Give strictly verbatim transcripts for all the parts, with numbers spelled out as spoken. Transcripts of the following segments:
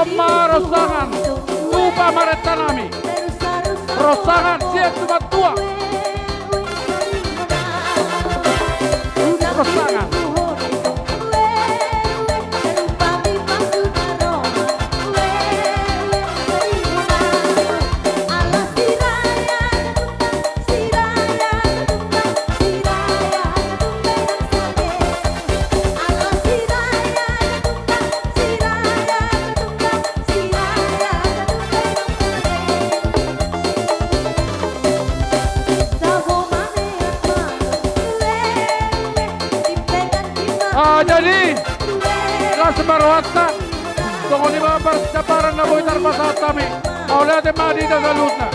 Ma ronsangan tu pamarenta nami. Ronsangan sian tumatuak. Ronsangan. Ah, jadi, las ma rohanta. Songon i ma parsiaparan na boi tarpasahat hami. Mauliate ma di hita saluhutna.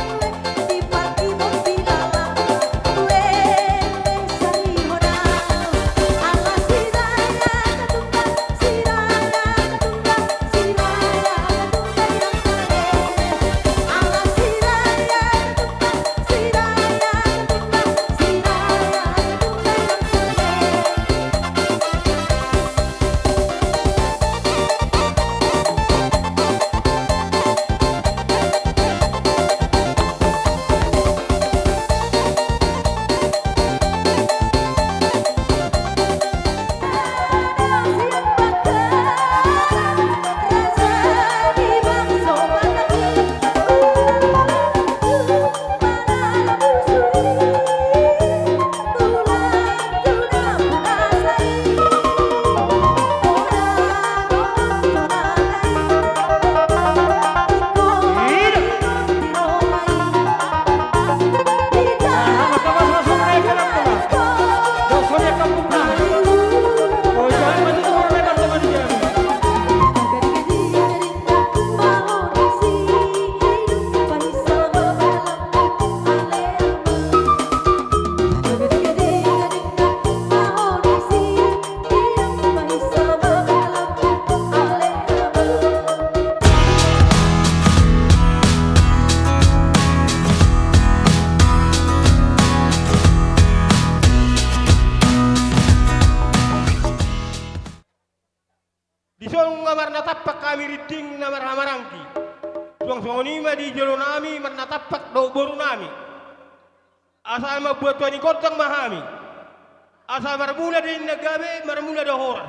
Dison nunga marnatampak hami rinding na marhahamaranggi. Suang songon i ma di jolo nami marnatampak dohot boru nami. Asa mambuat tua ni gondang ma hami. Asa marmula do ninna gabe, marmula do horas.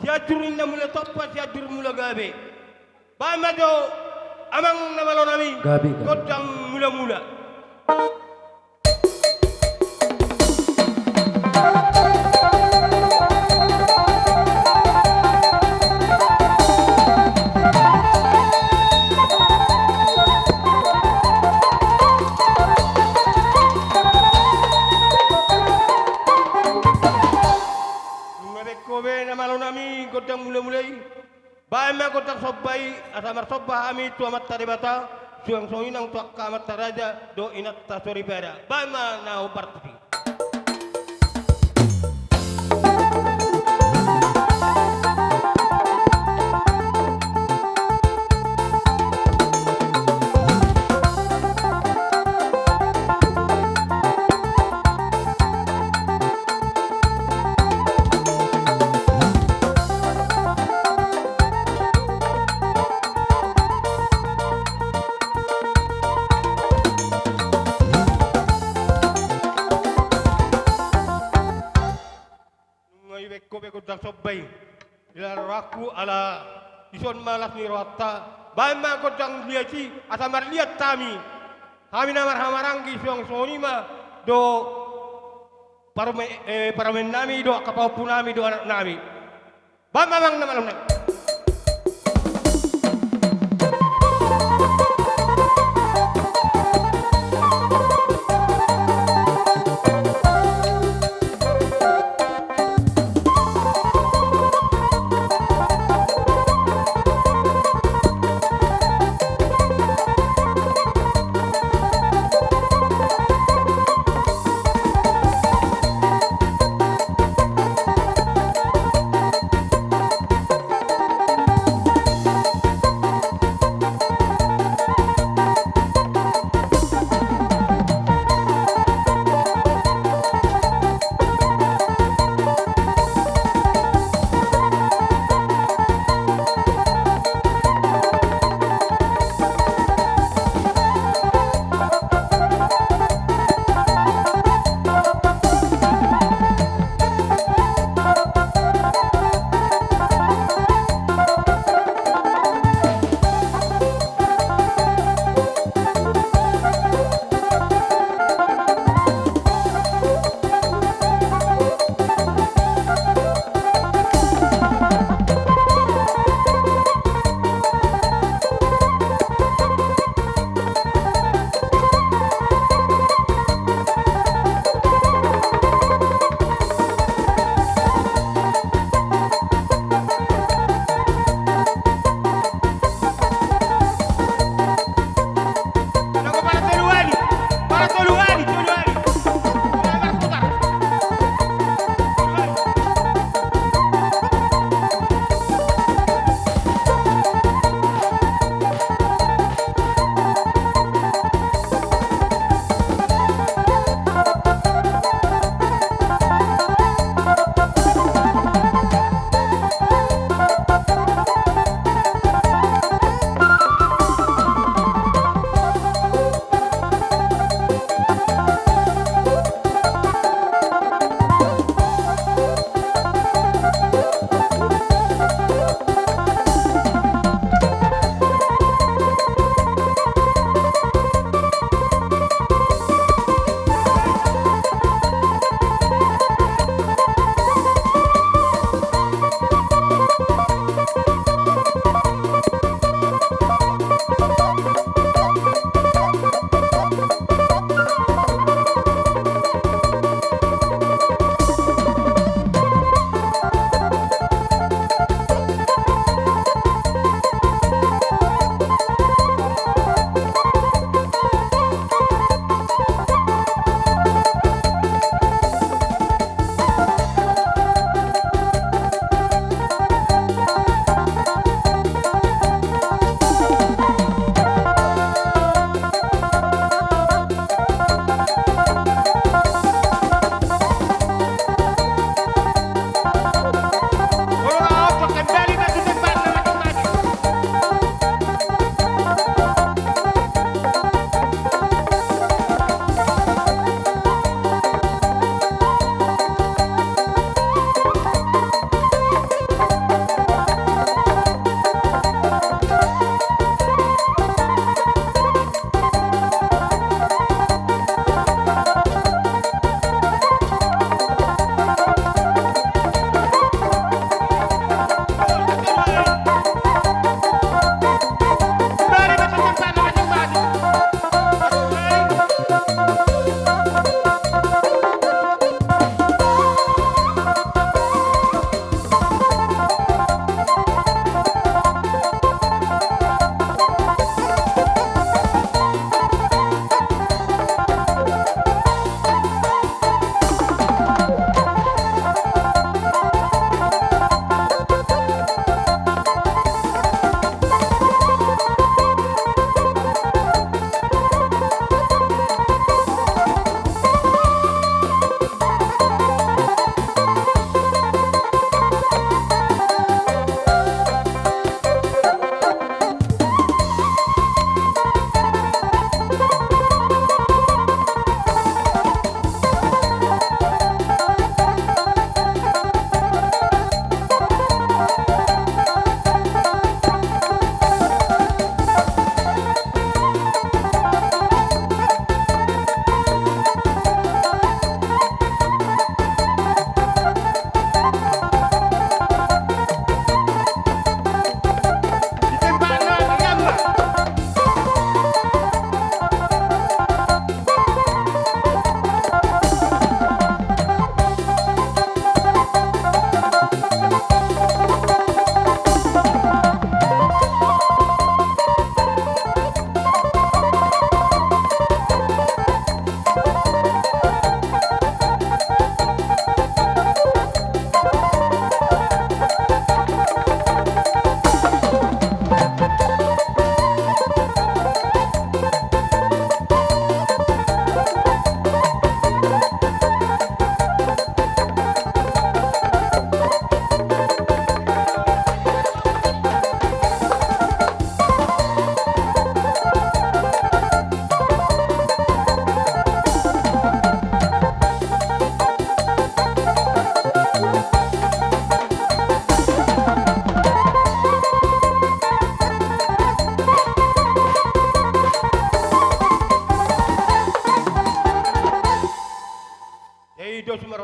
Sianjur ninna mula tompa, Sianjur mula gabe. Baen ma jo amang na malo nami. Gabe, gabe. Gondang mulamula. Nunga bengko be na malo nami gondang mulamula i. Baen ma gondang somba i, asa marsomba hami tu Amanta Debata, suang songon i nang tu angka amanta raja dohot inanta soripada. Baen ma na hombar tusi. Nunga i bengko be gondang somba i. Di las ni rohangku ala dison ma las ni rohanta. Baen ma gondang liat i asa marliat hami. Hami na marhahamaranggi suang songon i ma do parume-, eh, parumaen nami do angka pahompu nami do anak nami. Baen ma amang na malo nami.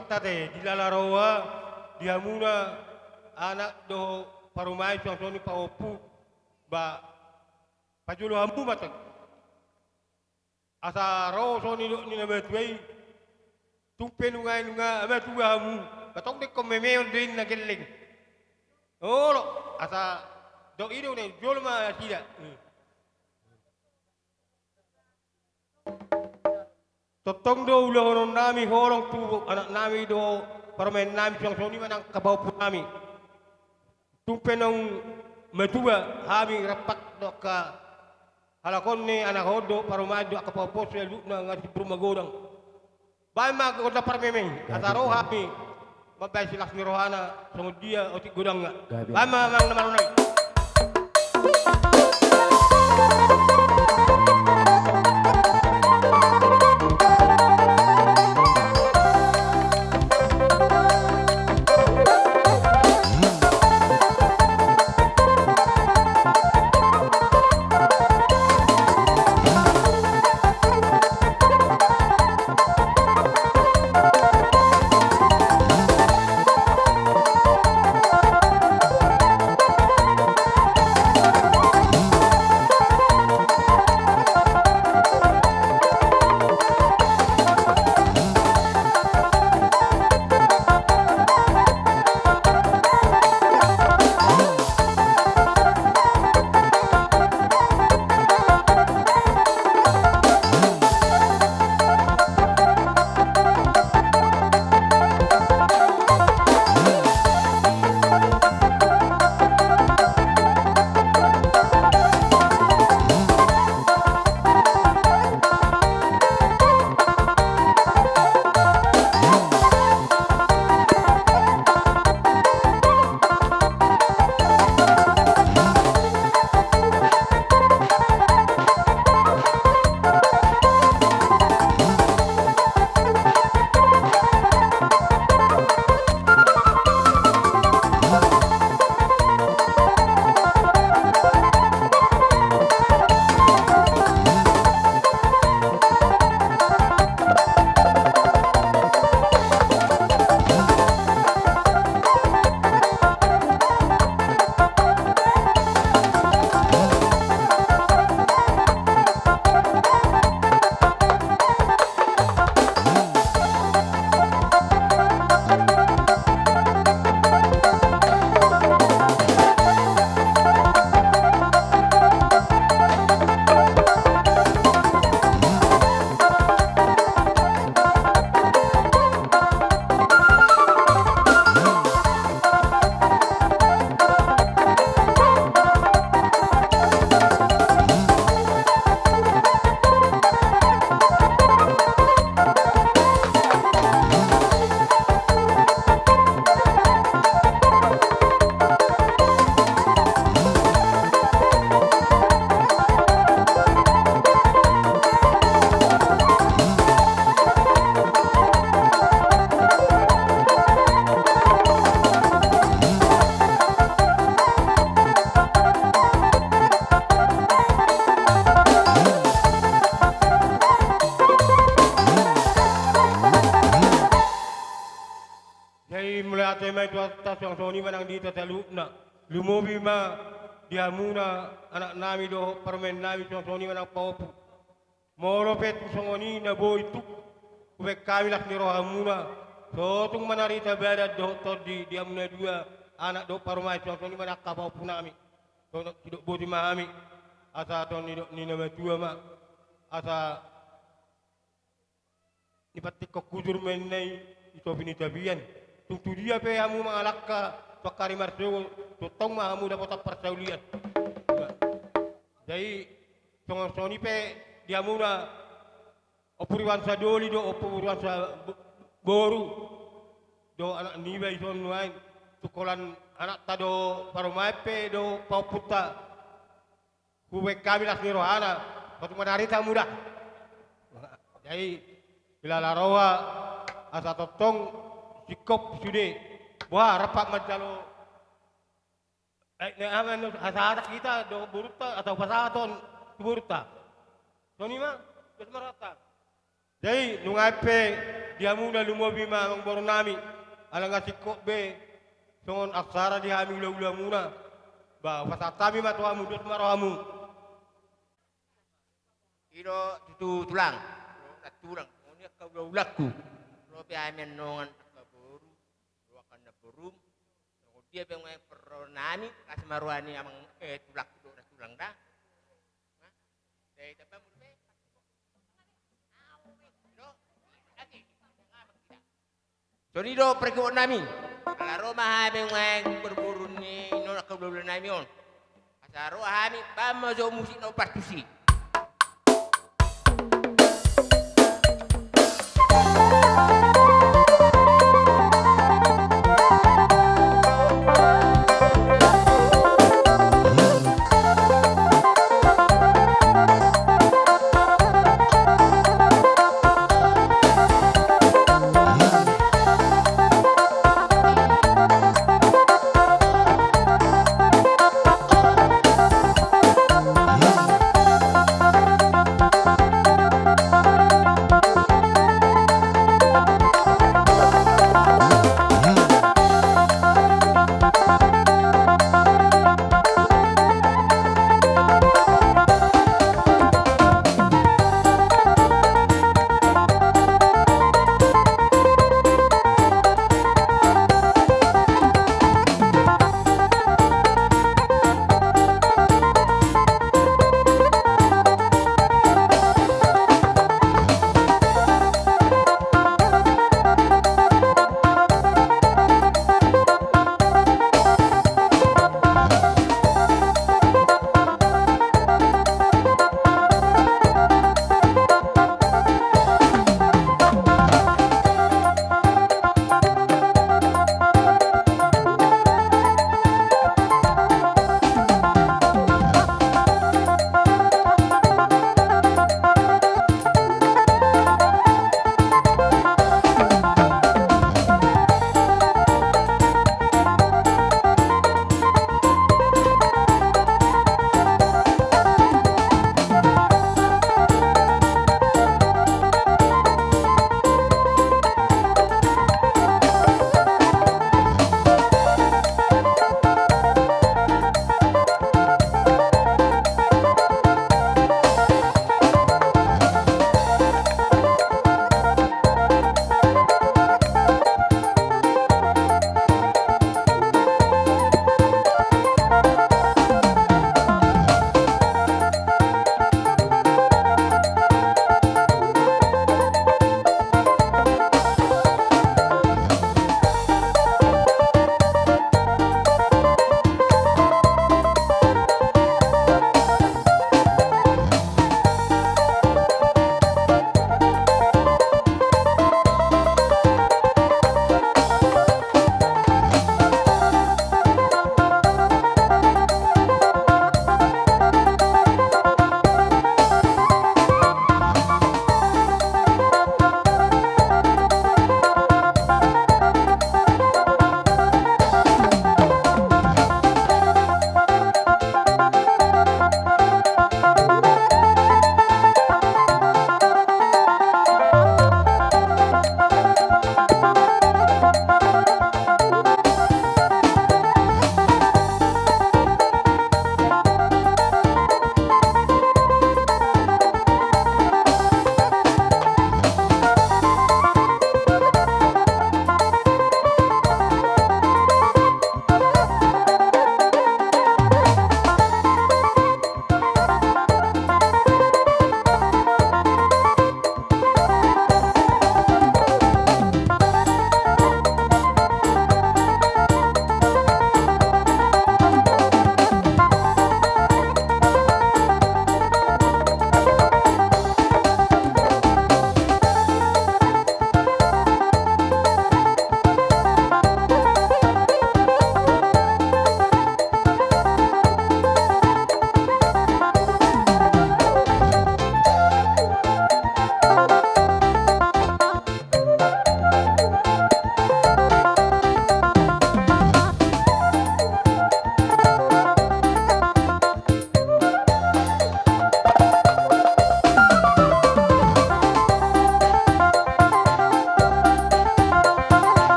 Tate, dilala roha di hamuna anak dohot parumaen, suang songon i pahompu, ba pajolo hamu ma tong. Asa ro songon nidok ni na matua i, tung pe nunga, nunga matua hamu, ba tong do ingkon memehon do i na gelleng. Olo, asa dok i do na jolo ma nasida. Tongtong do ulahonon nami holong tu anak nami dohot parumaen nami, suang songon i ma nang angka pahompu nami. Tung pe naung matua hami rap dohot angka halak on, ni anak on dohot parumaen dohot angka pahompu on saluhutna, nunga simbur magodang. Baen ma gondang parmeme i, asa ro hami mambahen silas ni rohana songon dia otik godangna. Baen ma amang na malo nami. Jadi mauliate ma i tu Tuhanta, suang songon i ma nang di hita saluhutna. Lumobi ma di hamuna anak nami dohot parumaen nami, suang songon i ma nang pahompu. Molo pe tung songon i na boi tuk, hubaen hami las ni rohamuna, so tung manarita badan dohot tondi di hamuna dua anak dohot parumaen, suang songon i ma nang angka pahompu nami. Songon i didok boti ma hami, asa songon nidok ni na matua ma, asa ni pantikkon hujur ma inna i di topi ni tapian. Tung tu dia pe hamu mangalangka tu angka ari marsogot, tongtong ma hamu dapotan parsaulian. Jadi songon, songon i pe di hamuna ompu Riwansa doli dohot ompu Riwansa bo-, boru dohot anak niba i son nuaeng, tu holan anakta dohot parumaen pe dohot pahompunta. Hubaen hami las ni rohana, pasu manarita hamu da. Jadi dilala roha, asa tongtong singkop sude. Boha, rap manjalo aek ni aha ma, asa asa hita dohot borunta, asa hupasahat on tu borunta. Songon i ma, gas ma rohanta. Jadi nunga pe di hamuna lumobi ma amangboru nami, ala nga singkop be songon acara di hami ulaula muna. Ba pasahat hami ma tu hamu, dos ma rohamu. I do tutu tulang, tulang, songon i angka ulaulangku. Ro pe hami annon angka boru, ro angka namborum. Songon dia pe nuaeng parro nami, las ma roha ni amang, eh, tulangku do na tulang da. Nah, jadi tamba mulu pe. Songon i do pargogoi nami. Ala ro ma hami nuaeng boruboru ni annon angka ulaula nami on. Asa ro hami bahen ma jo musik na umpar tusi.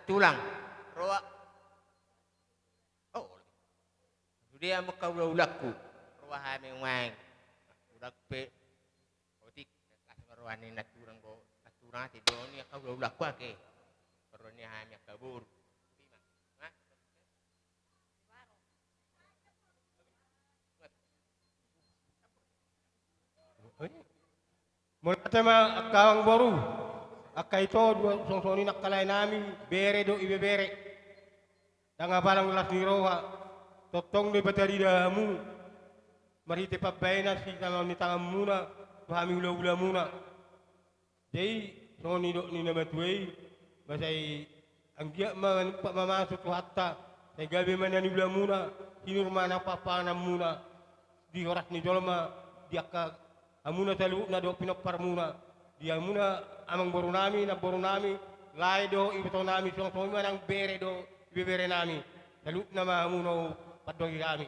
tulang. Roha. Oh, sude hamu angka hulahulangku. Roha hami nuaeng. Tulang pe. Otik, las ma roha ni na tulang do, na tulang ate do ni angka hulahulangku ake. Roha ni hami angka boru. Mauliate ma angka amangboru, angka ito, songon i angka laenami, bere dohot ibebere. Ndang abalang las ni roha, tongtong do Debata rida hamu, marhite pambahenan sitambaon ni tanganmuna, tu hami hulahulamuna. Jadi, songon nidok ni na matua i, ba sai anggiat ma manumpak mamasu Tuhanta, sai gabe ma na niulamuna, sinur ma na papanganmuna, di horas ni jolma, di angka hamuna saluhutna dohot pinomparmuna, di hamuna amangborunami, namborunami, lae dohot ibotonami, songon i ma nang bere dohot ibeberenami, saluhutna ma hamu na pandongani hami.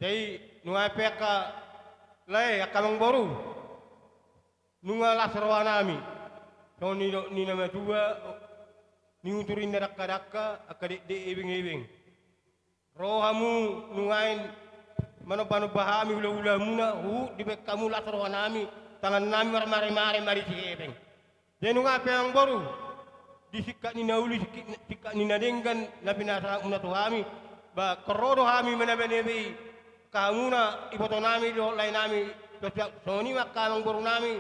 Jadi, nuaeng pe angka lae, angka amangboru. Nunga las rohanami, songon nidok ni na matua, niutur inna dangkadangka, angka dekdek ebengebeng. Ro hamu nuaeng manombanomba hami hulahulamuna, huhut dibaen hamu las rohanami, tangannami marmaremare marisi hepeng. Jadi nunga pe amangboru, di singkat ni na uli, singkat, singkat ni na denggan, na pinasahatmuna tu hami, ba ingkon ro do hami manabenabei angka hamuna ibotonami dohot laenami, songon i ma angka amangborunami,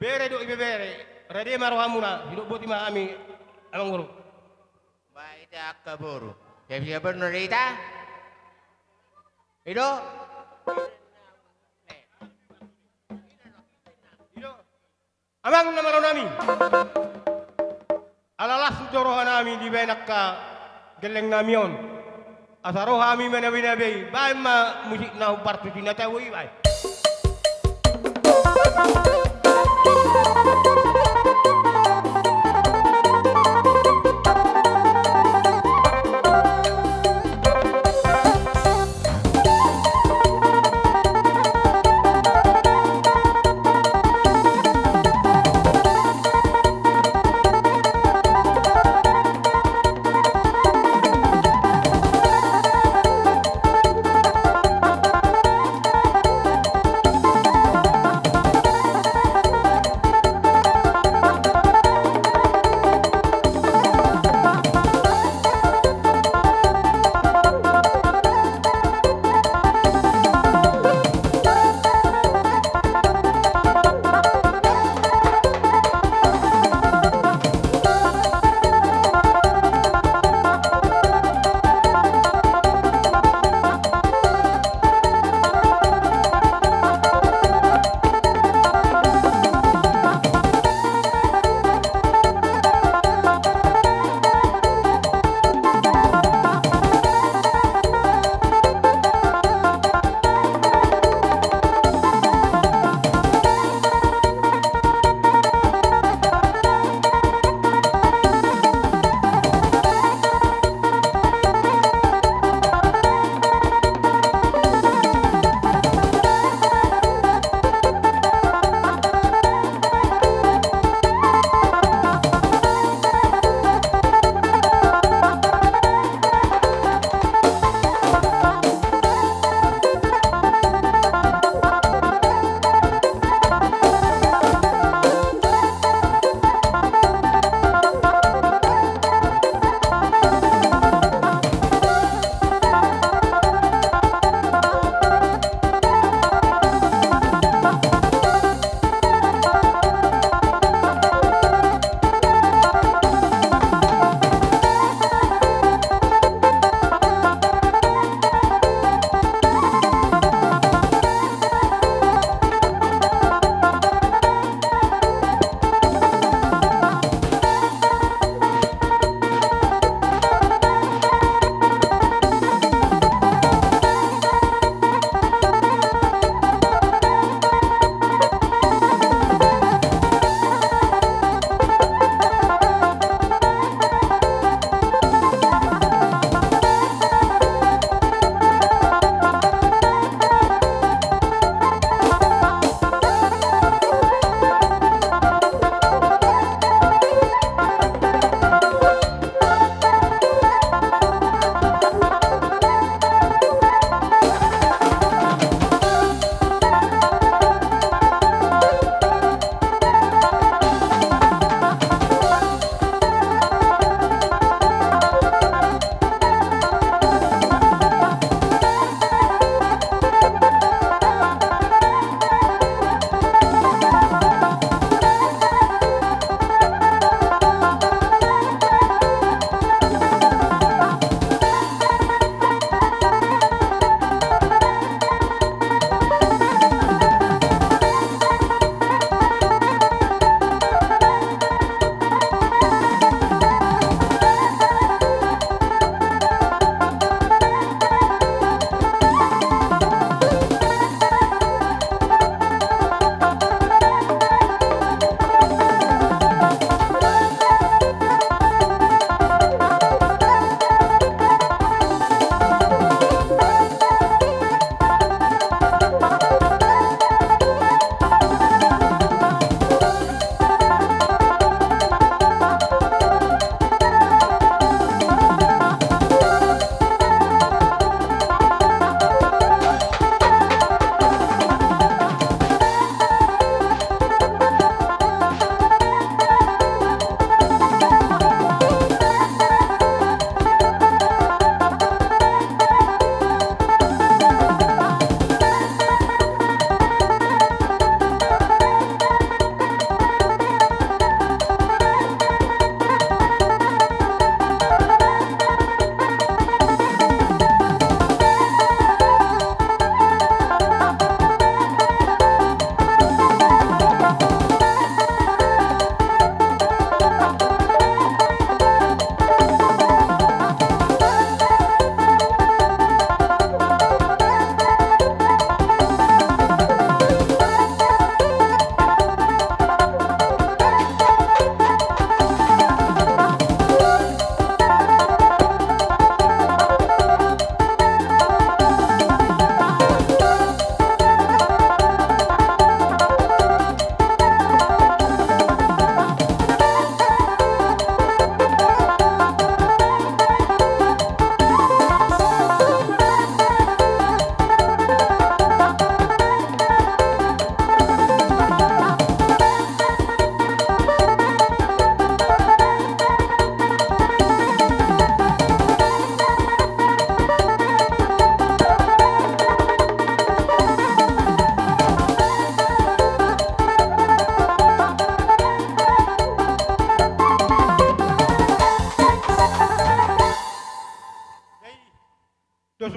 bere dohot ibebere, rade ma rohamuna, didok boti ma hami, amangboru. Baen hita angka boru. Siap-siap boru na hita. Ido. Ido. Amang na malo nami. Ala las do rohanami dibaen angka gellengnami on. Asa ro hami manabenabei, baen ma musik na hombar tu si na tabo i baen.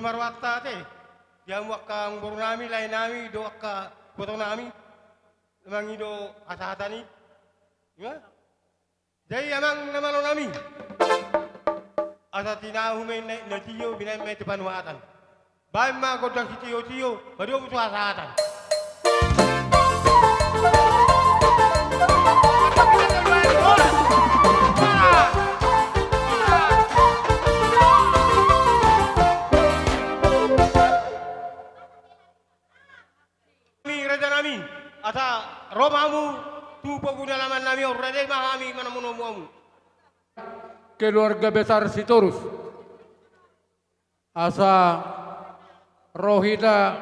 Rohanta ate, di hamu angka boru nami, lae nami, dohot angka iboto nami, mangido hasahatan i. Ima. Jadi amang na malo nami, asa tinahu ma i na, na tio, binahen ma i tu panuhatan. Bahen ma gondang sitio-tio, padomu tu hasahatan. Nami, raja nami, asa ro ma hamu tu pogu ni alaman nami on, rade ma hami manamonomu hamu. Keluarga besar Sitorus. Asa ro hita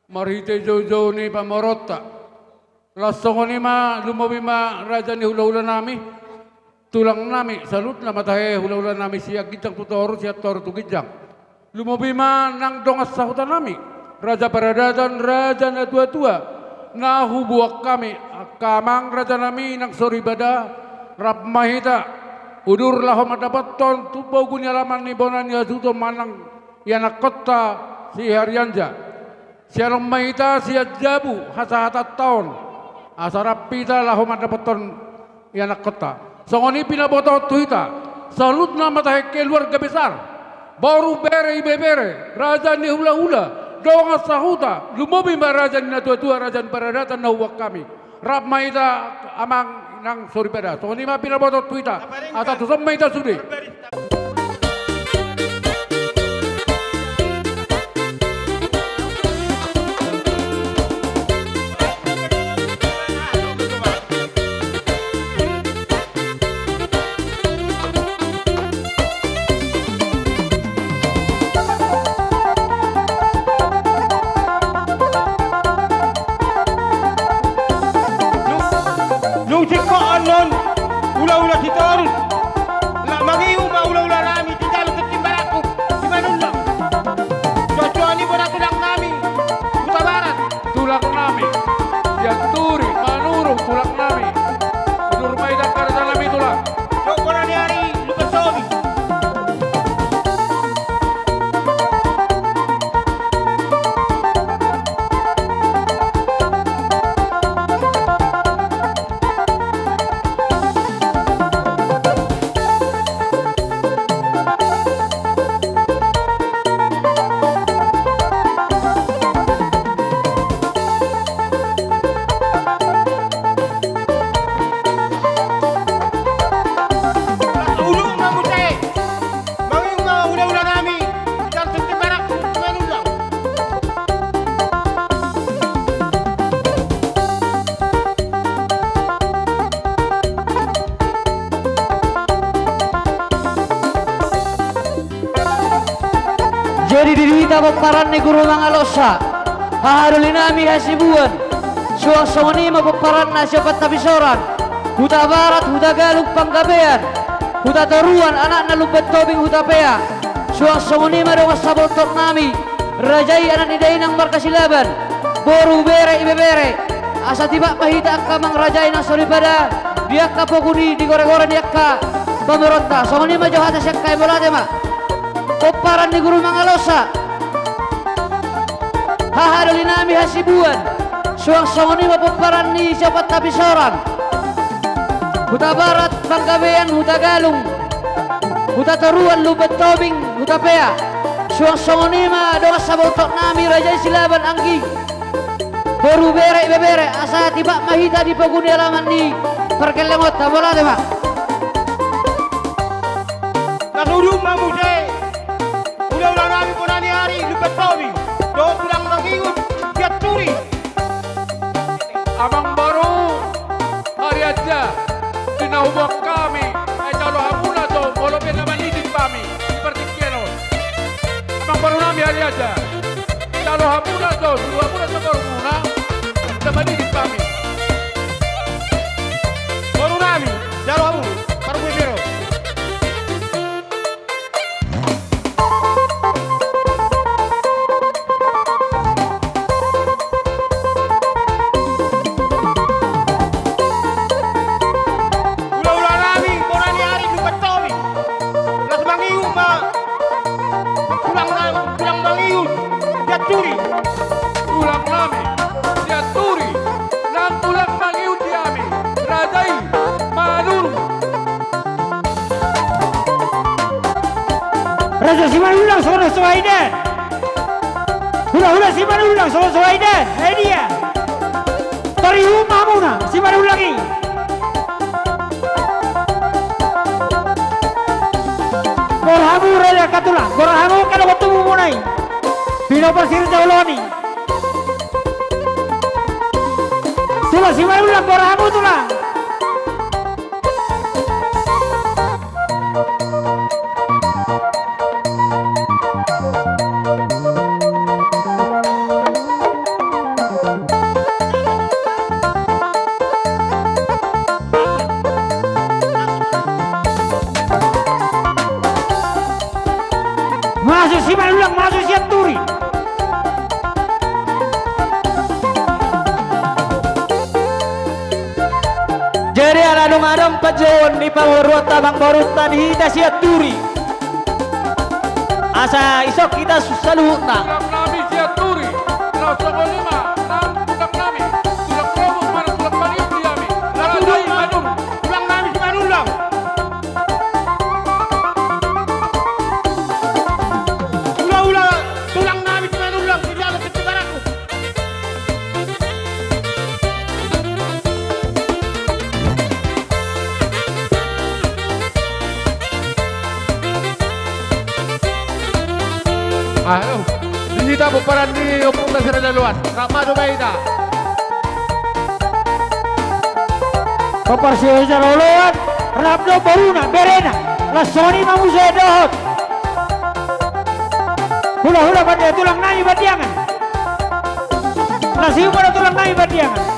marhite joujou ni pamoruonta. Laos songon i ma, lumobi ma raja ni hulahula nami, tulang nami, saluhutna ma tahe hulahula nami sian ginjang tu toru, sian toru tu ginjang. Lumobi ma nang dongan sahuta nami, raja paradatan, raja natuatua, na huboan hami, angka amang raja nami nang soripada, rap ma hita, udur laho mandapothon tu pogu ni alaman ni bona ni hasuhuton manang ianakkonta si Harianja. Sian on ma hita sian jabu hasahatanta on, asa rap hita laho mandapothon ianakkonta. Songon i pinabotohon tu hita, saluhutna ma tahe keluarga besar, boru, bere, ibebere, raja ni hulahula, dongan sahuta, lumobi ma raja ni natuatua, raja ni paradatan na huboan hami. Rap ma hita amang nang soripada. Songon i ma pinabotohon tu hita. Asa tuson ma hita sude. Dung singkop annon hulahula Sitorus, laos mangihut ma hulahula nami di jolo tingki marangkup di Manullang. Suansuan ni bona tulang nami Hutabarat. Tulang nami sian Turi, Manurung tulang nami. Udur ma hita angka raja nami tulang. Dohot bona ni ari Lumban Tobing. Udut ma muse. Mangihut ma hulahula nami, jolo tingki marangkup di Manullang. Jadi di hita pomparan ni guru mangalosha, hahadoli nami hasibuan, suang songon i ma pomparanna siompat hapisoran, Hutabarat, Hutagalung, Panggabean, Hutatoruan, anakna Lumban Tobing, Hutapea, suang songon i ma dongan saboltok nami, raja i anak ni dainang marga Silaban, boru, bere, ibebere, asa tipak ma hita angka amang raja i nang soripada, di angka pogu ni, di goregore ni angka pamoruonta. Songon i ma jo hata sian hami, mauliate ma. Pomparan ni guru mangalosha, hahadoli nami hasibuan, suang songon i ma pomparan ni siompat hapisoran, Hutabarat, Panggabean, Hutagalung, Hutatoruan, Lumban Tobing, Hutapea, suang songon i ma dongan saboltok nami raja i Silaban, anggi, boru, bere, ibebere, asa tipak ma hita di pogu ni alaman ni pargellengonta. Mauliate ma. Laos udut ma muse hulahula nami bona ni ari Lumban Tobing, dohot tulang mangihut sian Turi. Amang boru Harianja, di na huboan hami, ai jalo hamuna jo, molo pe na maniding hami di partingkian on. Amang boru nami Harianja, jalo hamuna jo, suru hamuna jo borumuna, na maniding hami. Boru nami, jalo hamu parbue bere on. Hulahula nami bona ni ari Lumban Tobing, laos mangihut ma tulang na, tulang Raja Simanullang, songon so baen. Hula-hula Simanullang, songon so baen. Ai dia. Tori uma hamuna Simanullang i. Gora hamu raja angka tulang, gora hamu angka dongan tubu muna i. Pinompar si raja oloan i. Tulang Simanullang, gora hamu tulang. Masuk Simanullang, masuk Sianturi. Jadi ala dung adong panjouon ni pamoruonta, amangborunta di hita Sianturi, asa ison hita saluhutna. Tulang nami Sianturi, na songon i ma nang tulang nami, tulang robus manang tulang paniur di hami. Tulang nami Simanullang, tulang nami Simanullang. Hula-hula tulang nami Simanullang, di dalam ketegaranku. Aduh, di hita pomparan ni ompunta si raja oloan. Rap ma dope hita. Pompar si raja oloan, rap do boruna, berena. Las songon i ma muse dohot. Hula-hula Bandiangan, tulang nami Bandiangan. Las i ma do tulang nami Bandiangan.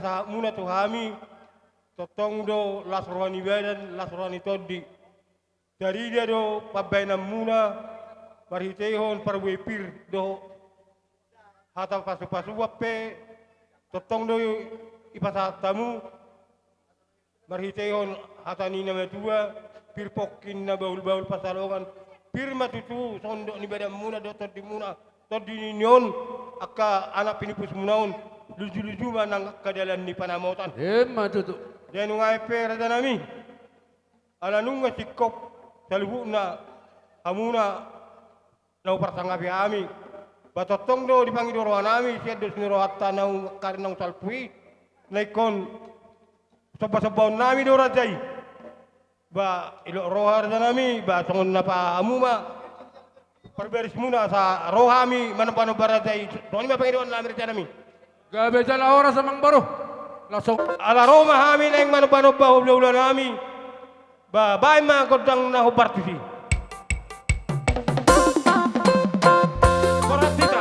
sahatmuna tu hami, tongtong do las roha ni badan, las roha ni tondi. Tarida do pambahenanmuna marhiteihon parbue pir dohot hata pasupasuan pe, tongtong do ipasahat hamu marhiteihon hata ni na matua, pir pongki na bahulbahul pansalongan, pir ma tutu sondok ni badanmuna dohot tondimuna, tondi ni on, angka anak pinupusmuna on, lujuluju ma nang angka dalan ni panamotan. Emma tutu. Jadi nunga i pe rajanami, ala nunga singkop saluhutna hamuna na huparsangapi hami. Ba tongtong do dipangido rohanami sian dos ni rohanta naung kari naung salpu i, na ingkon sombasombaonnami do raja i. Ba ilok roha rajanami, ba songon na pahamu ma parbarismuna asa ro hami manombanomba raja i. Songon i ma pangidoannami rajanami. Gabe jala horas amang boru. Langsung. Ala ro ma hami naeng manombanomba hulahulanami. Ba baen ma gondang na hombar tusi. Borat hita.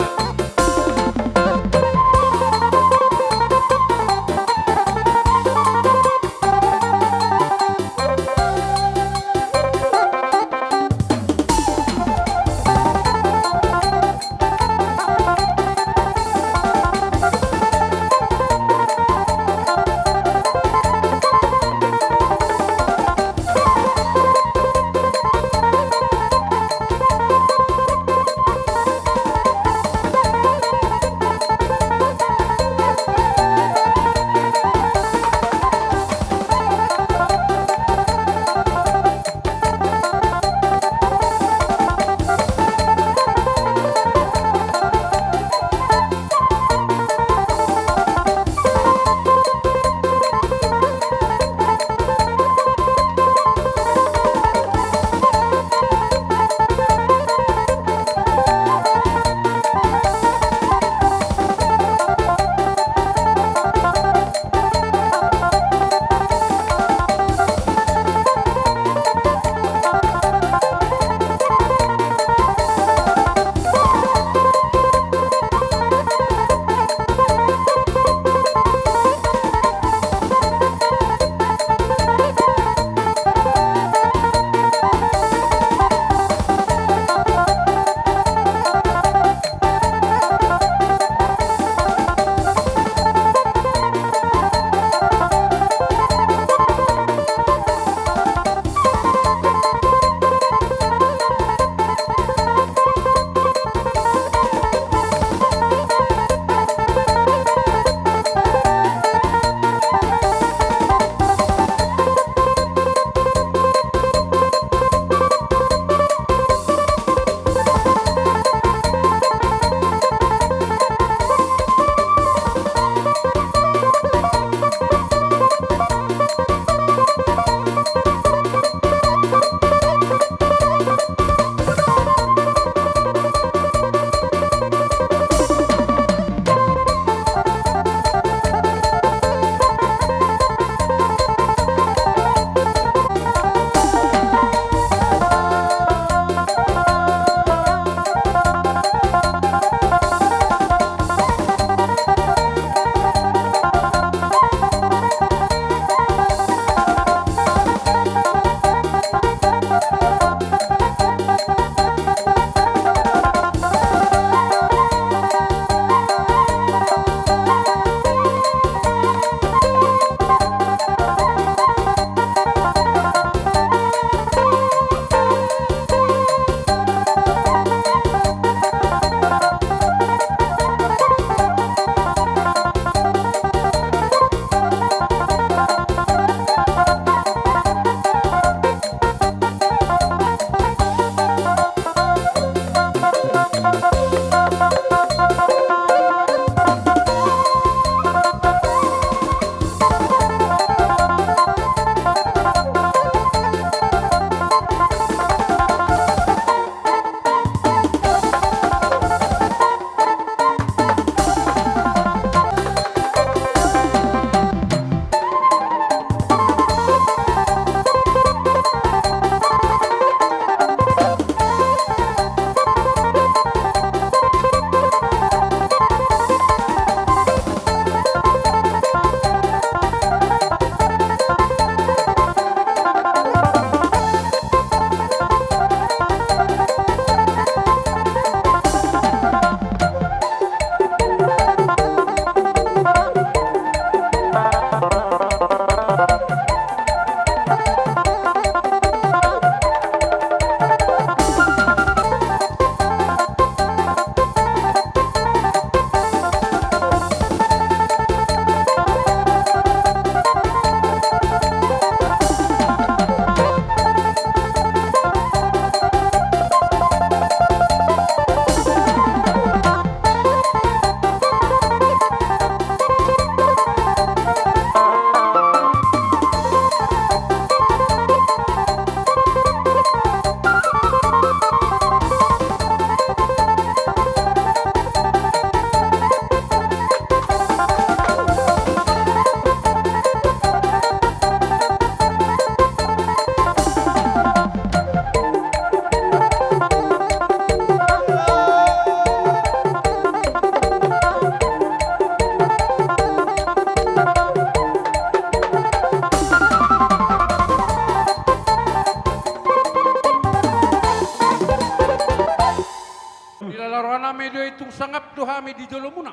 Sangap do hami di jolomuna.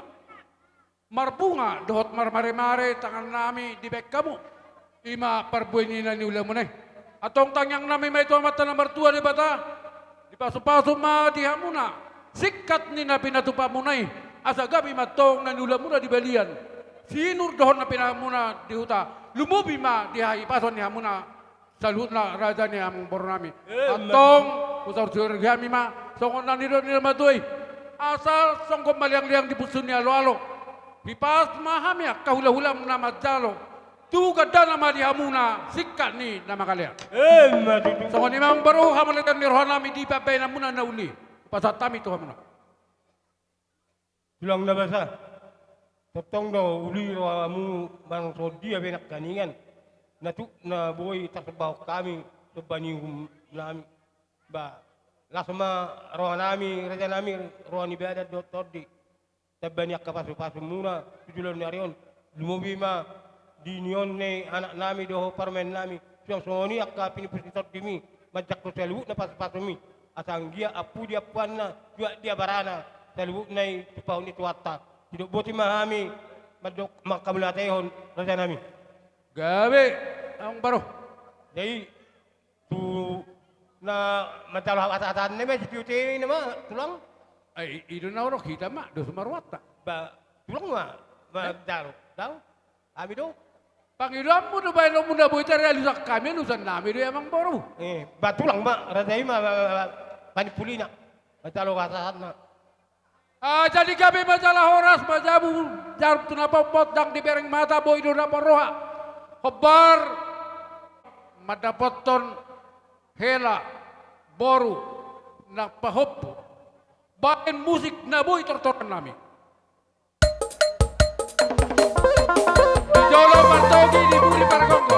Marbunga dohot marmare-mare tangannami dibahen hamu. I ma parbue ni na niulamuna i. Antong tangiangnami ma i tu Amanta na martua Debata. Dipasu-pasu ma di hamuna singkat ni na pinatupamuna i, asa gabe ma antong na niulamuna di balian, sinur dohot na pinahanmuna di huta, lumobi ma di hahipason ni hamuna saluhutna raja ni amangborunami. Eh, antong, husaur-saurhon hami ma songon na nidok ni na matua i. Asa songgop ma liang-liang di pusu ni alo-alo. Hipas ma hami angka hula-hulam na manjalo. Tu gandana ma di hamuna singkat ni na mangalean. Eh, ma tutu. Songon i ma amangboru, hamauliateon ni rohanami di pambahenanmuna na uli. Hupasahat hami tu hamuna. Tulang na basa, tongtong do uli rohamu manang songon dia pe nangkiningan na tuk na boi tarsombahon hami somba ni uhumnami. Ba, las ma rohanami, rajanami, roha ni badan dohot tondi. Tamba ni angka pasu-pasumuna tu joloan ni ari on, lumobi ma di nion ni anaknami dohot parumaennami, suang songon i angka pinipus ni tondimi manjangkon saluhutna pasu-pasumi. Asa anggiat ampudi ampuanna, juat dia barana, saluhutna i tumpahon ni Tuhanta. Sidok boti ma hami mandok manghamauliatehon, rajanami. Gabe, amangboru. Jadi, tu na manjalo hata-hata ni ma, sitiotio ni ma, tulang. Ai, i do na hurang hita ma, dos ma rohanta. Ba, tulang ma, eh? Manjalo, dao. Hami do. Pangidoanmu do baenonmu na boi tarialusan hami, alusannami do i amangboru. Eh, ba tulang ma, raja i ma, ba, ba, ba, panimpulina. Manjalo hata-hatana. Ah, jadi gabe ma jala horas ma jabu, jarum tu na potpot, ndang dibereng mata, boi do dapot roha. Hombar mandapothon hela boru na pahompu. Baen musik na boi tortorannami. Di jolo martogi, di buri margonggo.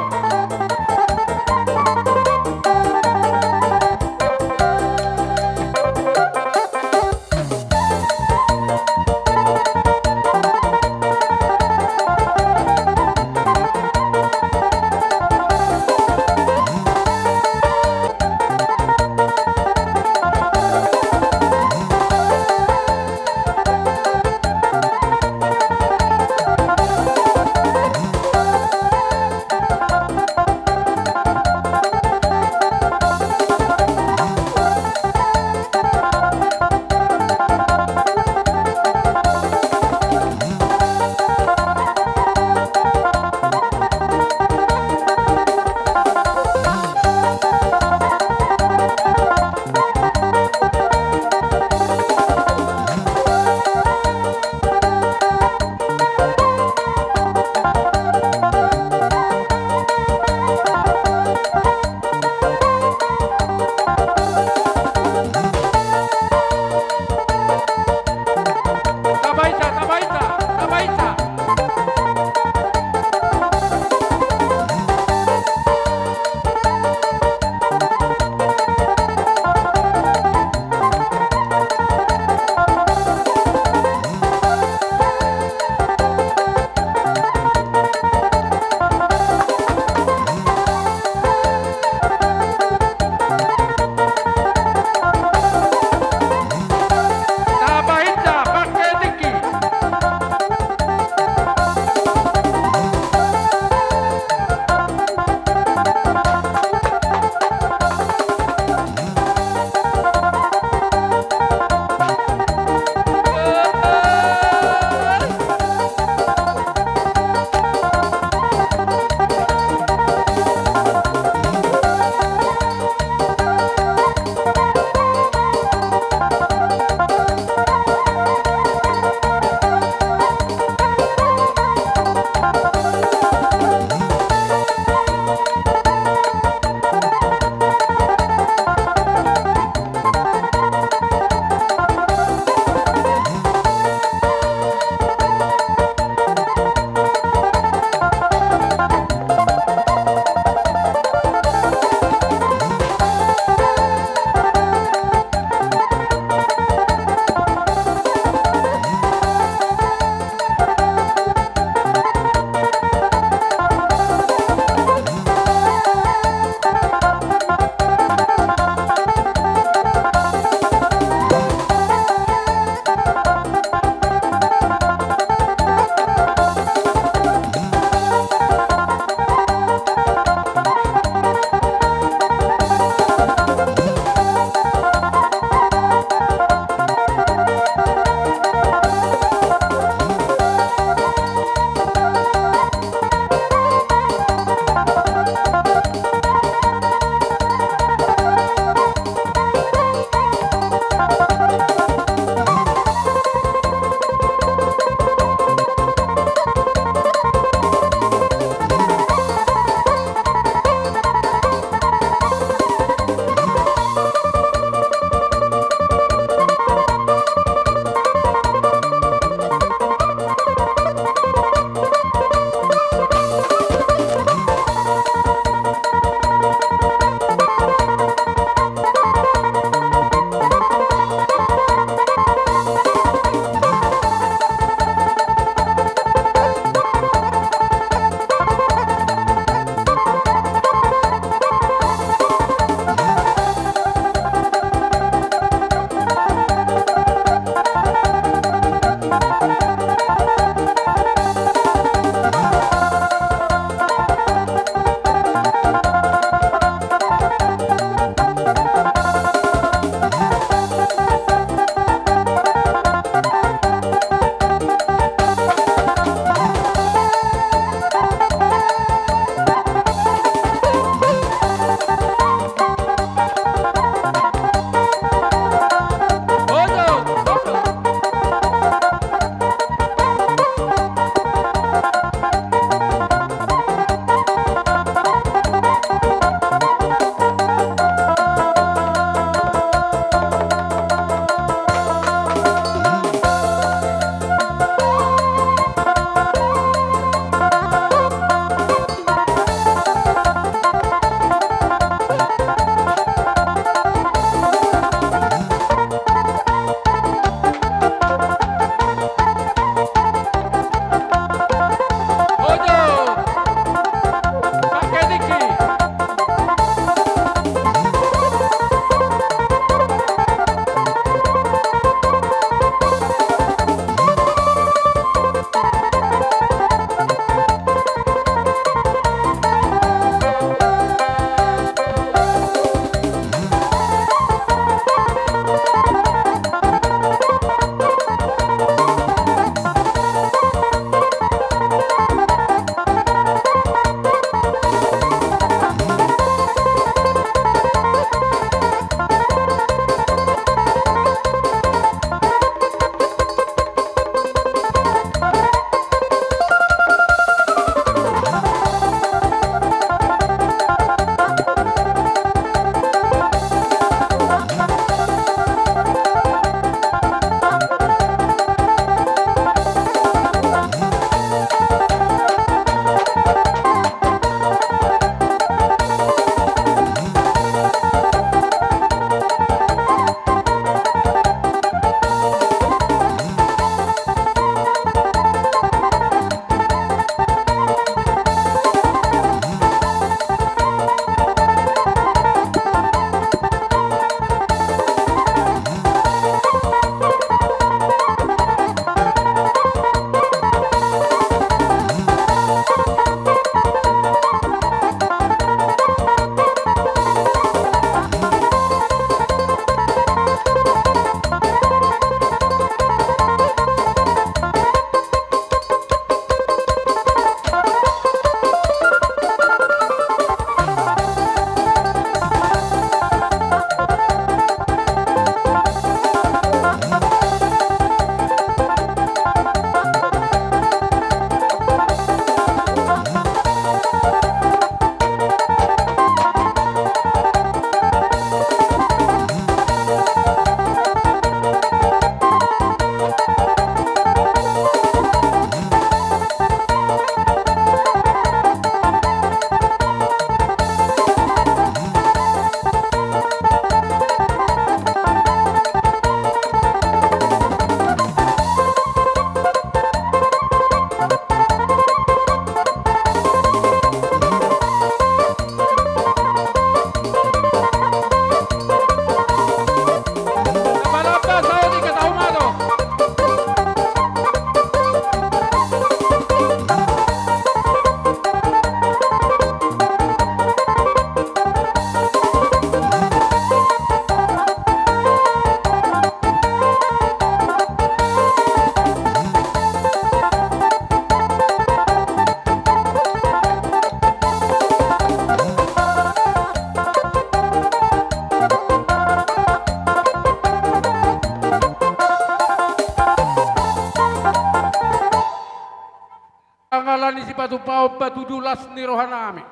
paon patudu las ni rohanami.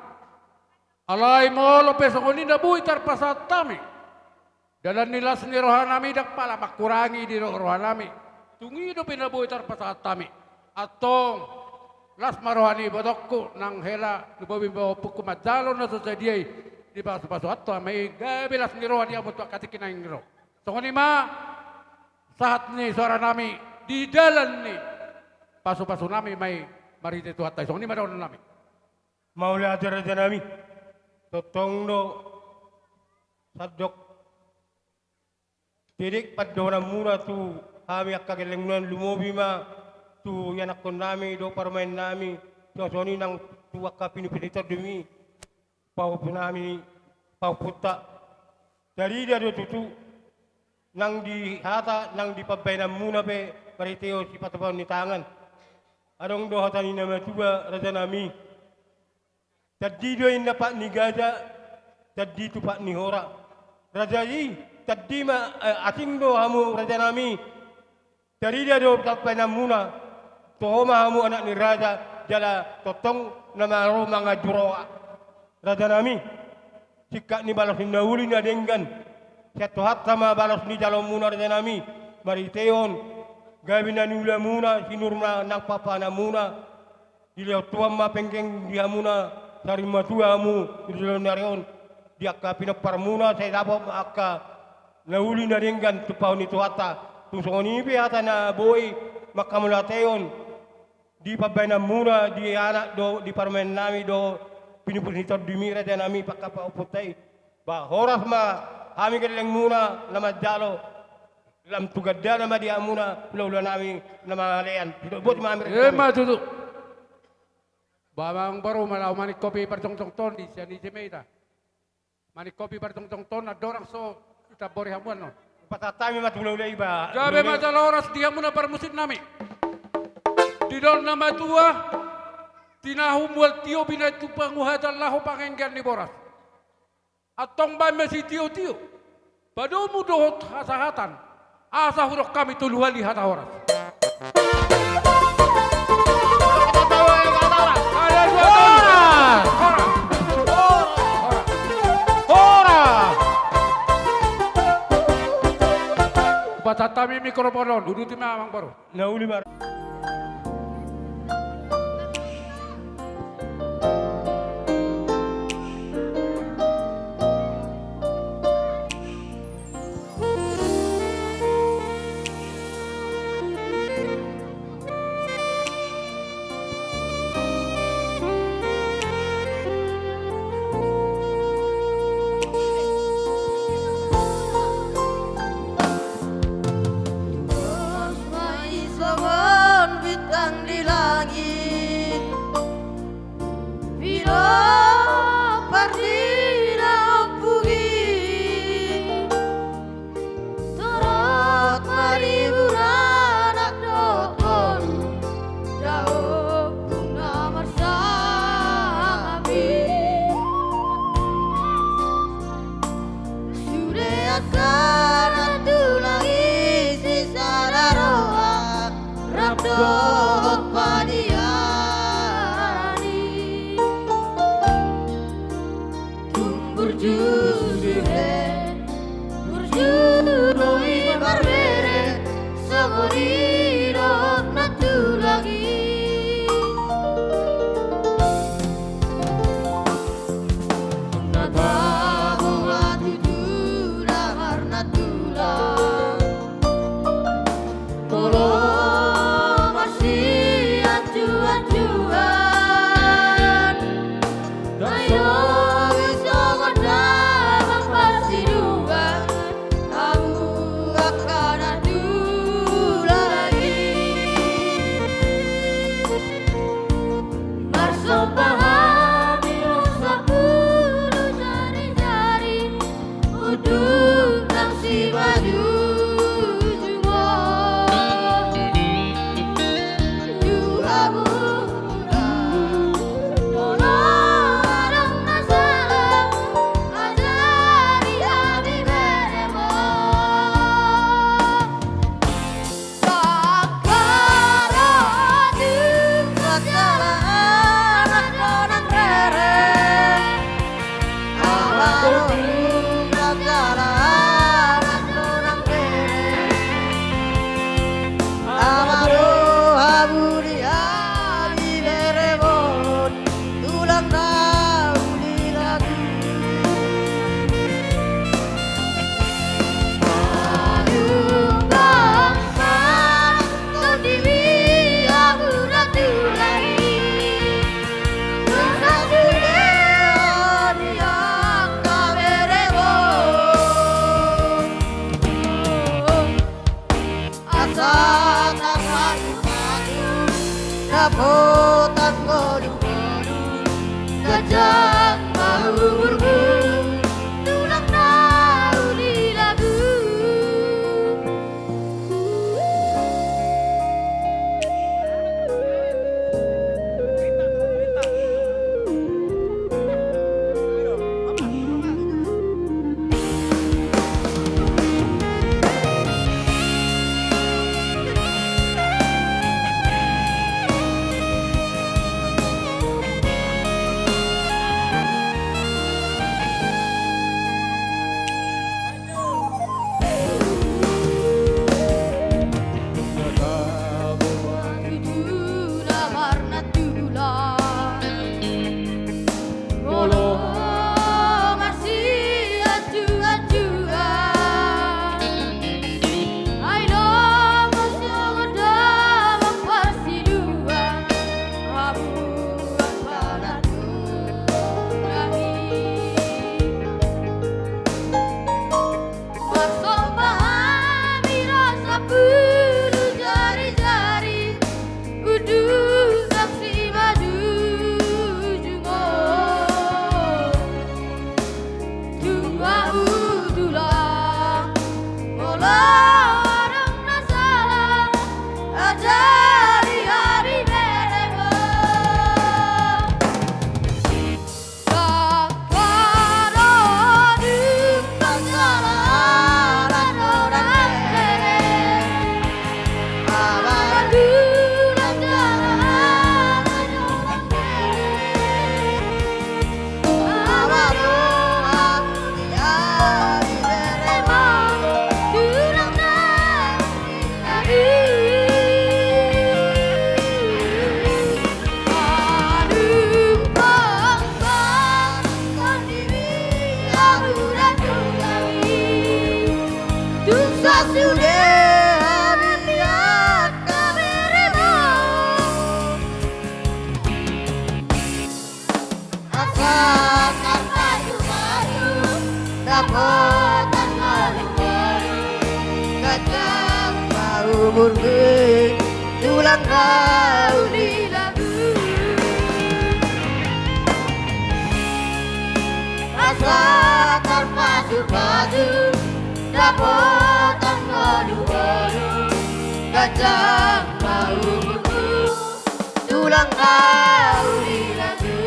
Alai molo pe songon i na boi tarpasahat hami dalan ni las ni rohanami, ndang pala mangkurangi di ro-, rohanami. Tung i dope na boi tarpasahat hami. Antong las ma roha ni ibotongku nang hela lumobi ma ompungku manjalo na so sadia i di pasu-pasu antong ma i gabe las ni roha di hamu tu angka tingki na naeng ro. Songon i ma sahat ni soaranami di dalan ni pasu-pasunami ma i marhite Tuhanta i. Songon i ma dohononnami. Mauliate rajanami. Tongtong do sandok tedek pandohanmuna tu hami angka gellengmuna, lumobi ma tu ianakkonnami dohot parumaennami, songon i nang tu angka pinupinupinami, pahompunami, pahompunta. Tarida do tutu nang di hata nang di pambahenanmuna pe marhitehon sipatupaon ni tangan. Adong do hata ni na matua rajanami. Tandi do inna pat ni gaja, tandi tu pat ni hora. Raja i, tandi ma, eh, asing do hamu rajanami. Tarida do pambahenanmuna, toho ma hamu anak ni raja, jala tongtong na malo manganju roha. Rajanami, singkat ni balos ni na uli na denggan, sian Tuhanta ma balos ni jaloonmuna rajanami, marhitehon gabe na niulamuna, sinur ma nang pahanpahananmuna, dilehon Tuhan ma penggeng di hamuna, sarimatua hamu di joloan ni ari on, di angka pinomparmuna, sai dapot ma angka na uli na denggan tumpahon ni Tuhanta. Tung songon i pe hata na boi manghamauliateon di pambahenanmuna, di anak do, di parumaennami do, pinupus ni tondimi rajanami, pangkapahompunta i. Ba horas ma hami gellengmuna na manjalo, lam tu gandana ma di hamuna hulahula nami na mangalean. Sidok boti ma hami. Ima tutu. Ba amangboru, molo maningkopi parjongjongton di sian ise ma hita? Maningkopi parjongjongton andorang so ditambori hamu annon. Pasahat hami ma tu hulahula i ba. Gabe ma jala horas di hamuna parmusiknami. Didok na matua, tinahu mual tio binahen tu panguhatan laho pangenggean ni boras. Antong baen ma sitiotio, padomu dohot hasahatan, asa hudok hami tolu hali hata horas. Horas! Horas! Horas! Horas! Hupasahat hami mikrofon on, uduti ma amangboru. Na uli ma. Kota na luar, ganjang ma umurmu, tulang na uli lagu. Asa tarpasupasu dapotan ngolu-ngolu, ganjang ma umurmu, tulang na uli lagu.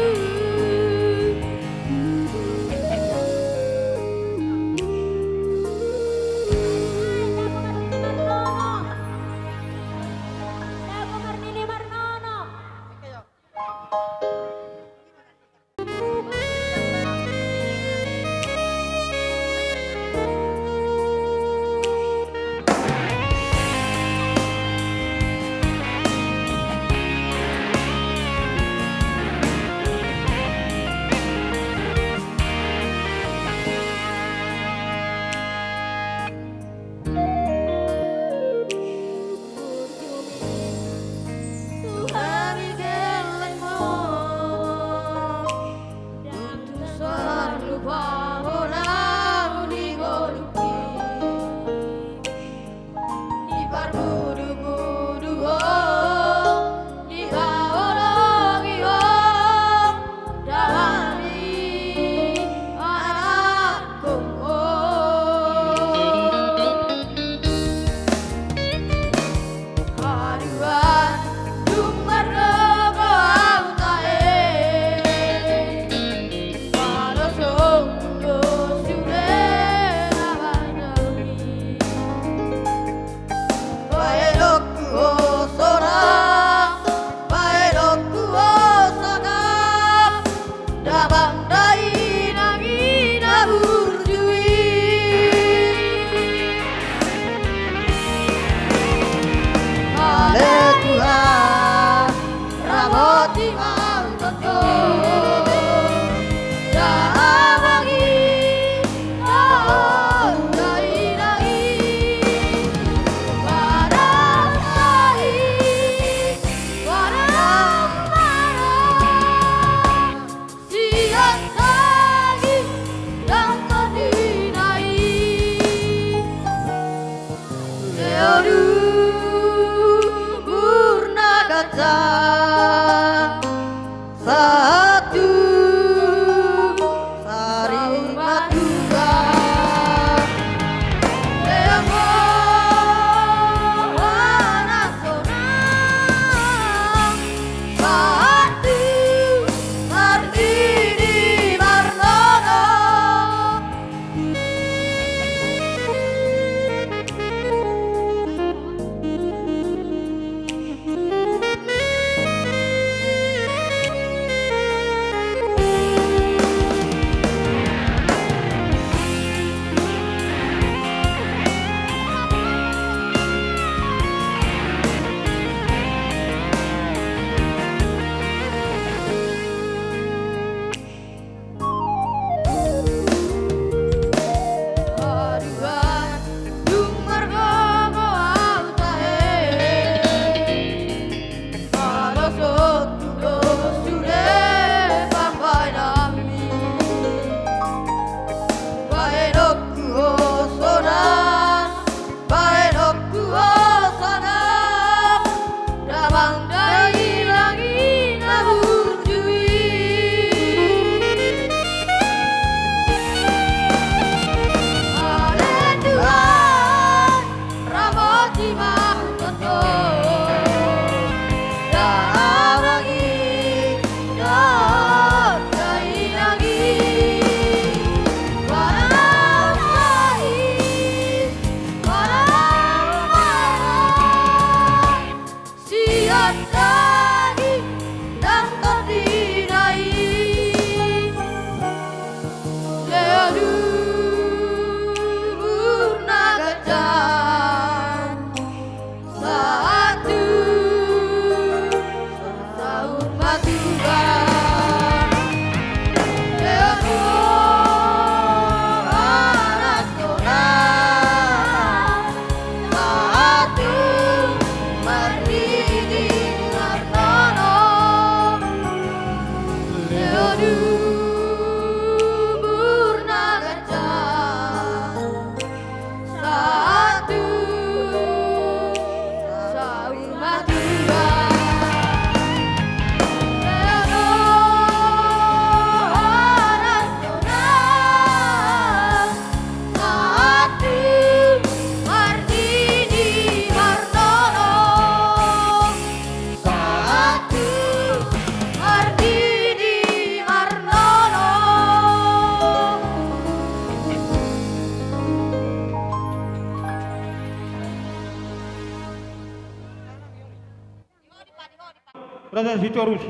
Raja Sitorus.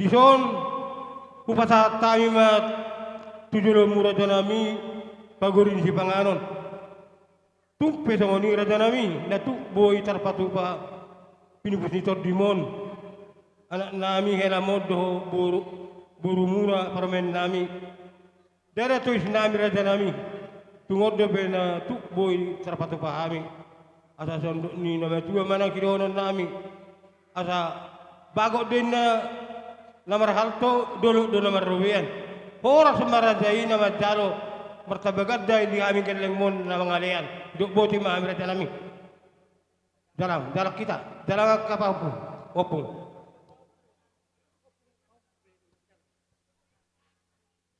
Dison hupasahat hami ma tu jolomu rajanami, pagori ni sipanganon. Tung pe songon i rajanami, na tuk boi tarpatupa pinupus ni tondim on, anaknami, helamon dohot boru, borumuna, parumaennami. Ndada toisnami rajanami, tung on dope na tuk boi tarpatupa hami. Asa sondok ni na matua manang sidohononnami. Asa bagot do inna na marhalto, dolok do na marrobean. Horas ma raja i na manjalo, martamba ganda i di hami gellengmon na mangalean. Dok boti ma hami rajanami. Jalang, jalang hita, jalang angka pahompu, ompung.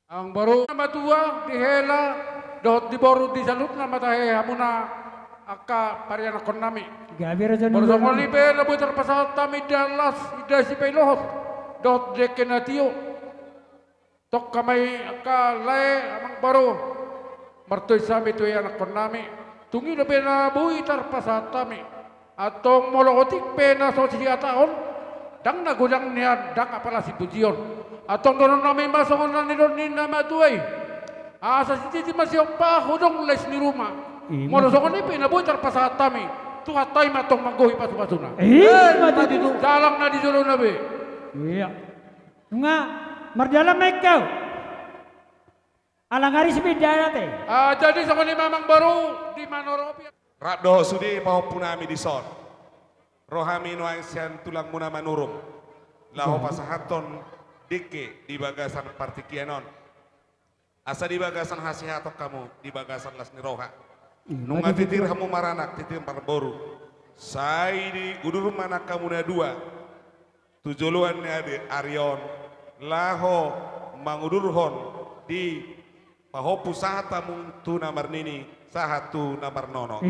Amang boru, na matua, di hela dohot di boru, di saluhutna ma tahe hamuna angka parianakkonnami. Gabe raja. Molo songon i pe na boi tarpasahat hami Indahan Las, Indahan Sipailohot dohot dengke na tio. Tongka ma i angka lae, amang boru, martois hami tu ianakkonnami. Tung i dope na boi tarpasahat hami. Antong molo otik pe na so sihatahon, ndang na godang nian, ndang apala sipujion. Antong dohononnami ma songon na nidok ni na matua i: Asa sititi ma siompa, hodong lais ni ruma. Ima tutu. Molo songon i pe na boi tarpasahat hami, Tuhanta i ma antong manggohi pasupasuna. Ima tutu. Jalang na di jolona be. Ia. Nunga mardalan ma ingkau. Ala nga ris be dalan te. Ah, jadi songon i ma, amang boru, di manoropi. Rap dohot sude pahompunami dison. Ro hami nuaeng sian tulangmuna Manurung, laho pasahathon dengke di bagasan partingkian on. Asa di bagasan hasehaton hamu, di bagasan las ni roha. Nunga titir hamu maranak, titir marboru. Sai diudur ma nang hamu na dua tu joloan ni ari, ari on, laho mangudurhon di pahompu sahat hamu tu na marnini, sahat tu na marnono.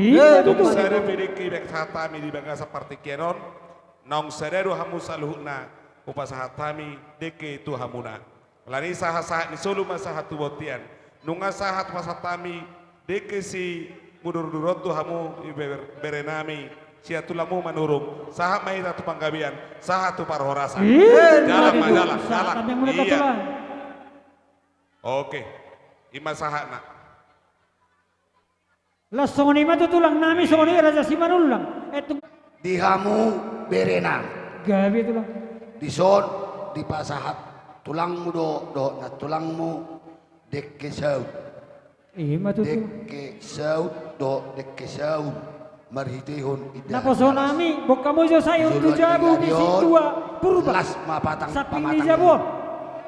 Tung sada pe dengke dibaen sahat hami di bagasan partingkian on, naung sada do hamu saluhutna hupasahat hami dengke tu hamuna. Alani sahat-sahat ni solu ma sahat tu bontean. Nunga sahat pasahat hami dengke simudur-udur on tu hamu, ibe-, berenami, sian tulangmu Manurung, sahat ma hita tu panggabean, sahat tu parhorasan. Jalang ma, jalang, jalang. Ia. Oke. Ima sahatna. Las songon i ma tu tulangnami, songon i Raja Simanullang. Eh, tung- Di hamu berenami. Gabe tulang. Dison dipasahat tulangmu do, dohot nantulangmu dengke saur. Ima tutu. Dengke saur dohot dengke saur marhitehon Indahan Las. Naposonami, boan hamu jo saur tu jabu ni sintua Purba. Las ma patang pamatang. Samping ni jabu on.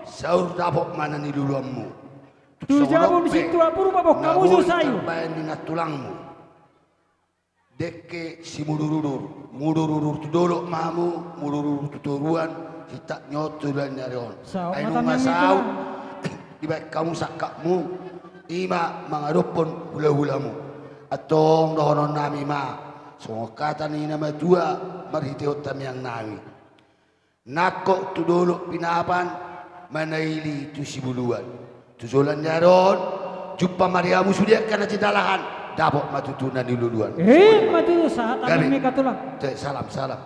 Saur dapot ma na niluluanmu. Tu jabu ni sintua Purba boan hamu jo saur. Songon on pe na boi tarbaen ni nantulangmu dengke simudur-udur. Mudur-udur tu dolok ma hamu, mudur-udur tu toruan, sintap ni on tu joloan ni ari on. Ai nunga saut dibaen hamu sangkapmu, ima mangadophon hula-hulamu. Antong dohononnami ma songon hata ni na matua marhitehon tangiangnami. Nangkok tu dolok Pinapan, manaili tu Sibuluan. Tu joloan ni ari on, jumpa ma di hamu sude angka na tinalahan, dapot ma tutu na niluluan. Eh, ima tutu, sahat. Gabe. Amin, Mika tulang. Te, salam, salam.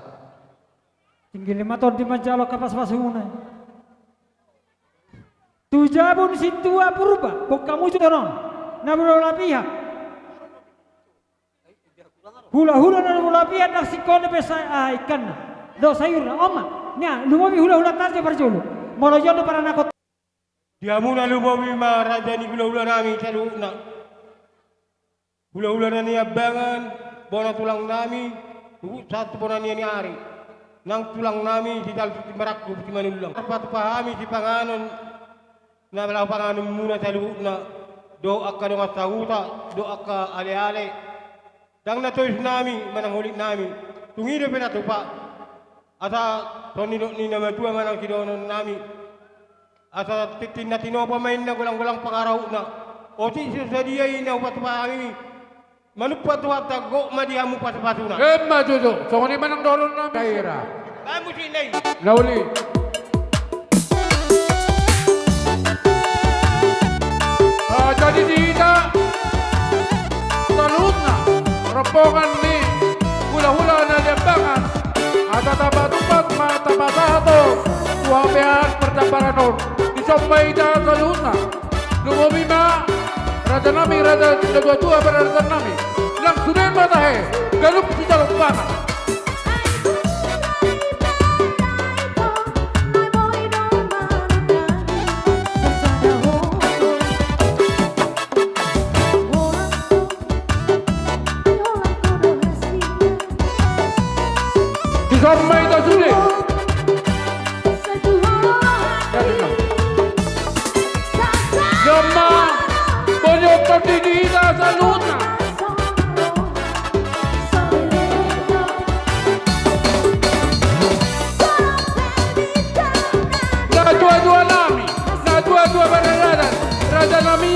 Tinggil ma tondi manjalo angka pasupasu muna. Tu jabu ni sintua Purba, boan hamu jo tutu na bola-bola pihak. Hula-hula na bola pihak, ndang singkop dope sa-, ah, ikanna dohot sayurna. On ma, nia, lumobi hula-hula tarja parjolo. Molo jolo paranakon. Di hamu na lumobi ma raja ni hula-hulanami saluhutna. Hula-hula na niambangan, bona tulangnami, huhut sahat tu bona ni ari. Nang tulangnami, si Talu, si Timbarangkup, si Manullang. Tarpatupa hami sipanganon na laho panganonmuna saluhutna, dohot angka dongan sahuta, dohot angka ale-ale. Ndang na toisnami manang holitnami, tung i dope na tupa. Asa songon nidok ni na matua manang sidohononnami. Asa tintin na tinopa ma inna, golang-golang pangarahutna. Otik so sadia i na hupatupa hami. Manumpak Tuhanta, gok ma di hamu pasupasuna. Ima tutu, songon i ma nang dohononnami. Daerah. Baen musik na i. Na uli. Ah, jadi di hita saluhutna, rombongan ni hula-hula na niambangan, asa tapatupa Papean parjamparan on, dison ma hita saluhutna. Lumobi ma raja nami, raja, raja natuatua, paradaton nami. Nang sude ma tahe, ganup sijalo pangan. Dison ma hita sude. Dison ma, boi dohonon di hita saluhutna. Natuatua nami, natuatua paradaton, raja nami,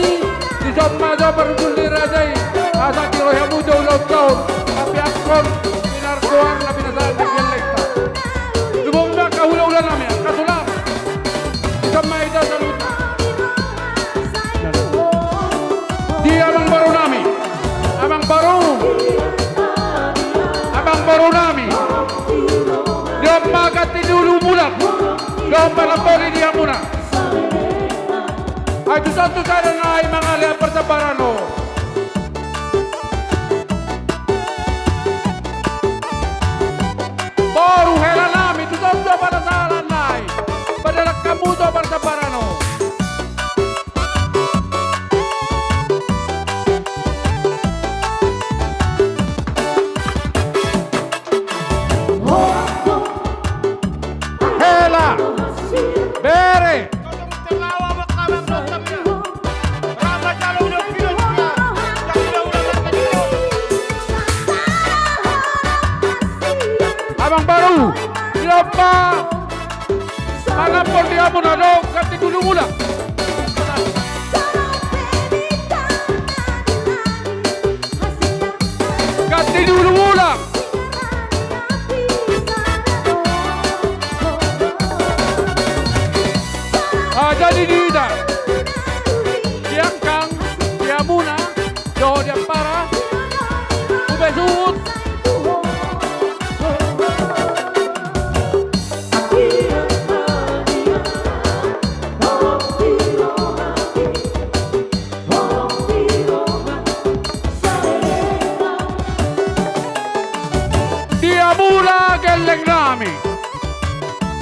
dison ma jo parhundul ni raja i, asa dirohi hamu jo ulaonta on, papeakhon pinargoar na pinasahat ni gellengta. Lumobi ma angka hulahula nami, angka solang. Dison ma hita saluhutna. Di amangboru nami, amangboru, amangboru nami. Dison ma ganti ni ulu mulak. Dison ma na boli di hamuna. Ai tuson tu sada nai mangalean parjamparan on. Boru hela nami, tuson jo panasalan nai. Padalan hamu jo parjamparan on. Hela. Bere. Amangboru, dison ma manambol di hamuna do, ganti ni ulu mulak. Ganti ni ulu mulak. Ah, jadi di hita, di angkang, di hamuna, dohot di ampara, hupasuhut. Di hamuna gelleng nami.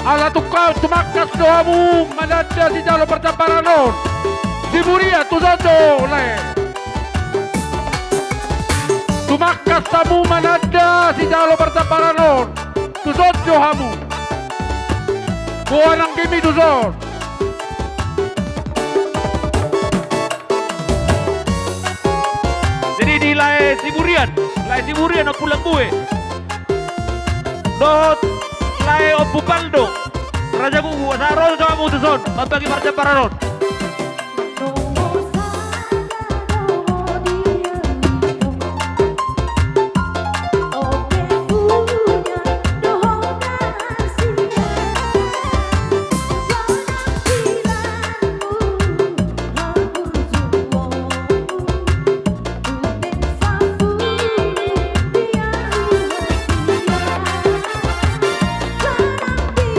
Ala tung tumangkas do hamu mananda sijalo parjamparan on. Siburian, tuson jo lae. Tumangkas hamu mananda sijalo parjamparan on. Tuson jo hamu. Boan anggimi tuson. Jadi di lae Siburian, lae Siburian Ompu Lambue. Dohot lae Ompu Paldo, raja gugu, asa ro jo hamu tuson mambagi parjamparan on.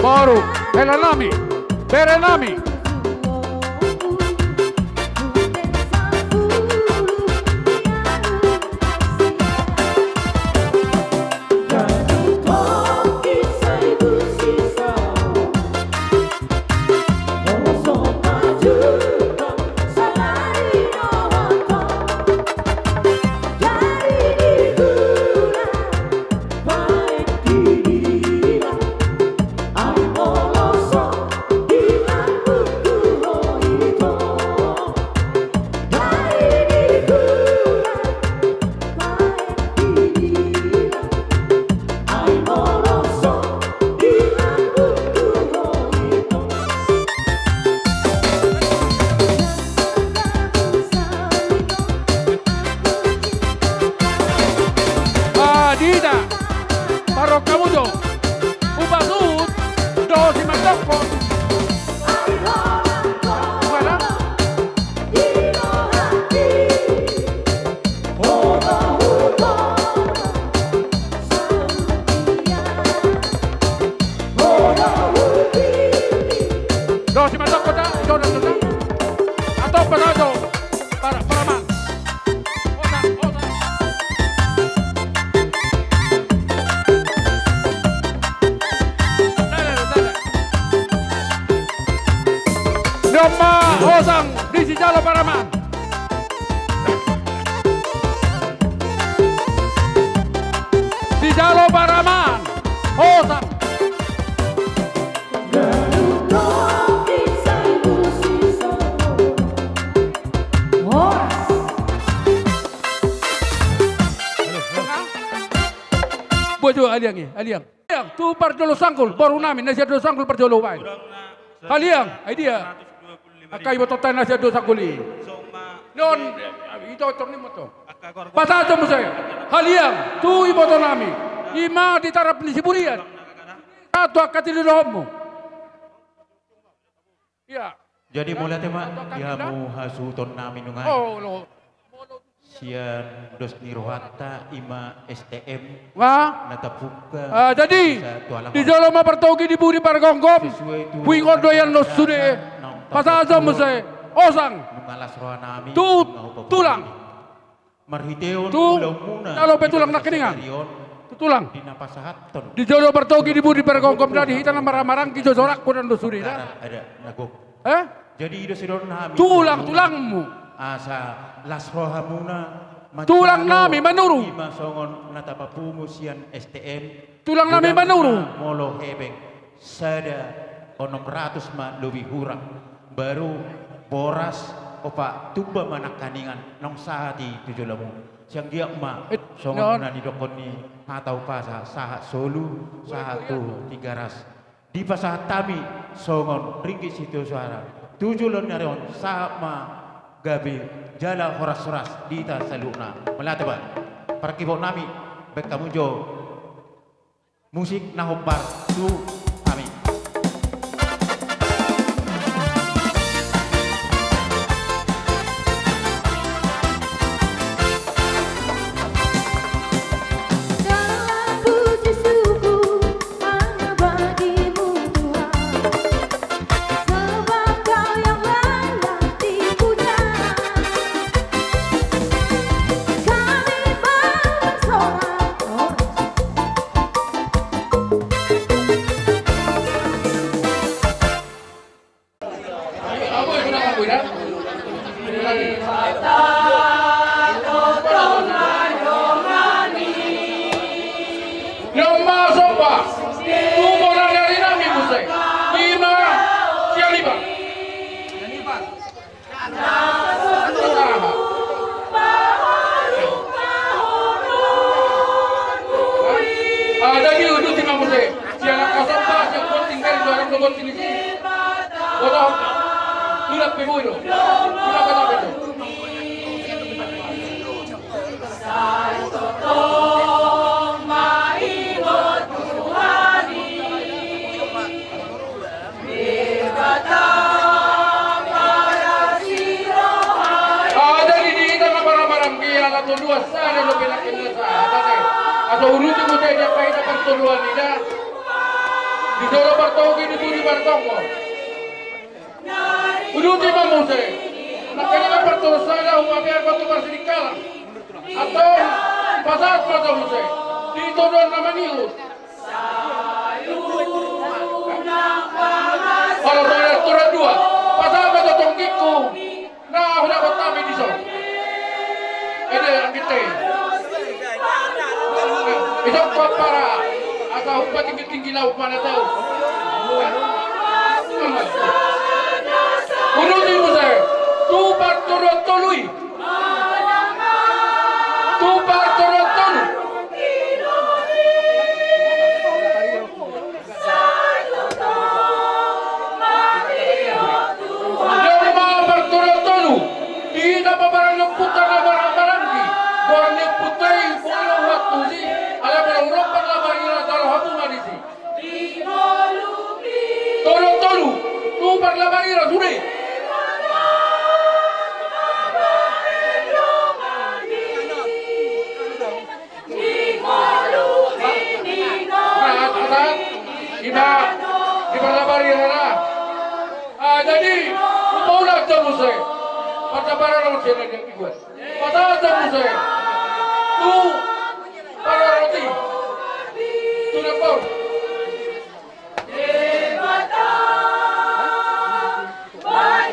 Boru, hela nami, bere nami. Sama osang di sijalo paraman. Sijalo paraman. Osang. Bojo, aliang i, aliang. Haliang, tu parjolo sanggul, boru nami, na sian do sanggul parjolo baen. Haliang, ai dia. Angka ibotonta na sian do sanggul i. Non, ito, ito, ni moto. Pasahat muse. Haliang, tu iboto nami. Ima di tarap ni siburian. Satu angka tilu dohonmu. Ia. Jadi mauliate ma di hamu hasuhuton nami nunga. Sian dos ni rohanta ima S T M. Nga. Na tapungka. Ah, jadi di jolo ma partogi di budi pargomgom. Huingot do ian dos sude. Pasahat muse. Osang. Nunga las roha nami. Tu tulang. Marhiteon tu ulaonmuna, jalo pe tulang nangkiningan. Tu tulang. Di na pasahathon. Di jolo partogi di budi pargomgom, na di hita na marhahamaranggi jo sorak godang do sude da. Ada na gok. Eh? Jadi i do sidon hami tulang, tulangmu. Asa las rohamuna. Tulang nami Manurung. Ima songon na tapapungu sian S T M. Tulang nami Manurung. Molo hepeng sada onom ratus ma lobi hurang. Baru boras, opa tumba ma nangkiningan, naung sahat i tu jolomu. Sian dia ma songon na nidokkon ni hata umpasa, sahat solu, sahat tu Tigaras. Dipasahat hami songon ringgit sitio suara. Tu jolo ni ari on sahat ma gabe jala horas-horas di hita saluhutna. Mauliate ma. Parkibot nami, baen hamu jo musik na hombar tu hami. Jomma somba tu bona ni ari nami muse. Ima sian Ibar. Ah, jadi uduti ma muse. Sian angka somba, sian bonting, dari dorang do bonting i. Boto. Tulak pe boi do. Tulak pe boi do. Ah, jadi di hita na marhahamaranggi ala tolu an sada dope nangkin na sahat, ate. Asa uduti muse di angka hita partoluan i da. Di jolo partogi di budi pargomgom. Uduti ma muse. Nangkin i ma partolu sada hupapean ma tu parsidingkalan. Antong pasahat ma jo muse. Di todoan na maniur. Olo, olo, olo, dua. Pasahat ma jo tonggingku. Na hudapot hami dison. Ede anggit i. Isok pampara. Asa hupatinggi-tinggi laut mana tahu. Uduti muse. Tu partodoan tolu i. Tu partodoan tolu. Jomma partodoan tolu. Di hita paparangi ompunta na marhahamaranggi. Goar ni ompunta i, boi do huantusi. Alai molo hurang parlabari ra, jalo hamu ma disi. Todoan tolu. Tu parlabari ra sude. Asa, asa, ima, di parlabari ra. Ah, jadi, hupaulak jo muse. Partabaran on sian na dibuat. Pasahat jo muse. Tu, paroroti. Tu dapur. Debata, baen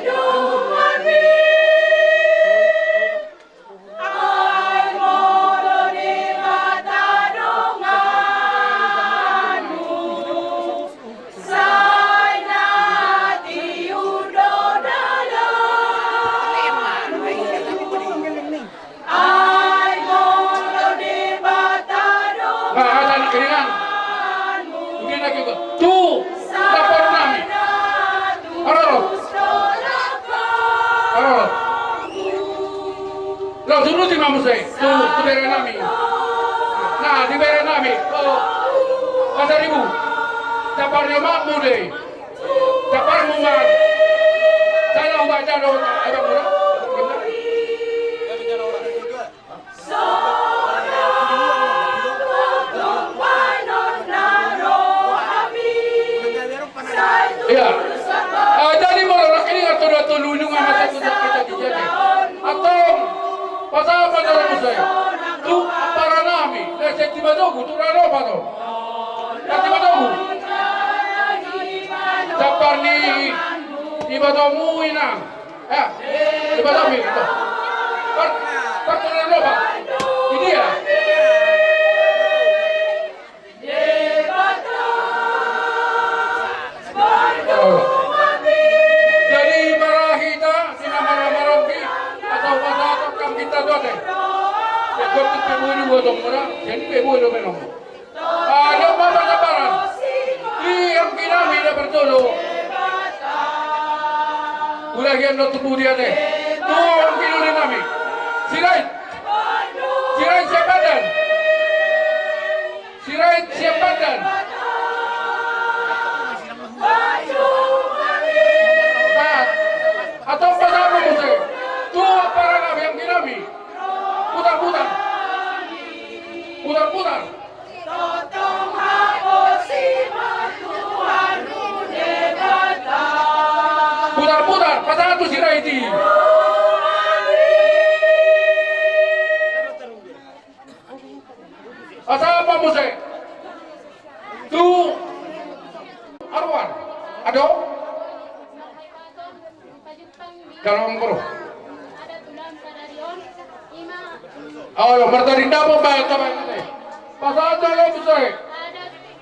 Turuti ma muse tu, tu bere nami. Nah, di bere nami. Oh. Pasaribu. Campar ni omakmu do i. Campar mu ma. Saya udah ada orang abang udah. Ia. Ah, jadi molo nangkiningan tu dua tolu nunga masa tu sakit hati jadi. Antong, pasahat ma jala muse tu ampara nami, na sian Timatogu, tu Ralopa do. Na Timatogu. Campar ni Timatogu inang. Eh, di bawah mi, itu. Par, par turun lo, Pak. Ini ya. Oh. Jadi, marahita, sina marah-marah, atau pasal tukang kita dote. Ya, gua tuh pebulu gua dong, orang. Jadi pebulu memang. Ayo, Bapak Sabaran. Di anggi nami na parjolo. Ulahian do tu budi ate. Tu anggi nami. Sirait. Sirait siapadan. Sirait siapadan. Nah, atau apa nama muse? Tu apa nama anggi nami? Putar-putar. Putar-putar. Putar-putar, pasahat tu Sirait i. Pasahat ma muse. Tu Arwan. Ado. Kalau ngkoro. Olo, martari dapot bae, tabae. Pasahat ma muse.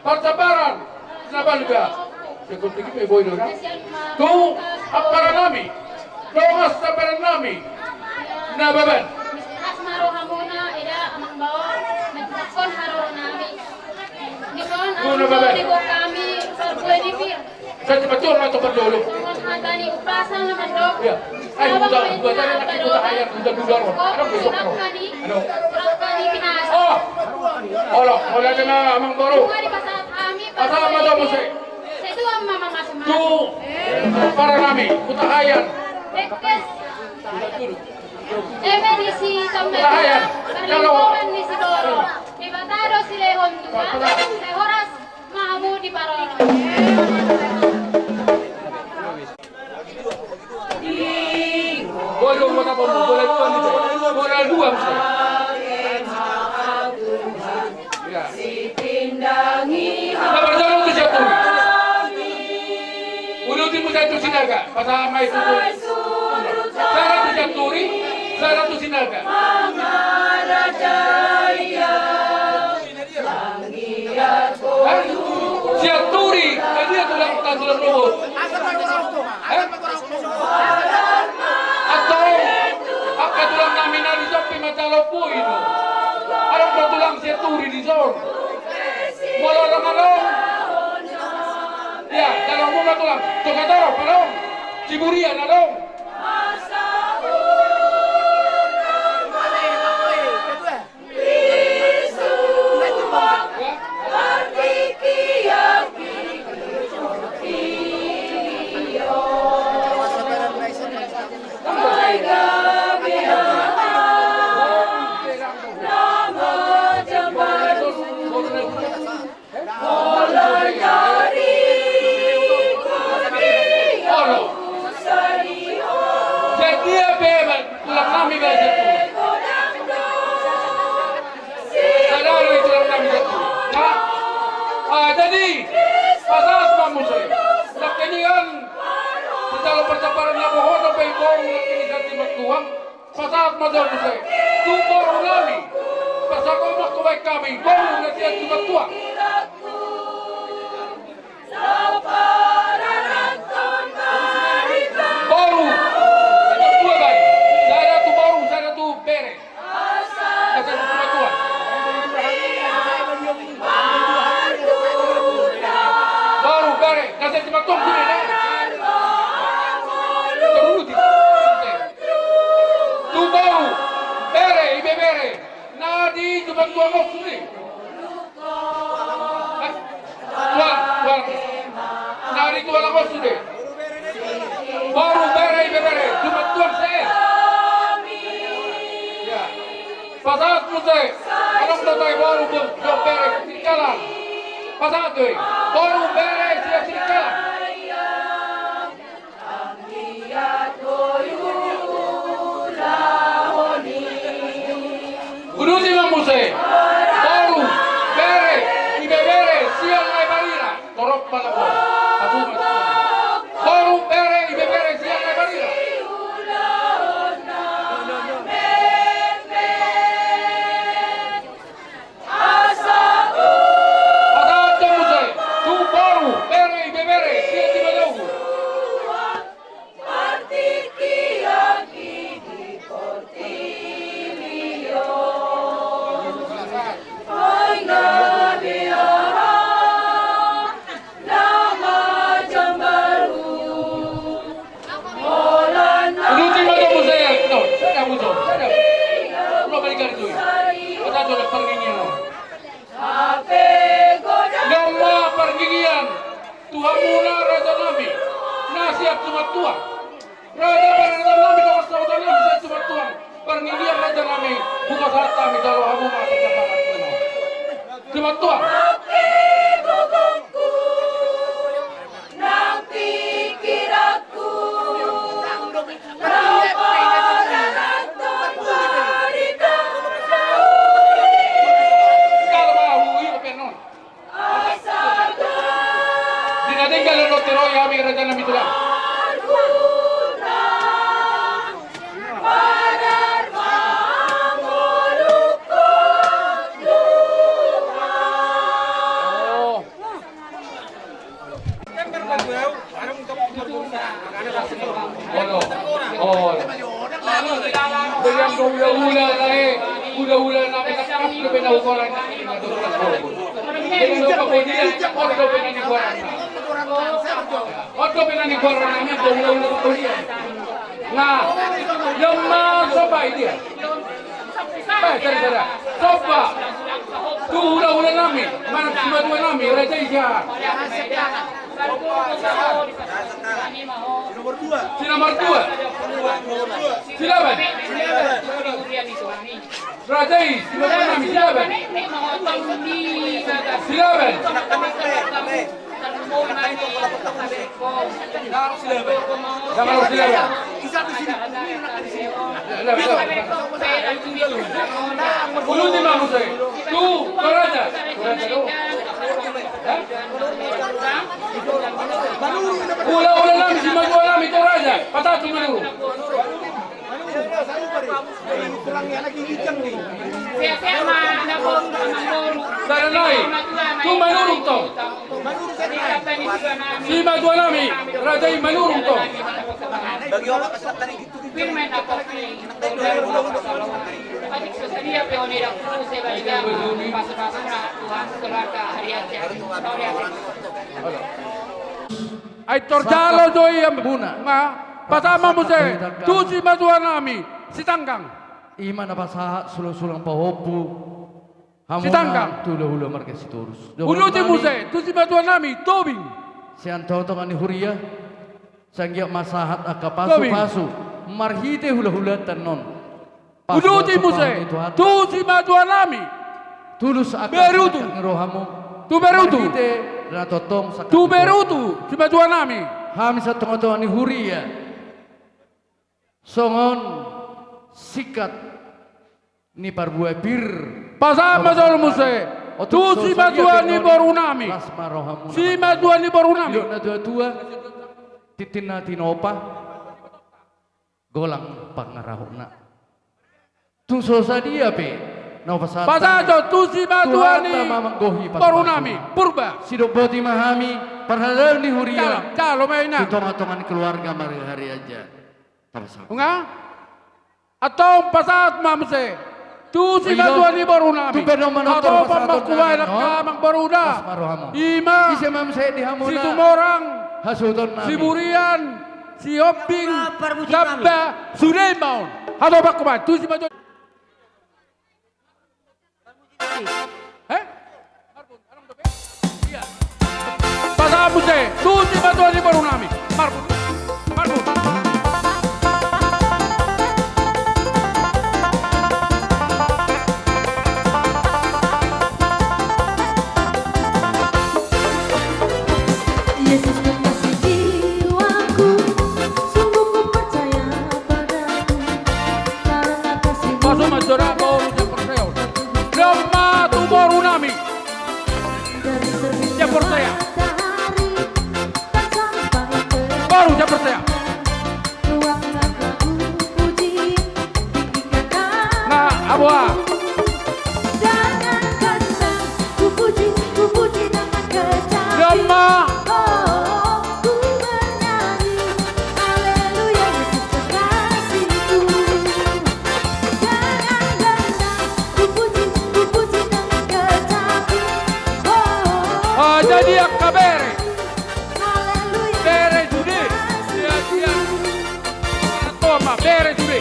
Parsabaran. Na balga. Seperti ini boi do na. Tu ampara nami. Dongan sabaran nami. Na baban. Asmaro hamuna eda amang bao. Metakon haro nami. Dikon. Guna baban. Dikon kami sarbue di pir. Saya cepat jual atau berdolo. Hata ni upasan na mandok. Iya. Ai, udah, udah, jangan lagi, udah, ayam, udah, udah, udah. Ada besok, no. Aduh. Oh. Olo, olo, aja na, amang boru. Asal mata musik. Tu ampara nami, Hutahaean. Hutahaean. Kalau Debata do silehon Tuhan, sai horas ma hamu di parorot. Bola dua, bola dua, bola dua. Ya. Nah, parjolo tu Sianturi. Uduti muse tu Sinaga, pasahat ma i tu. Sada tu Sianturi, sada tu Sinaga. Hah? Sianturi, kan dia tulang, tulang luhut. Hah? Atau angka tulang nami na di son pe manjalo boi do. Adong do tulang Sianturi di son. Molo adong, adong. Ya, adong muna tulang. Tukang torop adong. Siburian adong. Olo. Jadi apa, Bang? Tulang nami, Bang. Selalu itu tulang nami. Nah, ah, jadi, pasahat ma muse. Nangkiningan, di dalam percakapan na bohong, apa yang bohong, nangkiningan di mertuang. Pasahat ma jolo muse tu boru nami. Pasahat ma tu baen hami boru na sian Simantua. Boru. Dua baen. Sada tu boru, sada tu bere. Na sian Simantua. Boru, bere. Na sian Simantua, bere, na. Turuti. Tu boru, eh, Dong bere Sirikalang. Pasahat do i. Toru bere sian Sirikalang. Uduti ma muse. Toru bere, ibebere sian Naiparira. Torop ma na bo. Pasu ma. Toru bere, ibebere sian Naiparira. Pasahat do muse tu boru, bere, ibebere sian Timajauhur. Uduti ma do muse. No, sada, udo, sada. Ulo balik kali tu i. Kota tu ada perninian. Nama perninian tu hamuna raja nami na sian tumatuang. Raja, raja nami, dongan sahuta nami sian tumatuang. Perninian raja nami, buka sahat nami jalo hamu ma. Tumatuang. Nang pikiranku, rau pala nang tong barita. Astaga. Di na tinggal do tiroi hami raja nami tulang. Olo, olo. Dengan hulahula lae, hulahula na menak dope na hugoran. Dengan dope dia, on dope na nigoran. On dope na nigoran nami hulahula hugoran. Nah, nama soba dia. Eh, sada, sada. Soba. Tu hulahula nami, manang simatua nami, raja i sia. Si nomor dua. Si nomor dua. Silaban. Raja i, simatua nami, silaban. Silaban. Uduti ma muse tu Toraja. Hulahula nami, simatua nami Toraja. Pasahat tu Manurung. Sada nai tu Manurung tong. Simatua nami, raja i Manurung tong. Ai tor jalo jo i hamuna. Pasahat ma muse tu simatua nami Sitanggang. I ma na pasahat sulang-sulang pahompu. Hamuna tu hulahula marga Sitorus. Uduti muse tu simatua nami Tobing. Sian tonga-tonga ni huria. Sai anggiat ma sahat angka pasu-pasu marhite hulahulanta on. Uduti muse tu simatua nami. Tulus angka Berutu. Tu Berutu. Tu Berutu simatua nami. Hami sian tonga-tonga ni huria. Songon singkat ni parbue pir. Pasahat ma jolo muse tu simatua ni boru nami. Simatua ni boru nami. Tintin na tinopa. Golang pangarahutna. Tung so sadia pe na hupasahat. Pasahat jo tu simatua ni boru nami Purba. Sidok boti ma hami parhalado ni huria. Jalo ma i na. Tu tonga-tonga ni keluarga marga Harianja. Nunga. Antong pasahat ma muse tu simatua ni boru nami. Hatop ma hubaen angka amangboru da. I ma Situmorang, Siburian, Sihombing, Jamba, sude ma on. Hatop ma hubaen tu simatua. Pasahat muse tu simatua ni boru nami. Marbun. Marbun. Wah. Dengan ganteng ku puji, ku puji dengan kecantikan. Damma. Oh, ku bernyanyi haleluya Yesus kekasihku. Dengan ganteng ku puji, ku puji dengan kecantikan. Oh, ah, jadi angka bere. Haleluya. Bere sude. Siap, siap. Toma, bere sude.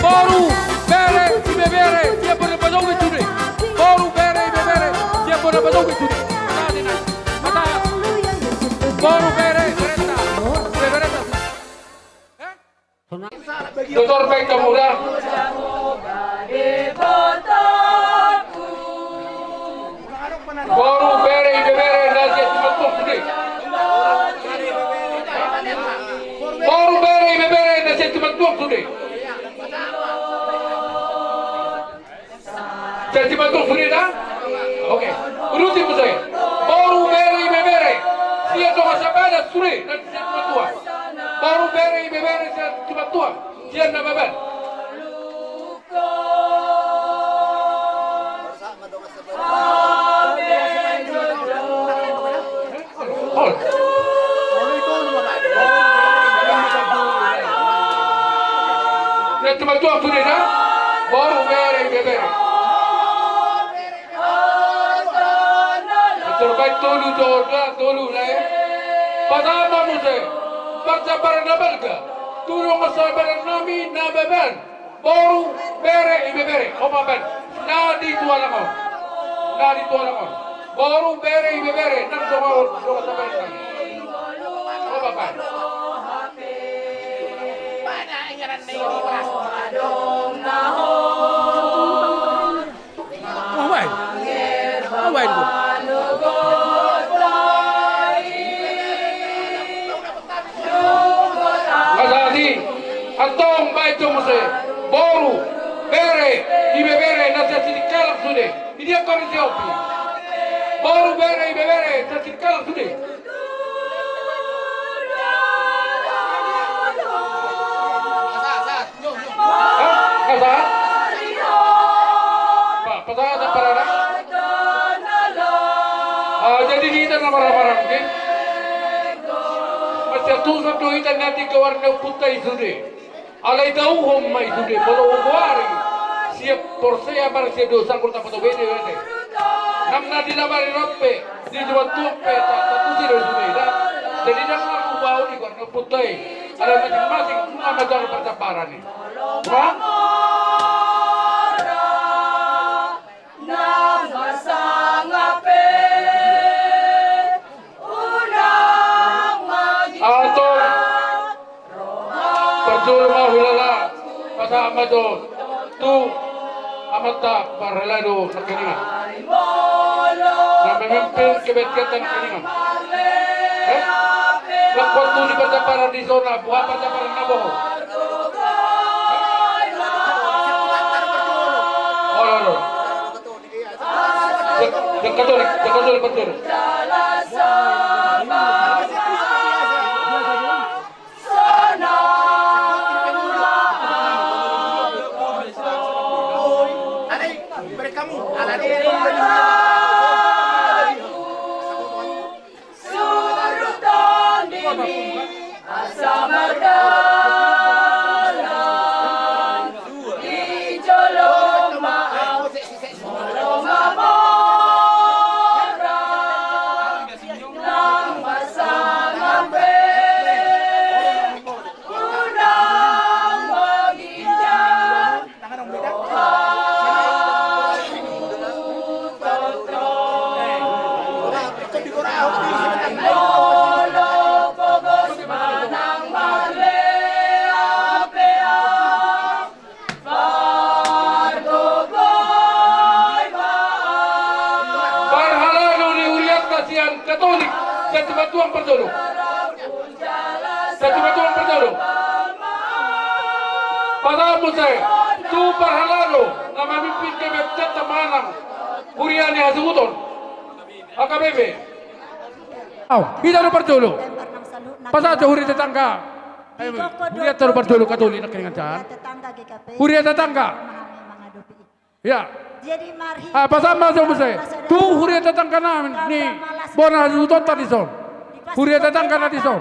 Boru, bere, ibebere, siap bona pajoget sude. Boru, bere, ibebere, siap bona pajoget sude. Mata, mata. Boru, bere, berenta. Berenta. Eh? Tutor baik kamu dah. Boru, bere, ibebere, na sian Simanjuntak sude. Boru, bere, ibebere, na sian Simanjuntak sude. Sian Simanjuntak sude da? Oke. Uduti muse. Boru, bere, ibebere, sian dongan sabanan sude na sian Simanjuntak. Boru, bere, ibebere, sian Simanjuntak. Sian Nababan. Ol. Sian Simanjuntak sude da? Boru, bere, ibebere. Terbaik tolu do da, tolu na e. Pasahat ma muse parjambaran na balga tu dongan sabanan nami Nababan. Boru, bere, ibebere, opat baen. Na di tualang on. Na di tualang on. Boru, bere, ibebere, nang dongan, dongan sabanan nami. Opat baen. Wah, baen. Wah, baen, tu. Nga sahat i, antong baen jo muse. Boru, bere, ibebere, na sian Sitinggalang sude. Idia kori si Opi. Boru, bere, ibebere, na sian Sitinggalang sude. Hah? Nga sahat? Pa-, pasahat parada. Ah, jadi hita na marhahamaranggi, mansai antusan do hita na di goar ni ompunta i sude. Alai dauhon ma i sude, molo hugoari sian porsea, barang sian dosa, molo tapatobedi ate. Nang na di Nababan pe, di Simanjuntak pe, ta-, tatusi do i sude da. Jadi ndang na hubaon i goar ni ompunta i. Alai masing-masing nunga manjalo parjambaran i. Ba? Antong parjolo ma hulala, pasahat ma jo tu amanta parhalado nangkiningan. Na memimpin kebaktian nangkiningan. Eh? Nang kuat tu di parjambaran di son, boha parjambaran na boha? Olo, olo. Dek-, dekat tu, dekat tu, dekat tu. Asa mardalan di jolom ma au, molo mamora nang masa Tulang parjolo. Pasahat muse tu parhalado na mamimpin GBFC manang huria ni hasuhuton HKBP. Au, hita do parjolo. Pasahat jo huria tetangga. Ayo, huria tetangga parjolo, Katolik nangkiningan. Huria tetangga. Ya. Jadi marhi. Ah, pasahat ma jo muse tu huria tetangga nami, ni bona hasuhutonta dison. Huria tetangga na dison.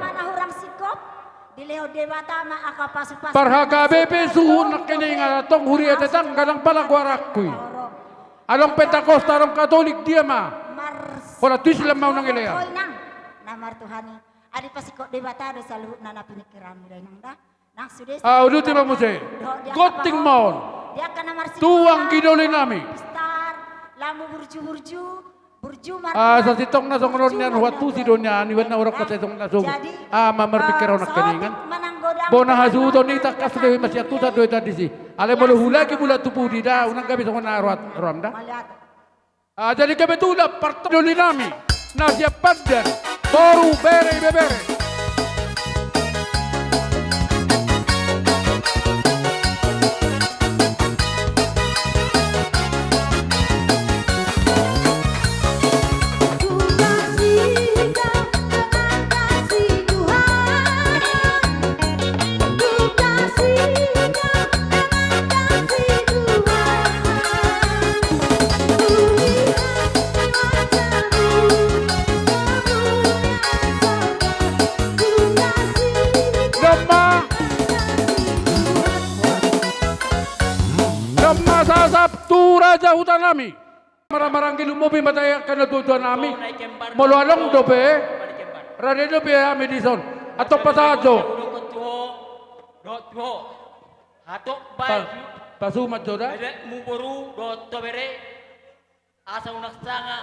Dilehon Debata ma angka pasupasu. Par HKBP suhut nangkiningan, antong huria tetangga nang pala goaranku i. Adong Pentakosta, adong Katolik, dia ma. Holan tu Islam ma unang ilean. Na martuhan i. Adi pasingkop Debata do saluhutna na piningkiranmu da inang da. Nang sude. Ah, uduti ma muse. Gonting ma on. Tu anggi doli nami. Star, lampu burju-burju, burju mar. Ah, sasintongna songon on nian, huantusi do nian, ibaen na hurang kasesong na songon. Ah, ma marpingkir au nangkiningan. Bona hasuhuton i tangkas do i, masiantusan do hita disi. Alai molo hulaki mula tu pudi da, unang gabe songon na rohat roham da. Ah, jadi kebetulan parjolo doli nami na sian Pandan, boru, bere, ibebere. Damma, damma sasap tu raja huta nami. Mara-, maranggi lumobi ma hita angka na tua-tua nami. Molo adong dope, rade dope hami dison. Antong pasahat jo. Dohot tu ho. Hatop baen. Pa-, pasuman jo da. Bere, mu boru dohot ho bere. Asa unang sanga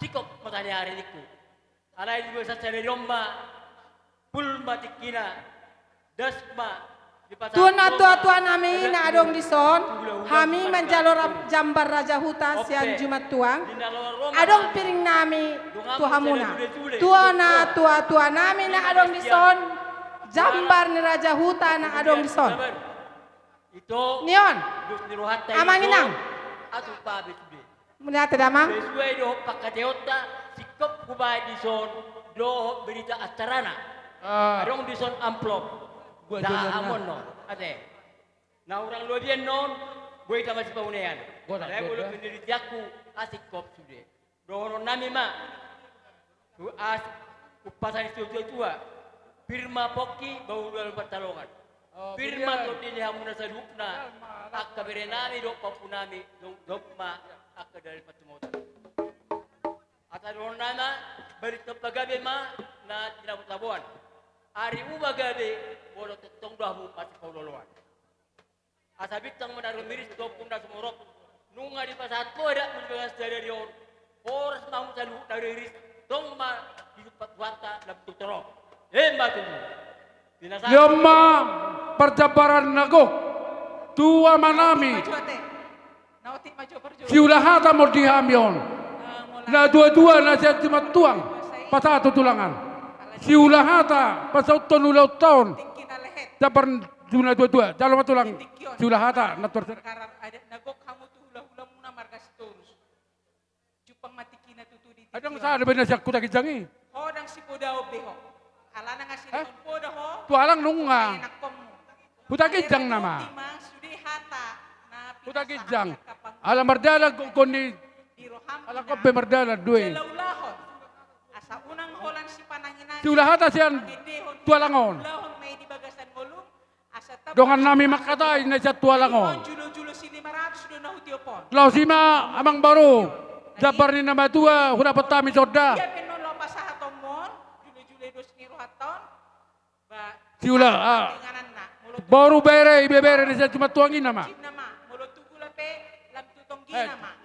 singkop ma tani ari ningku. Alai di bagasan sadari on ma, pul ma tingkina, das ma. Tu na tua-tua nami na adong dison, hami manjalo ra-, jambar raja huta sian Jumat Tuang. Adong piring nami tu hamuna. Tu na tua-tua nami na adong dison, jambar ni raja huta na adong dison. Ni on. Amang inang. Mauliate damang. Sesuai dohot pangkataion ta, singkop hubaen dison dohot berita acarana. Ah. Adong dison amplop. Buat jaha jalan amon na. Non ate. Na hurang lobian non, boi ta masipaunaan. Alai molo penelitianku, ah, singkop sude. Dohonon nami ma. Tu as, umpasa ni situa-tua. Pir ma pongki, bahul-bahul pansalongan. Oh, pir ma tondi ni hamuna saluhutna, angka bere nami dohot pahompu nami, dong, dong ma angka dalan pansamotan. Asa dohonon nami ma, balintang pagabe ma na tinabo-taboan. Arimu ma gabe, molo tongtong do hamu masipaolo-oloan. Asa bintang ma na rumiris tu ombun na sumorop. Nunga dipasahat ho adatmu di bagasan sadari on. Horas ma hamu saluhut na riris. Tong ma dijumpa Tuhanta lam tu torop. Emma tutu. Ni on ma parjambaran na gok tu amanami. Siula hata ma on di hami on. Na tua-tua na sian Jumat Tuang. Pasahat tu tulang an. Siula hata pasauthon ulaonta on. Jambar tu na tua-tua, jalo ma tulang siula hata na tuar. Adat na gok hamu tu hula-hulamuna marga Sitorus. Jumpang ma tingkina tutu di tingki on. Adong sada be na sian Huta Ginjang i. Ho ndang sipodaon be ho. Alana nga silehon poda ho. Tu alang nunga. Huta Ginjang nama. Huta Ginjang. Ala mardalan gok ni. Ala gok be mardalan dua i. Asa unang holan sipanangi-nangi. Siula hata sian Tualang on. Dongan nami mangkatai na sian Tualang on. Laos i ma amang boru. Jambar ni na matua hudapot hami sonda. Siula, ah. Boru, bere, ibebere na sian Jumat Tuang i nama.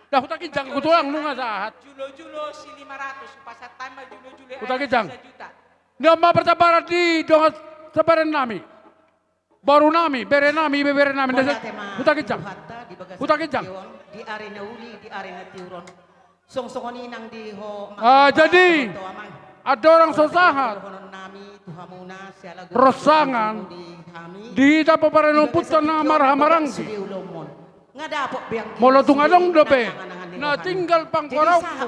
Dah Huta Ginjang, Huta Ginjang nunga sahat. Huta Ginjang. Ni on ma parjambaran di dongan sabaran nami. Boru nami, bere nami, ibebere nami. Huta Ginjang. Huta Ginjang. Di ari na uli, di ari na tiur on. Song songon i nang di ho. Ah, jadi. Andorang so sahat ronsangan di hita pomparan ni ompunta na marhahamaranggi, molo tung adong dope na tinggal pangkorahonku,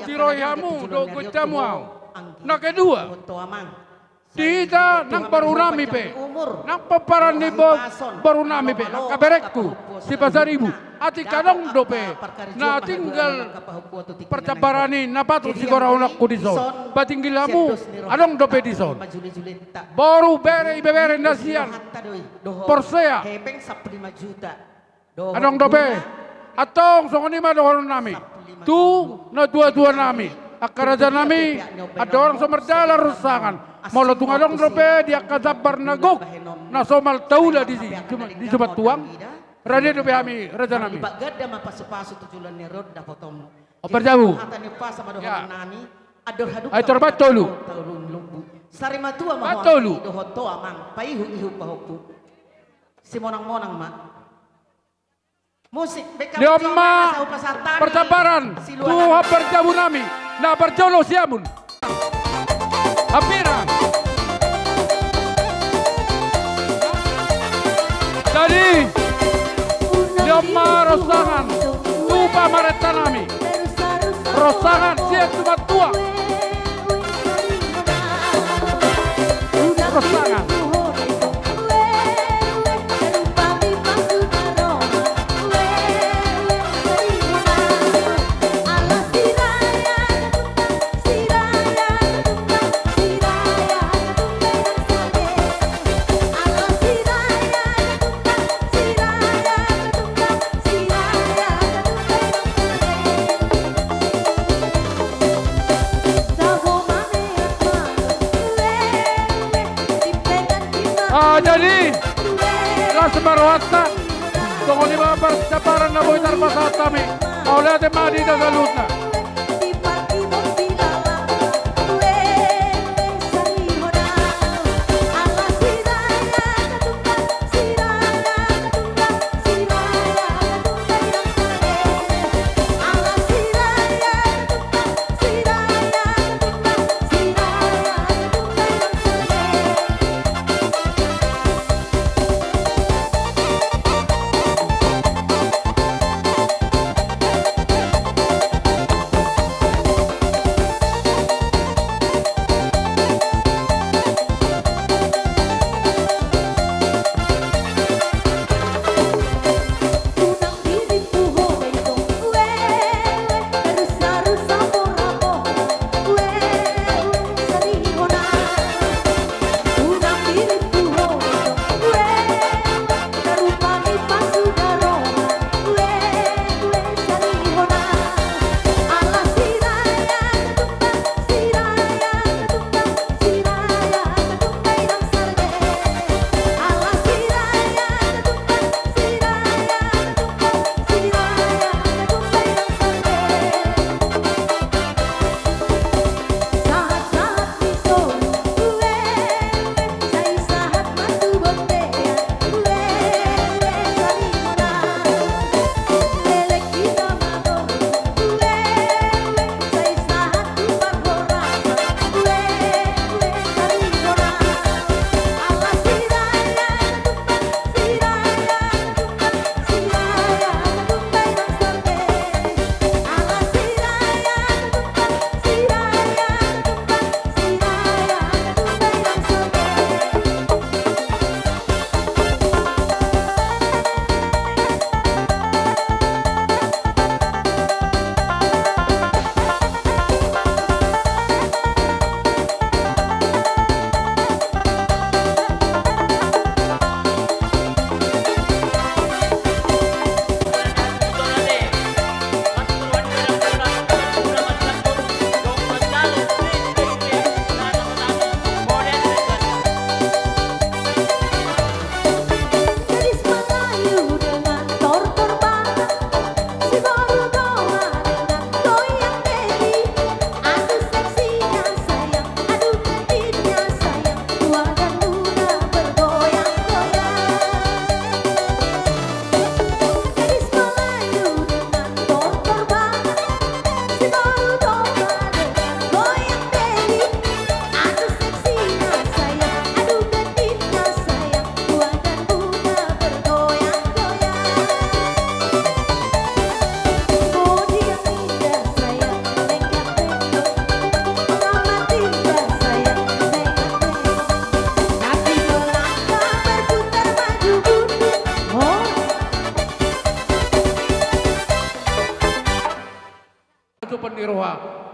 tiroi hamu dohot goit hamu ahu. Na kedua, di hita nang borunami pe, nang pomparan ni bo-, borunami pe, angka berengku Sipasaribu, atik adong dope na tinggal parjambaran i na patut sikorahononku dison. Patinggil hamu, adong dope dison boru, bere, ibebere na sian Porsea. Adong dope. Antong songon i ma dohononnami tu natuatuanami, angka rajanami, andorang so mardalan ronsangan, molo tung adong dope di angka jambar na gok na somal taula di, di Jumat tuang, rade dope hami rajanami. Bagada ma pasupasu tu joloan ni ari on dapotonmu. Omparjabu. Hata ni umpasa ma dohononnami. Andor hadungka. Aitor patolu. Sarimatua ma ho, patolu. Dohot ho amang, paihuihu pahompu. Simonangmonang ma. Musik, on ma parjambaran tu omparjabunami na parjolo siamun. Hambirang. Jadi, on ma ronsangan tu pamarentanami. Ronsangan sian Jumat tuang. Ronsangan. Ah, jadi, las ma rohanta. Songon i ma parjambaran na boi tarpasahat hami. Mauliate ma di hita saluhutna.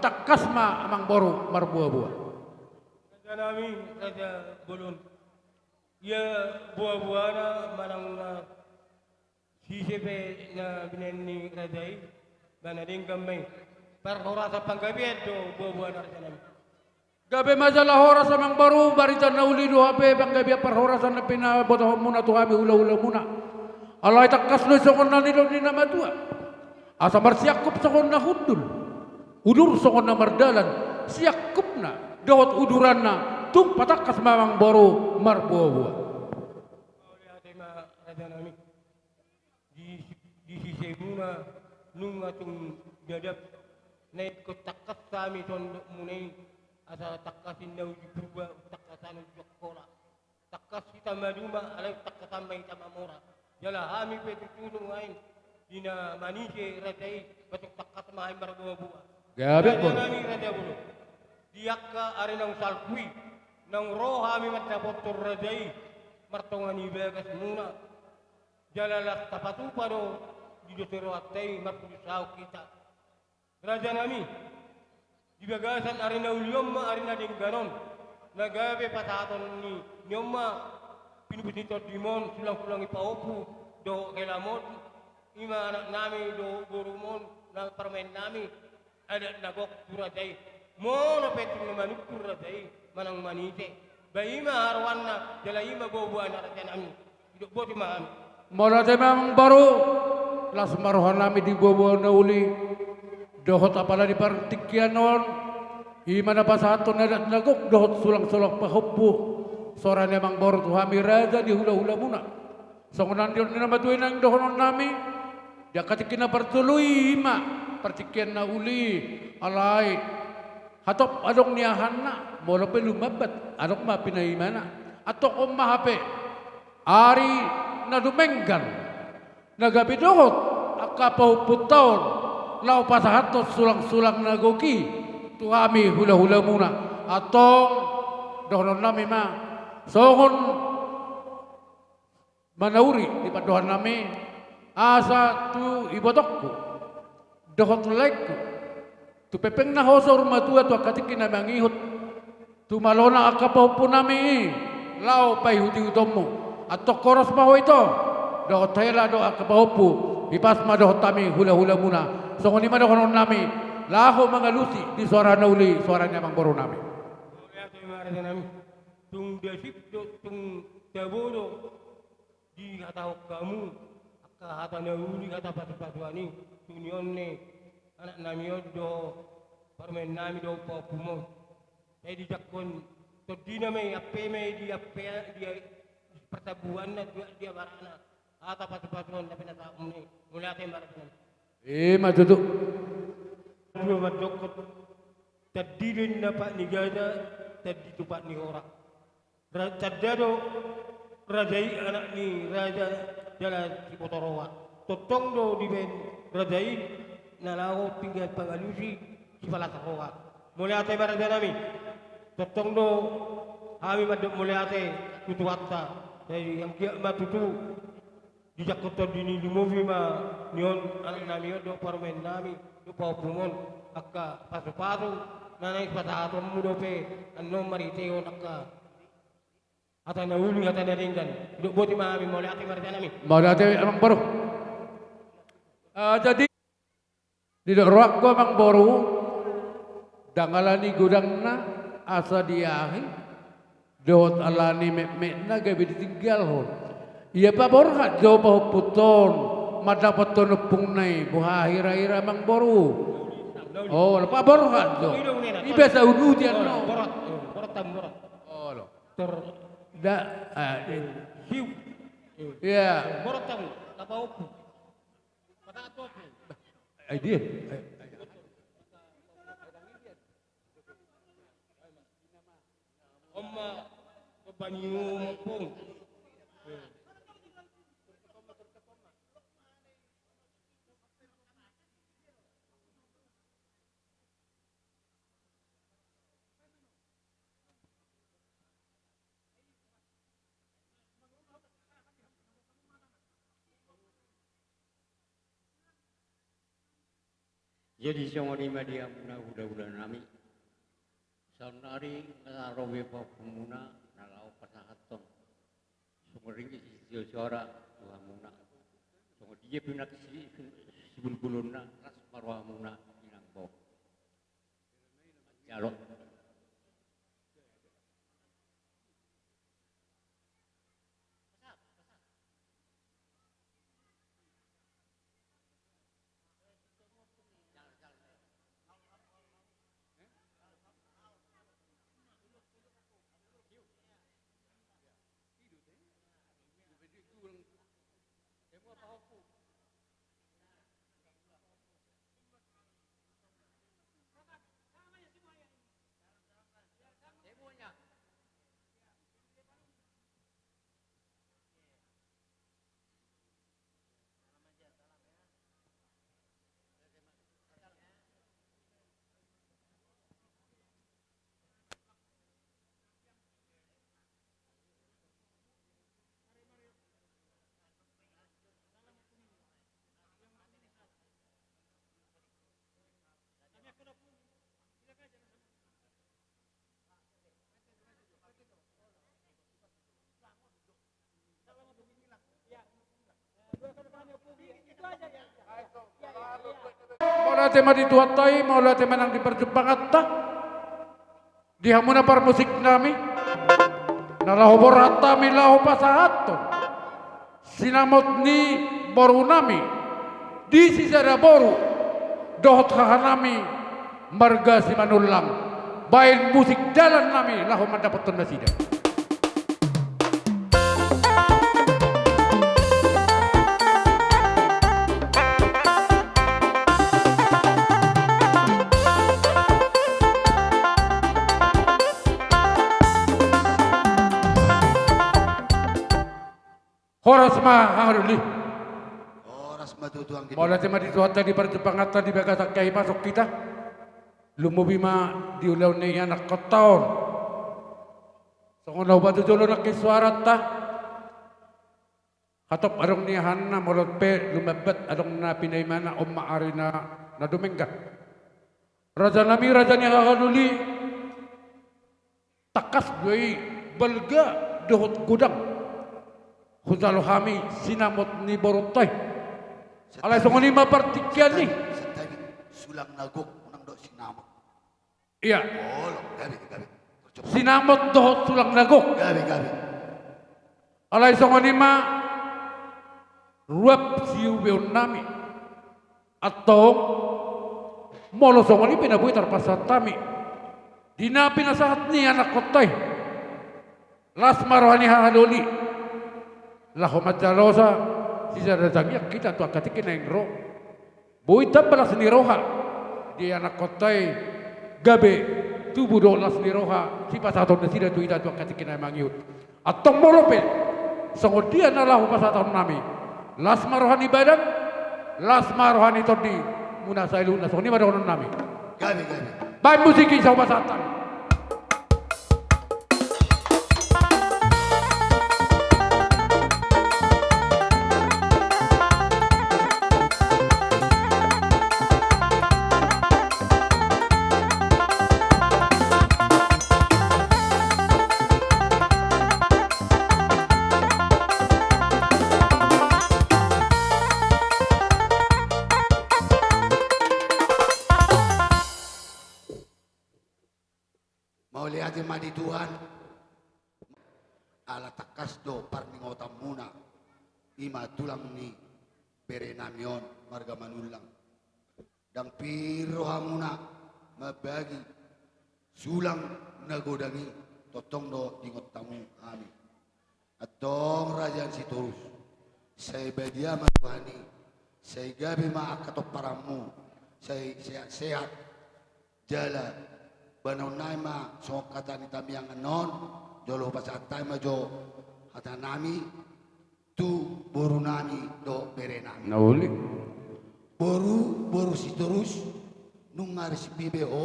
Tangkas ma amangboru marboaboa. Raja nami, raja bolon. Ia boaboana manang na sise pe na binahen ni raja i, ba na denggan ma i. Parhorasan panggabean do boaboana raja nami. Gabe ma jala horas amangboru, barita na uli do hape panggabean parhorasan na pinabotohonmuna tu hami hulahulamuna. Alai tangkas do i songon na nidok ni na matua. Asa marsiangkup songon na hundul, udur songon na mardalan, siangkupna dohot uduranna, tung patangkas ma amangboru marboaboa. Mauliate ma raja nami. Di, di sisemuna nunga tung dadap, na ingkon tangkas hami tondokmuna i, asa tangkas i na uju Purba, tangkasan uju Angkola. Tangkas hita maduma, alai tangkasan ma hita mamora. Jala hami pe tutu nuaeng di na manise raja i, ba tung tangkas ma hami marboaboa. Gabe. Raja nami, raja bolon. Di angka ari naung salpu i, naung ro hami mandapothon raja i martonga ni bagasmuna. Jala las tapatupa do di dope rohanta i marpudun saut hita. Raja nami, di bagasan ari na uli on ma ari na denggan on, na gabe pasahaton ni, ni on ma pinupus ni tondim on, sulangsulang ni pahompu dohot helamon, i ma anak nami dohot borum on, na parumaen nami, adat na gok tu raja i. Molo pe tung na manungkun raja i manang manise, ba i ma haroanna jala i ma boaboana raja nami. Didok boti ma hami. Mauliate ma amangboru, las ma roha nami di boaboa na uli, dohot apala di partingkian on, i ma na pasahathon adat na gok dohot sulangsulang pahompu, sora ni amangboru tu hami raja ni hulahulamuna. Songon na nidok ni na matua i naeng dohonon nami, di angka tingki na parjolo i ma partingkian na uli, alai hatop adong niahanna, molo pe lumambat adong ma pinaimana. Antong on ma hape ari na dumenggan, na gabe dohot angka pahompunta on laho pasahathon sulangsulang na gok i tu hami hulahulamuna. Antong dohonon nami ma songon manauri di pandohan nami, asa tu ibotongku dohot laengku, tu pengpeng na ho saur matua, tu angka tingki na mangihut, tu malona angka pahompu nami i laho paihutuhutonmu. Antong horas ma ho ito dohot hela dohot angka pahompu, hipas ma dohot hami hulahulamuna. Songon i ma dohonon nami laho mangalusi di soara na uli, soara ni amangboru nami. Mauliate ma raja nami. Tung dasip do, tung tabo do dihatahon hamu angka hata na uli, hata patupatuan i tu nion ni anak nami on dohot parumaen nami dohot pahompum on. Sai dijangkon tondina ma i, ampe ma i di ampe, di partambuanna, di, di abarana hata patupatuan na pinasahutmuna i. Mauliate ma raja nami. I ma tutu. Dua mandokkon, tandi do inna pat ni gaja, tandi tu pat ni hora. Ra-, tanda do raja i anak ni raja jala siboto roha. Tongtong do dibaen raja i na laho tinggal pangalusi sipalasa roha. Mauliate ma raja nami. Tongtong do hami mandok mauliate tu Tuhanta. Jadi anggiat ma tutu dijangkon tondi ni lumobi ma nion anak nami on dohot parumaen nami dohot pahompum on angka pasupasu na naeng pasahatonmu dope annon marhitehon angka hata na uli, hata na denggan. Didok boti ma hami, mauliate ma raja nami. Mauliate amangboru. Ah, jadi didok rohangku amangboru, ndang alani godangna asa diahi, dohot alani metmetna gabe ditinggalhon. Ia paborhat jo pahompunta on mandapothon ompungna i, boha hira-hira amangboru. Olo, paborhat jo. I basa unuti annon. Borhat, borhat, borhat. Olo. Tor. Da, ah, eh. Hiu. Ia. Borhat tamu, tapa opu. Mata atopu. Ai dia. Oma, kebani ompung. Jadi songon i ma di hamuna hulahula nami. Saonnari nga ro be pahompumuna na laho pasahathon songon ringgit sitio soara tu hamuna. Songon dia pinaki si, si, sibulbulonna las ma rohamuna inang boru. Jalo. Mauliate ma di Tuhanta i, mauliate ma nang di parjumpanganta. Di hamuna parmusik nami, na laho borhat hami laho pasahathon sinamot ni boru nami, di sisada boru dohot haha nami marga Simanullang, baen musik dalan nami laho mandapothon nasida. Horas ma haha doli. Horas ma tutu anggi. Mauliate ma di Tuhanta di parjumpanganta di bagasan hahipason hita. Lumobi ma di ulaon ni anakhonta on. Songon na hupatujolo nangkin soaranta. Hatop adong niahanna, molo pe lumambat adong na pinaimana, on ma ari na, na dumenggan. Raja nami, raja ni haha doli. Tangkas do i balga dohot godang hujalo hami sinamot ni borunta i. Alai songon i ma partingkian i. Santabi, santabi. Sulang na gok, unang dohot sinamot. Ia. Olo, gabe, gabe. Sinamot dohot sulang na gok. Gabe, gabe. Alai songon i ma ruap siubeon nami. Antong, molo songon i pe na boi tarpasahat hami di na pinasahat ni anakhonta i. Las ma roha ni haha doli laho manjalosa sisada tangiang hita tu angka tingki naeng ro. Boi tamba las ni roha di anakhonta i, gabe tubu do las ni roha sipasahaton nasida tu hita tu angka tingki naeng mangihut. Antong molo pe songon dia na laho pasahaton nami, las ma roha ni badan, las ma roha ni tondi muna saluhutna, songon i ma dohonon nami. Gabe, gabe. Baen musik i, sai hupasahat hami. Mauliate ma di Tuhan. Ala tangkas do parningotanmuna, i ma tulang ni bere nami on marga Manullang. Ndang pir rohamuna mambagi sulang na godang i, tongtong do diingot hamu hami. Antong raja ni Sitorus, sai badia ma Tuhan i, sai gabe ma angka tomparanmu, sai sehat-sehat. Jala baenon nami ma songon hata ni tamiang annon, jolo hupasahat hami ma jo hata nami tu boru nami dohot bere nami. Na uli. Boru, boru Sitorus, nunga resmi be ho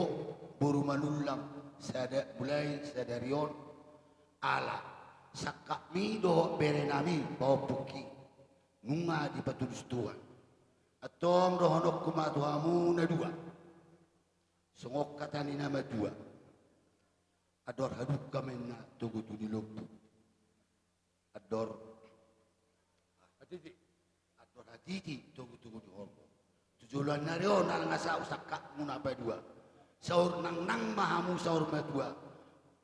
boru Manullang sada, mulai sadari on, ala sangkapmi dohot bere nami pahompungki nunga dipatulus Tuhan. Antong dohononku ma tu hamu na dua. Songon hata ni na matua: Andor hadungka ma inna togu tu ni lombu. Andor hatiti. Andor hatiti togu-togu ni horbo. Tu joloan ni ari on ala nga saut sangkapmuna padua. Saur nangnang ma hamu saur matua.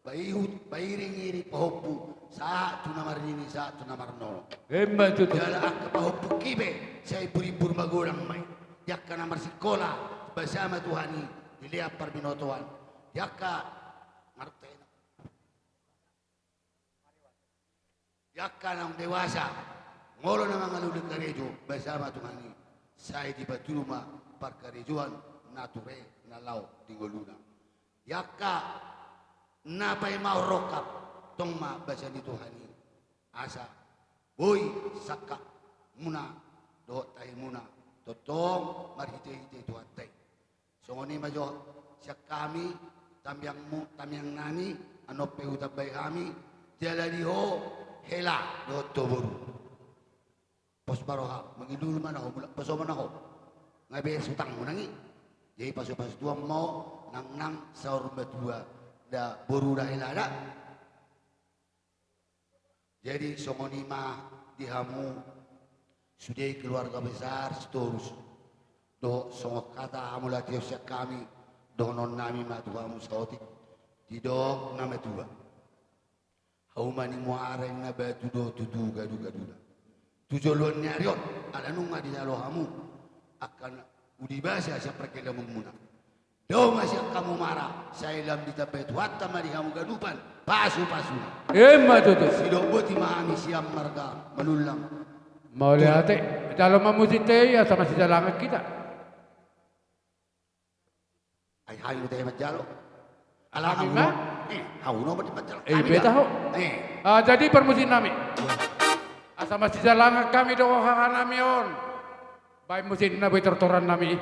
Paihut, pairing-iring pahompu, sahat tu na marnini, sahat tu na marnono. Emma tutu. Jala angka pahompungki pe, sai burimbur magodang ma i. Di angka na marsikola, basa ma Tuhan i, dilean parbinotoan. Di angka ngartena. Di angka naung dewasa, molo na mangalului karejo, basa ma Tuhan i, sai dipatudu ma parkarejoan na ture na laho di ngoluna. Di angka na paima rongkap, tong ma basa ni Tuhan i, asa boi sangkapmuna dohot tahimuna, tongtong marhite-hite Tuhanta i. Songon i ma jo sian hami, tamiangmu, tamiangnami, annon pe hutambai hami, jala di ho hela dohot ho boru. Pos ma roha, mangilulu ma na ho, mulak poso ma na ho. Nga beres utangmu nang i. Jadi pasu-pasu Tuhan ma ho, nangnang saur matua, da boru da hela da. Jadi songon i ma di hamu sude keluarga besar Sitorus. Dohot songon hata hamauliateon sian hami, dohononnami ma tu hamu saotik, didok na matua: Hauma ni muara inna batu do tutu gadu-gaduna. Tu joloan ni ari on, ala nunga dijalo hamu angka na uli basa sian pargellengonmuna. Dao ma sian hamu muara, sai lam ditambai Tuhanta ma di hamu ganupan pasu-pasuna. Emma tutu. Sidok boti ma hami sian marga Manullang. Mauliate. Jalo ma musik te i, asa masijalangan hita. Ai hami do tahe manjalo. Ala hami ma? Eh, hau no ma di manjalo. Eh, hami beta da ho. Eh. Ah, jadi parmusiknami, asa masijalangan hami do hahanami on. Baen musik na boi tortorannami i.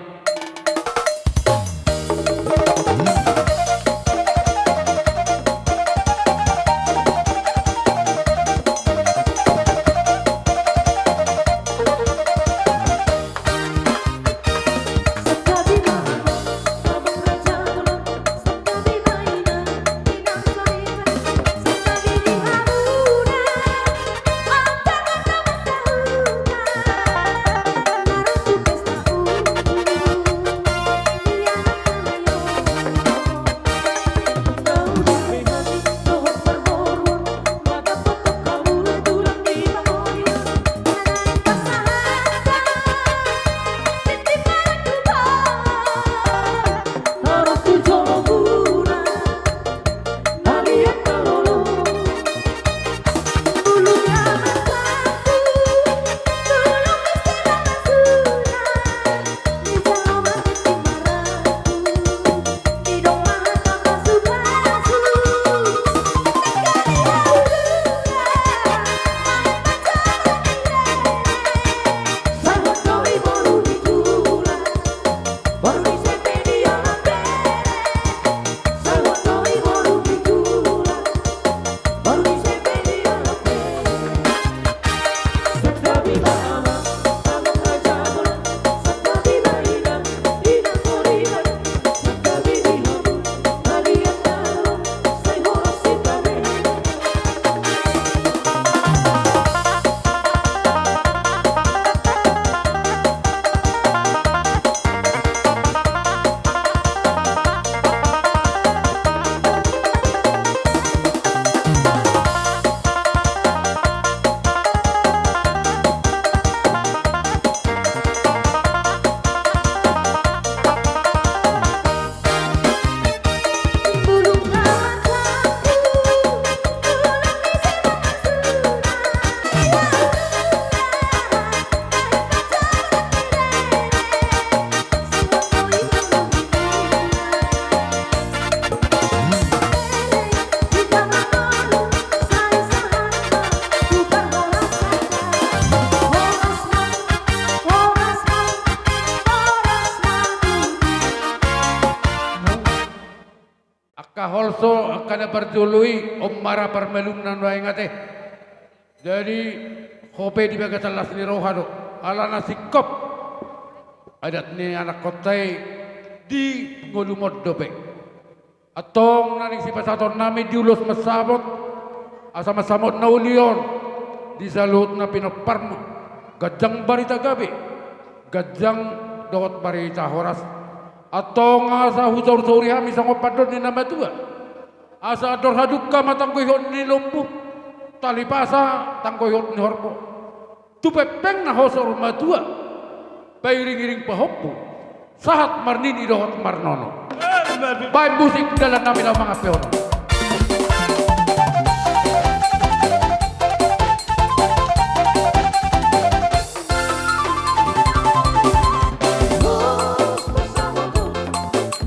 Angka holso, angka na parjolo i, on ma ra parmalumna nuaeng ate. Jadi, ho pe di bagasan las ni roha do, alana singkop adat ni anakkonta i, Di ngolumon dope. Antong naeng sipasahatonnami di ulos mansabot, asa mansamot na uli on di saluhut na pinomparmu, ganjang barita gabe, ganjang dohot barita horas. Antong asa husaursauri hami songon pandok ni na matua, asa andor hadungka ma tanggo ihot ni lombu, tali pasa tanggo ihot ni horbo. Tu pengpeng na hosor matua, pairingiring pahompu, sahat marnini dohot marnono. Baen musik dalannami laho mangampe on.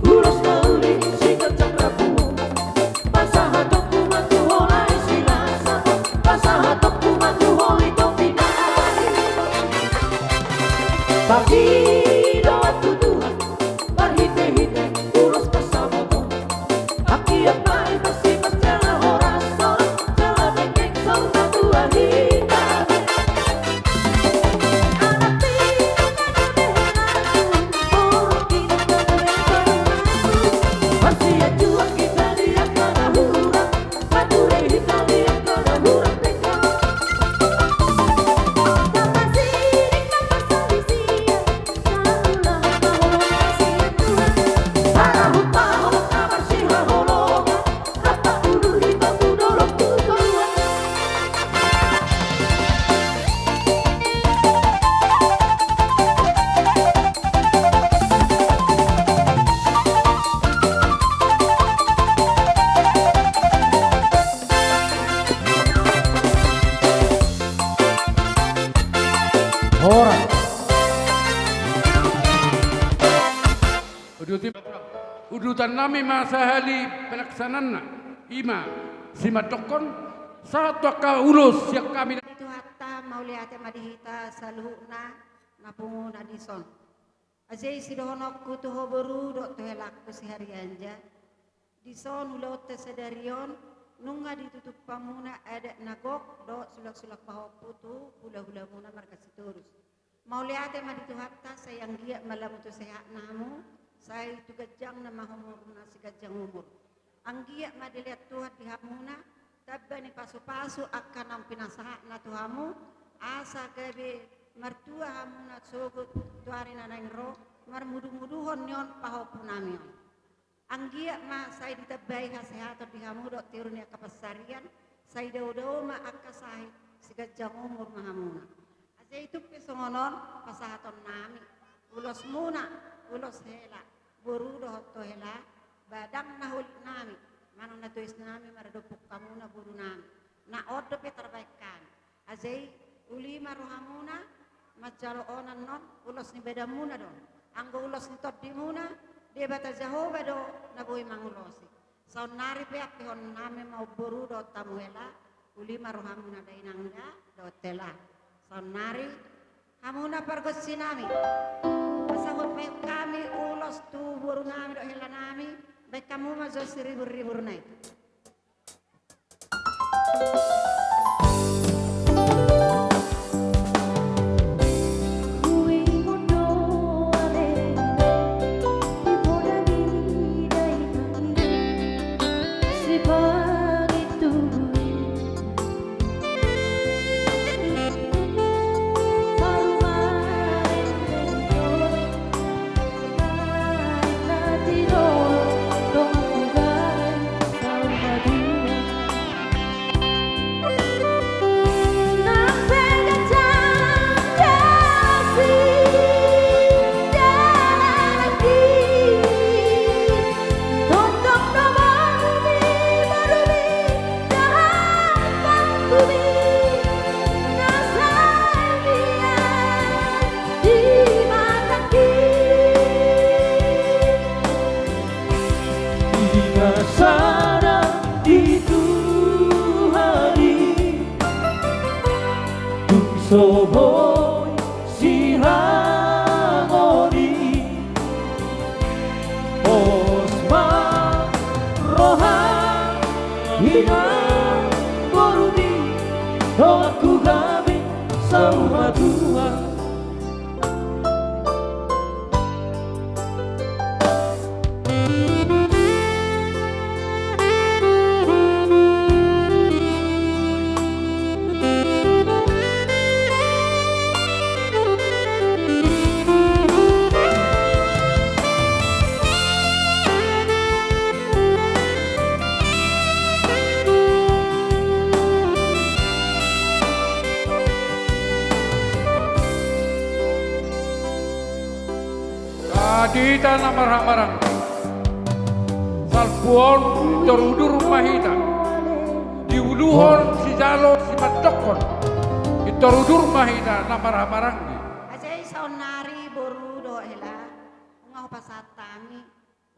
Ulos na uli siganjang rambu on, pasahatonku ma tu ho lae Silasapo, pasahatonku ma tu ho Ito Pinari. Tapi dohot tu Tuhan marhitehite ulos pansamot on, anggiat ma i masimas jala horas, horas jala pengpeng saur matua hita. Horas. Uduti-, udutannami ma sahali pelaksanaanna, i ma simandokkon sahat tu angka ulos sian hami. Di Tuhanta, mauliate ma di hita saluhutna na punguna dison. Asa i sidohononku tu ho boru dohot tu helangku si Harianja. Dison ulaonta sadari on, nunga ditutup hamuna adat na gok dohot sulak-sulak pahompu tu hula-hulamuna marga Sitorus. Mauliate ma di Tuhanta, sai anggiat ma lamu tu sehatna hamu, sai tu ganjangna ma umurmuna siganjang umur. Anggiat ma dilehon Tuhan di hamuna tamba ni pasu-pasu angka naung pinasahatna tu hamu, asa gabe martua hamuna sogot tu ari na naeng ro, marmudu-muduhon ni on pahompunami on. Anggiat ma sai ditambai hasehaton di hamu dohot tiur ni angka pansarian, sai dao-dao ma angka sahit, siganjang umur ma hamuna. Asa i tung pe songon on pasahatonnami, ulosmuna, ulos hela, boru dohot tu hela, ba ndang na holiknami manang na toisnami maradophon hamuna borunami. Na on dope tarbaen hami. Asa i, uli ma rohamuna manjalo onan on, ulos ni badanmuna do on. Anggo ulos ni tondimuna, Debata Jahowa do na boi mangulosi. Saonnari pe ampehonnami ma on boru dohot hamu hela, uli ma rohamuna dainang da dohot hela. Saonnari, hamuna pargonsinami, asa hubaen hami ulos tu borunami dohot helanami, baen hamu ma jo siribur-riburna i. Di masa na di Tuhan i, tung so boi sihangoni. Pos ma roha inang borumi, donganku gabe saur matua. Di hita na marhahamaranggi, salpu on pintor udur ma hita. Diuluhon sijalo simandokkon, pintor udur ma hita na marhahamaranggi. Asa i saonnari boru dohot hela, nunga hupasahat hami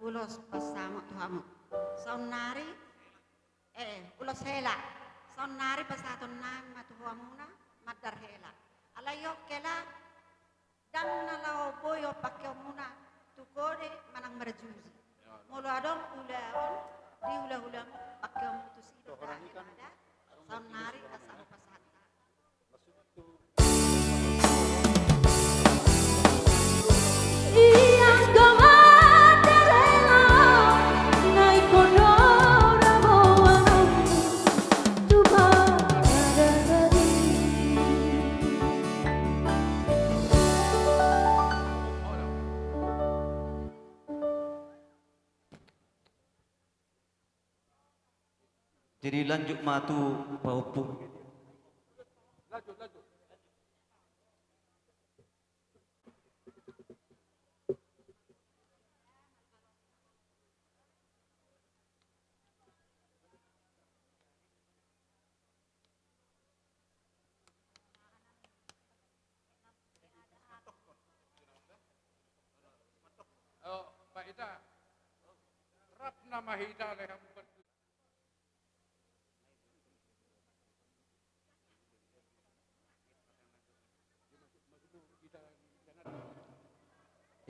ulos pansamot tu hamu. Saonnari, eh, ulos hela. Saonnari pasahaton nami ma tu hamuna mandar hela. Alai on hela, ndang na laho boi on pangkeonmuna tu kode manang marjuji. Molo adong ulaon di hulahulamu, pangkeonmu tusi do, saonnari asa hupasahat. Jadi lanjut ma tu pahompu. Rap nama hita lehan.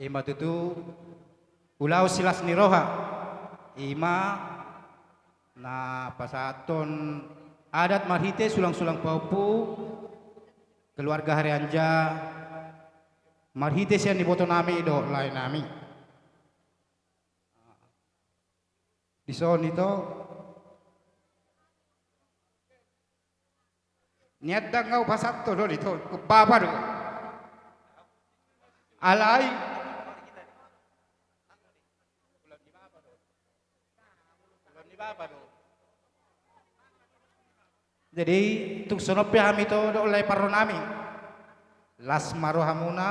Ima tutu ulaon silas ni roha. Ima na pasahathon adat marhite sulang-sulang pahompu keluarga Harianja, marhite sian iboto nami dohot lae nami. Dison ito. Nian ndang ahu pasahathon do ito, bapa do. Alai. Jadi tung songon on pe hami ito dohot lae parro nami. Las ma rohamuna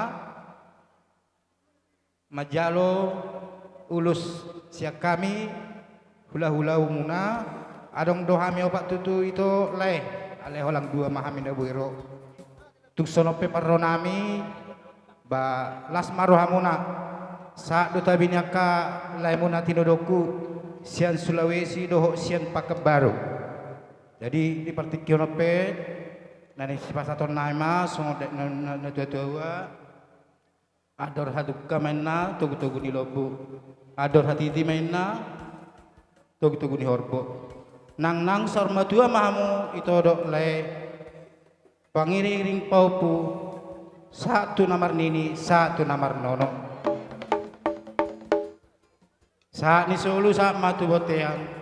manjalo ulos sian hami hulahulamuna. Adong do hami opat tutu ito lae, alai holan dua ma hami na boi ro. Tung songon on pe parro nami, ba las ma rohamuna. Sahat do tabi ni angka laemuna tinodongku sian Sulawesi dohot sian Pakanbaru. Jadi di partingkian on pe na nian sipasahaton nami ma songon na, na, na, na tuatua. Andor hatungka ma inna togutogu ni lombu. Andor hatiti ma inna togutogu ni horbo. Nangnang saur matua ma hamu ito dohot lae. Pangiringiring pahompu, sahat tu na marnini, sahat tu na marnono. Sahat ni solu sahat ma tu bontean.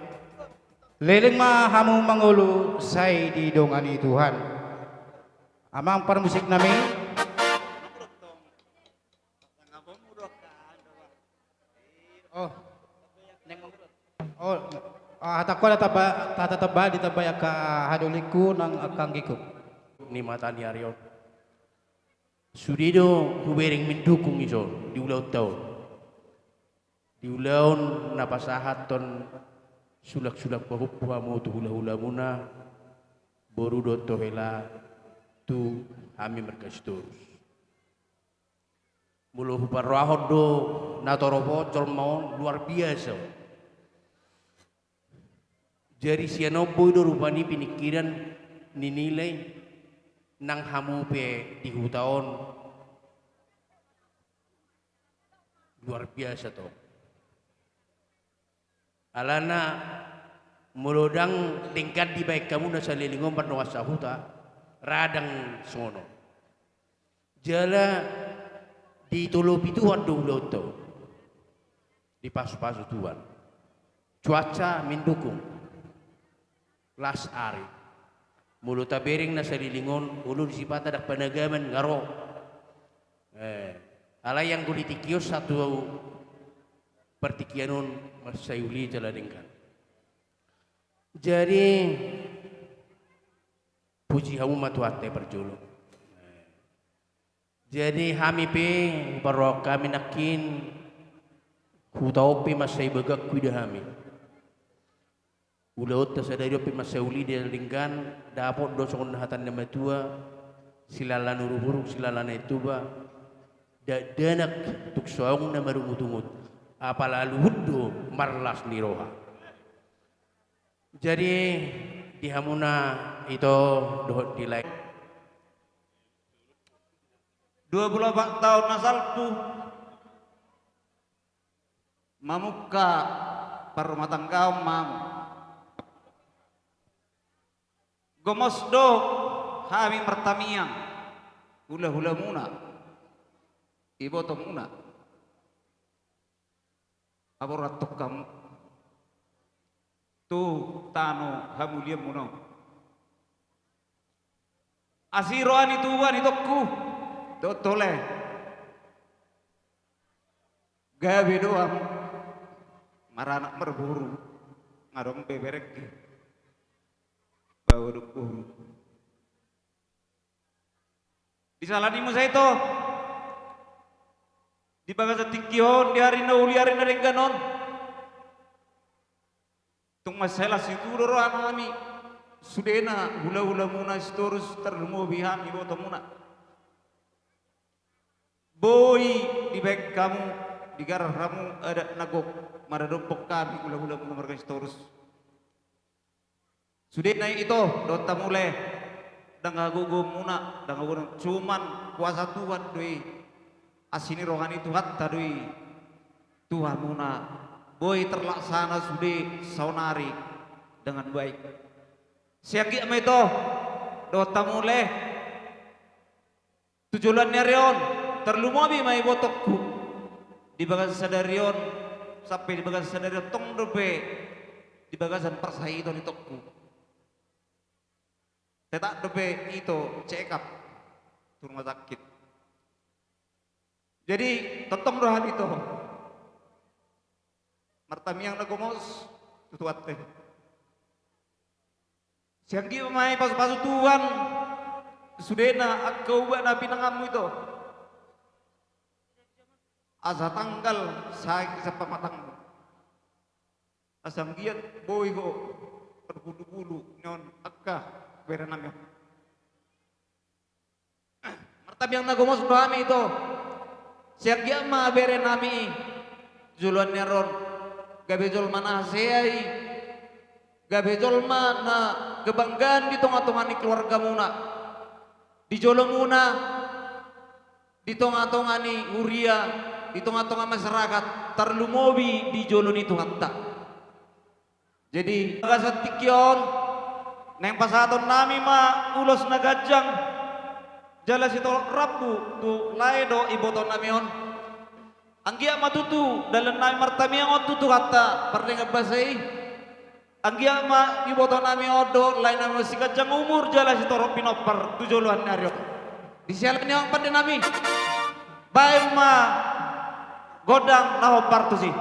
Leleng ma hamu mangolu sai didongani Tuhan. Amang parmusik nami. Oh. Neng, oh, ah, hatangku ada tamba, hata tamba ditambai angka hadolingku nang angka anggingku. Ni mata ni ari on. Sude do hubereng mendukung iso di ulaonta on. Di ulaon na pasahathon sulang-sulang pahompu hamu tu hulahulamuna, boru dohot hela, tu hami marga Sitorus. Molo huparrohahon do na torop on, jolma on luar biasa. Jadi sian on boi do rupani pinikkiran ni nilai nang hamu pe di huta on. Luar biasa tong. Alana molo ndang denggan dibaen hamu na saleleng on mardongan sahuta, ra ndang songon on. Jala ditolopi Tuhan do ulaonta on. Dipasupasu Tuhan. Cuaca mendukung. Las ari. Molo tabereng na saleleng on, olo disipata ndang panagaman nga ro. Eh, alai anggo di tingki on sahat tu partingkian on mansai uli jala denggan. Jadi puji hamu ma Tuhanta i parjolo. Jadi hami pe huparrohahon hami nangkin Huta on pe mansai bagangku ida hami. Ulaonta sadari on pe mansai uli di denggan, dapot do songon na hata ni na matua, silalan uruk-uruk, silalan Aek Toba, dakdanak tung saongan na marungut-ungut, apala luhut do marlas ni roha. Jadi, di hamuna ito dohot di lae. Dua puluh opat taon na salpu, mamungka parrumatanggaon ma hamu. Gomos do hami martamiang, hula-hulamuna, ibotomuna. Aboran tong hamu tu tano hamulianmuna on. Asi roha ni tuan itongku dohot tole. Gabe do hamu maranak marboru, nga adong be berengki. Baoa dohot boru. Di sala ni muse ito, di bagasan tingki on, di ari na uli, ari na denggan on, tung mansai las situtu do rohanami, sudena hula-hulamuna Sitorus, tarlumobi hami ibotomuna. Boi dibaen hamu, digarar hamu adat na gok maradophon hami hula-hulamuna marga Sitorus. Sudena ito dohot hamu lae, ndang hagogoonmuna, ndang hagogoon, cuman kuasa Tuhan do i, asi ni roha ni Tuhanta do i tu hamuna, boi terlaksana sude saonari dengan baik. Sai anggiat ma ito dohot hamu lae, tu joloan ni ari on, tarlumobi ma ibotongku. Di bagasan sadari on, sampe di bagasan sadari on, tong dope di bagasan parsahitaon itongku. Tetap dope ito check up tu rumah sakit. Jadi, tongtong do hami ito martamiang na gomos tu Tuhanta. Sai anggiat ma ipasu-pasu Tuhan sudena angka ubat na pinanganmu ito. Asa tanggal sae sian pamatangmu. Asa anggiat boi ho marbulu-bulu nion angka berenami on. Martamiang na gomos do hami ito. Sai anggiat ma berenami i joloan ni ari on gabe jolma na hasea i, gabe jolma na kebanggaan di tonga-tonga ni keluargamuna, di jolomuna, di tonga-tonga ni huria, di tonga-tonga masyarakat, tarlumobi di jolo ni Tuhanta. Jadi, bagasan tingki on, naeng pasahatonnami ma ulos na ganjang jala sitorop rambu tu lae dohot ibotonami on. Anggiat ma tutu dalannami martamiang on tu Tuhanta pardenggan basa i. Anggiat ma ibotonami on dohot laenami on siganjang umur jala sitorop pinompar tu joloan ni ari on. Di siala ni on pandenami, baen ma gondang na hombar tusi.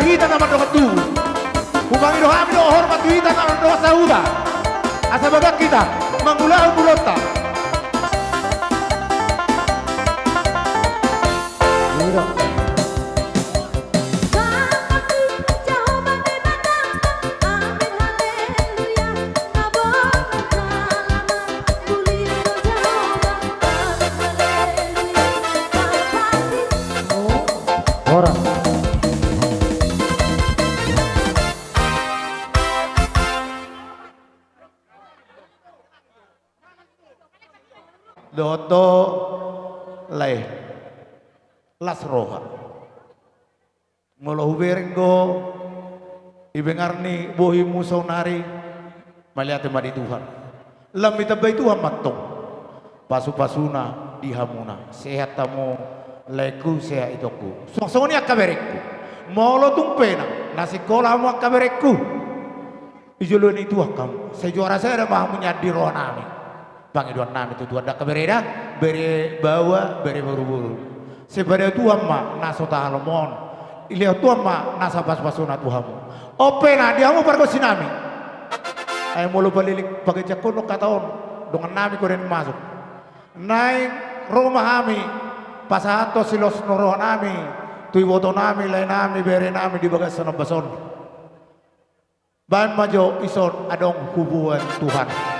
Hita na mandok tubu. Hupangido hami do hormat tu hita na mandok sahuta. Asa bagas hita mangulahon ulaonta. Ora. Dohot do lae las roha. Molo hubereng do ibengar ni bohimu saonari, mauliate ma di Tuhan. Lam ditambai Tuhan ma antong pasupasuna di hamuna. Sehat hamu laengku, sehat itongku. Suang songon i angka berengku. Molo tung pe na sikola hamu angka berengku, di jolo ni Tuhan hamu. Sai juara sada ma hamu nian di rohanami. Pangidoannami tu Tuhan da angka bere da, bere baoa, bere boruboru. Sai paboa Tuhan ma na so tahalomon. Dilehon Tuhan ma nasa pasupasuna tu hamu. On pe na di hamu pargonsinami. Ai molo palilik pagejakkon hata on, dongannami Koden Masuk. Naeng ro ma hami pasahathon silos ni rohanami tu ibotonami, laenami, berenami di bagasan ombas on. Baen ma jo dison adong huboan Tuhan.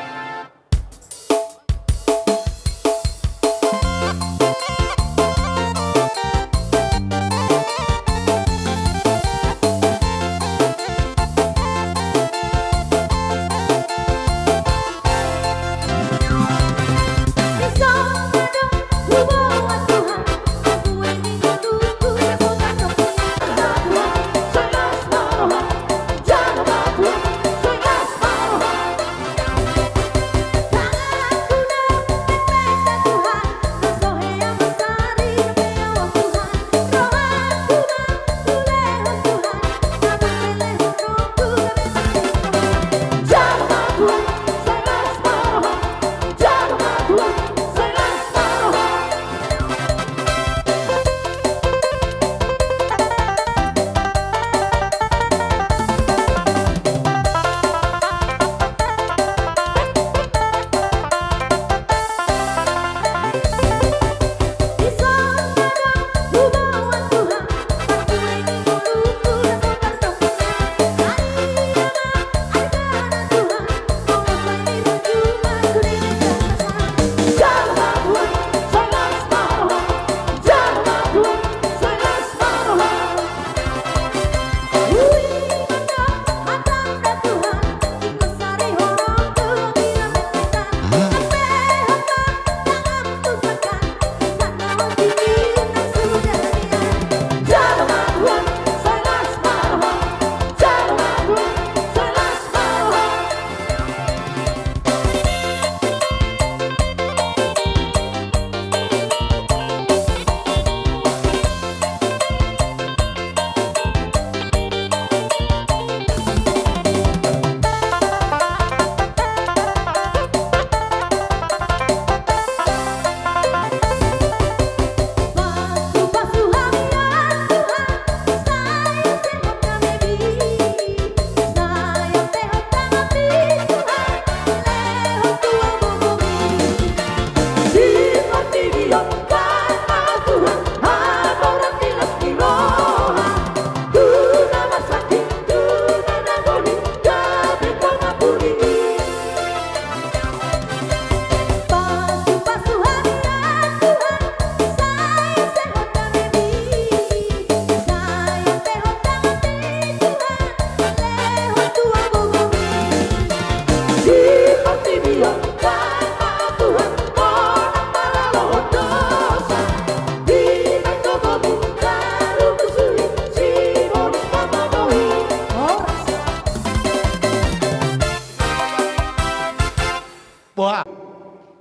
Boha.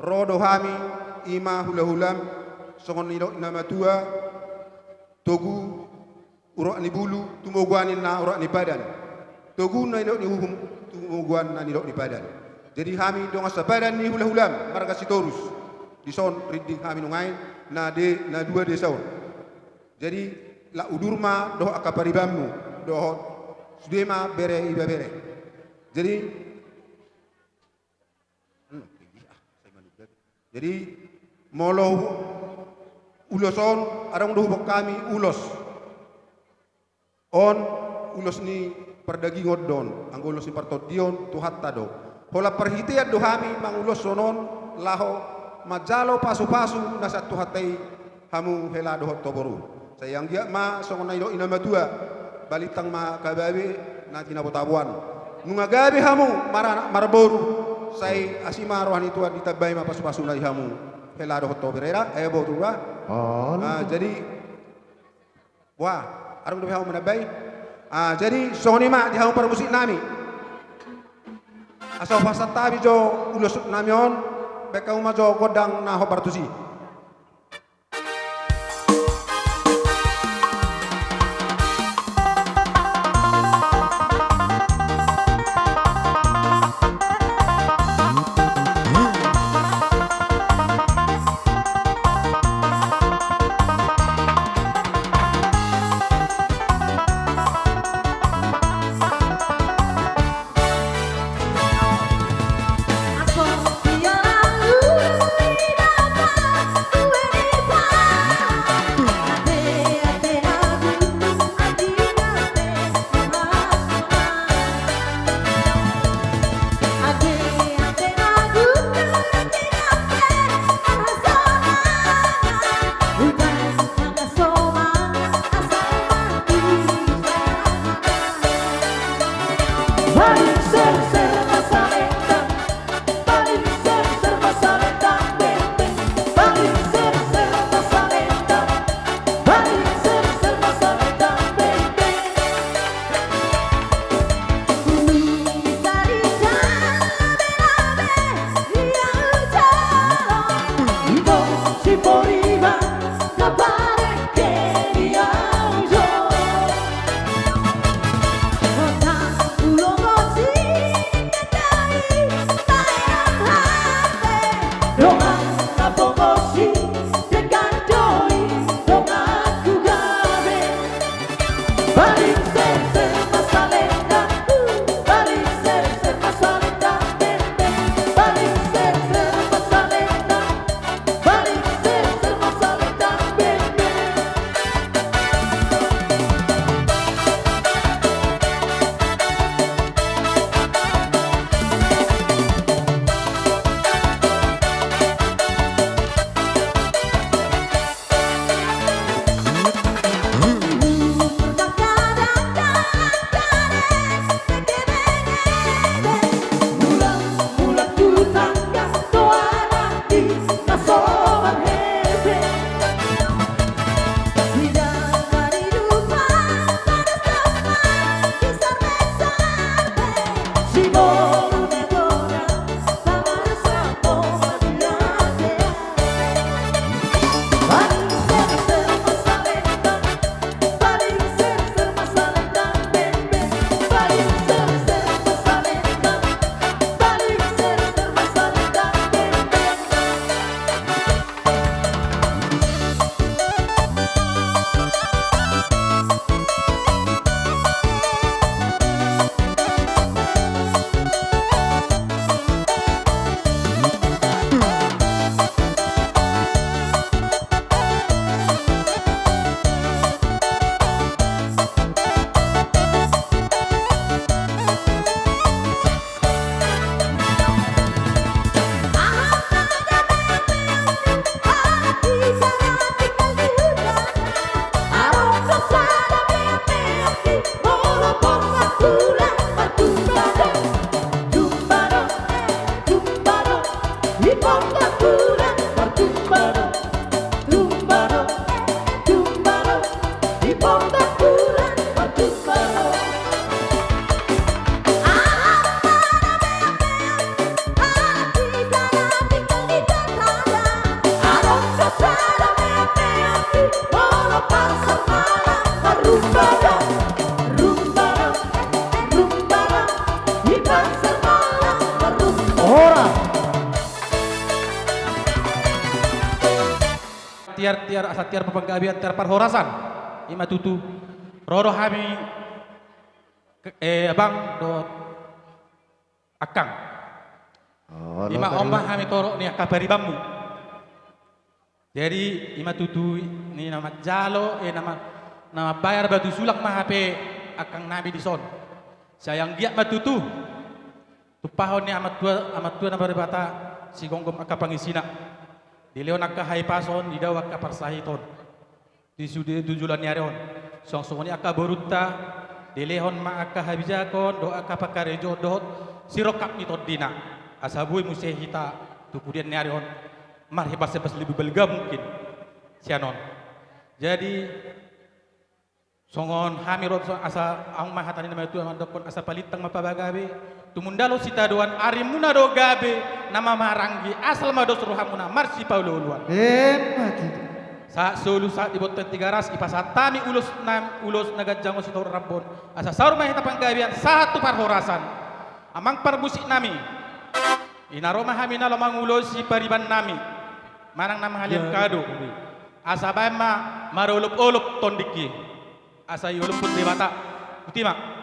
Ro do hami, i ma hulahulam, songon nidok ni na matua, togu urat ni bulu, tumoguan ninna urat ni padan. Togu na nidok ni uhum, tumoguan na nidok ni padan. Jadi hami dongan sapadan ni hulahulam, marga Sitorus. Dison rinding hami nuaeng, na de, na dua desa on. Jadi, la udur ma dohot angka paribanmu. dohot sude ma bere ibebere. Jadi, jadi molo ulos on, adong do huboan hami ulos. On ulos ni pardagingon do on, anggo ulos ni partondion Tuhanta do. Holan parhitean do hami manguloshon on laho manjalo pasupasu na sian Tuhanta i hamu hela dohot ho boru. Sai anggiat ma songon na nidok ni na matua, balintang ma gabe na tinabo-taboan. Nunga gabe hamu maranak marboru, sai asi ma roha ni Tuhan, ditambai ma pasupasuna di hamu hela dohot ho bere, eh, boru, ah. Ah, jadi, wah, adong dope hamu manambai. Ah, jadi songon i ma di hamu parmusik nami. Asa hupasahat hami jo ulos nami on, baen hamu ma jo gondang na hombar tusi. Tiar, tiar, asa tiar panggabean, tiar parhorasan. I ma tutu. Ro do hami Ke-, eh, abang dohot angkang. Oh, ima on ma hami torop ni angka paribanmu. Jadi, ima tutu i na manjalo, eh, na ma-, na mambayar batu sulang ma hape angkang nami dison. Sai anggiat ma tutu tumpahon ni Amanta, Amanta na Maribata, sigomgom angka pangisina. Dilehon angka hahipason, didao angka parsahiton. Di sude tu joloan ni ari on. Songon songon i angka borunta, dilehon ma angka habijakhon, dohot angka pangkarejoon, dohot sirongkap ni tondina. Asa boi muse hita tu pudian ni ari on marhepashepes lebih balga mungkin sian on. Jadi, songon hami ro, asa adong ma hata ni na matua mandokkon, asa palintang ma pabagabe, tumundalhon sitadoan, arimuna do gabe na mamaranggi, asal ma dos rohamuna marsipaolooloan. Emma tutu. Sahat solu sahat di bontean Tigaras, ipasahat hami ulos na, ulos na ganjang on sitadoan rambu on. Asa saur ma hita panggabean, sahat tu parhorasan. Amang parmusik nami. I na ro ma hami na laho mangulosi pariban nami. Manang na mangalean kado. Asa baen ma marolopolop tondingki. Asa iolophon Debata. Botima.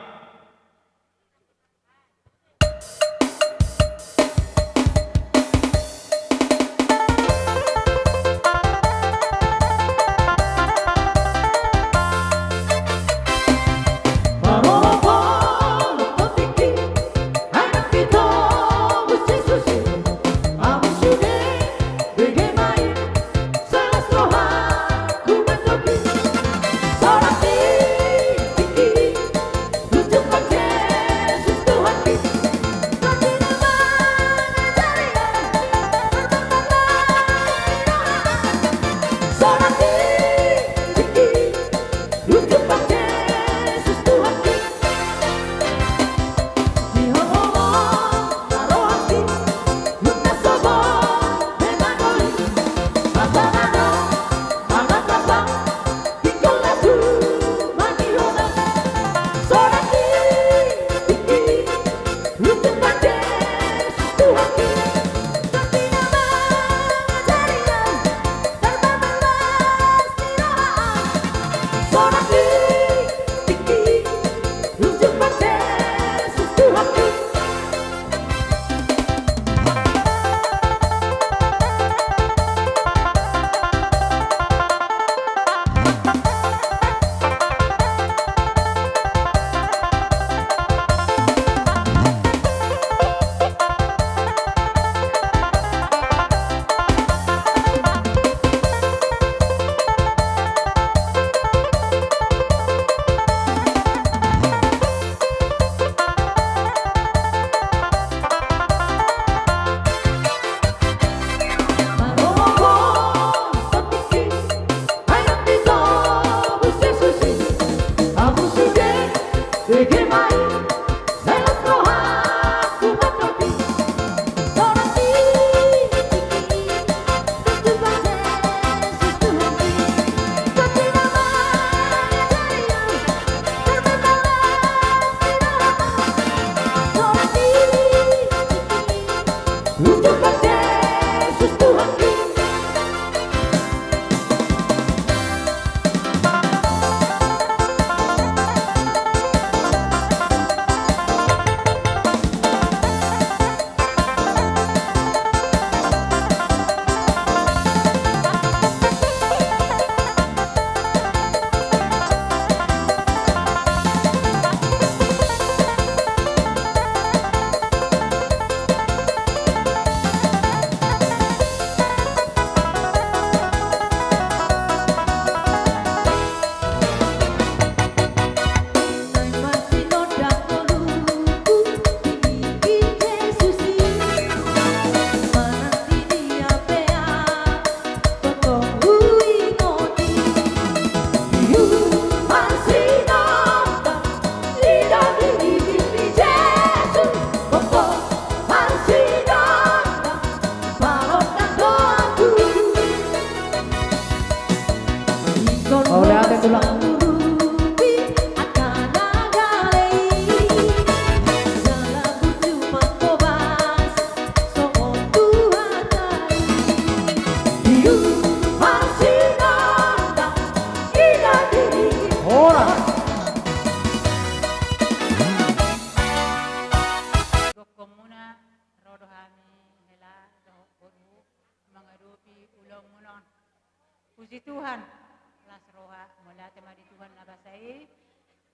Puji Tuhan, las roha, mauliate ma di Tuhan na basa i.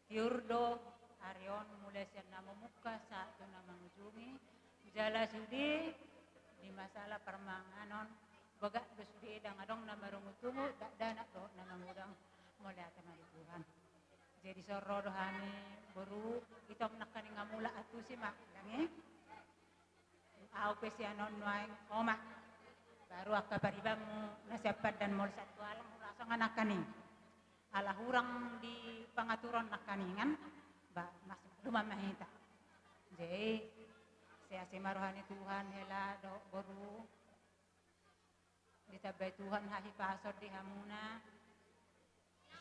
Tiur do ari on, mulai sian na mamungka sahat tu na mangujungi. Jala sude di masalah parmanganon, bagak do sude, ndang adong na marungutungut, dakdanak dohot na mangudang. Mauliate ma di Tuhan. Jadi so ro do hami boru, itom nangkaning nga mulak antusi ma, ndang i? Au pe sian on nuaeng, o ma. Baru angka paribanmu na sian pandan molo sahat tu alang, hurasa nga nangkaning. Ala hurang di pangaturon nangkaningan, ba, mas, dumam ma hita. Jadi, sease ma roha ni Tuhan, hela dohot boru. Ditambai Tuhan hahipason di hamuna.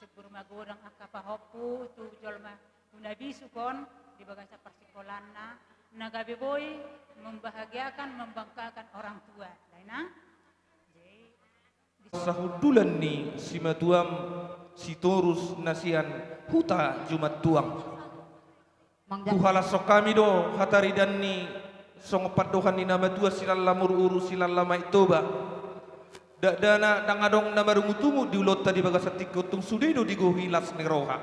Simbur magodang angka pahompu tu jolma, tu na bisuk on di bagasan parsingkolaanna, na gabe boi membahagiakan, membanggakan orang tua. Lae na? Jadi, di sahundulan ni simatuam Sitorus na sian Huta Jumantuang. Huhalashon hami do hataridan ni songon pandohan ni na matua, silala maruuru, silala maet Toba. Dakdanak ndang adong na marungutungut di ulaonta di bagasan tingki on, tung sude do digohi las ni roha.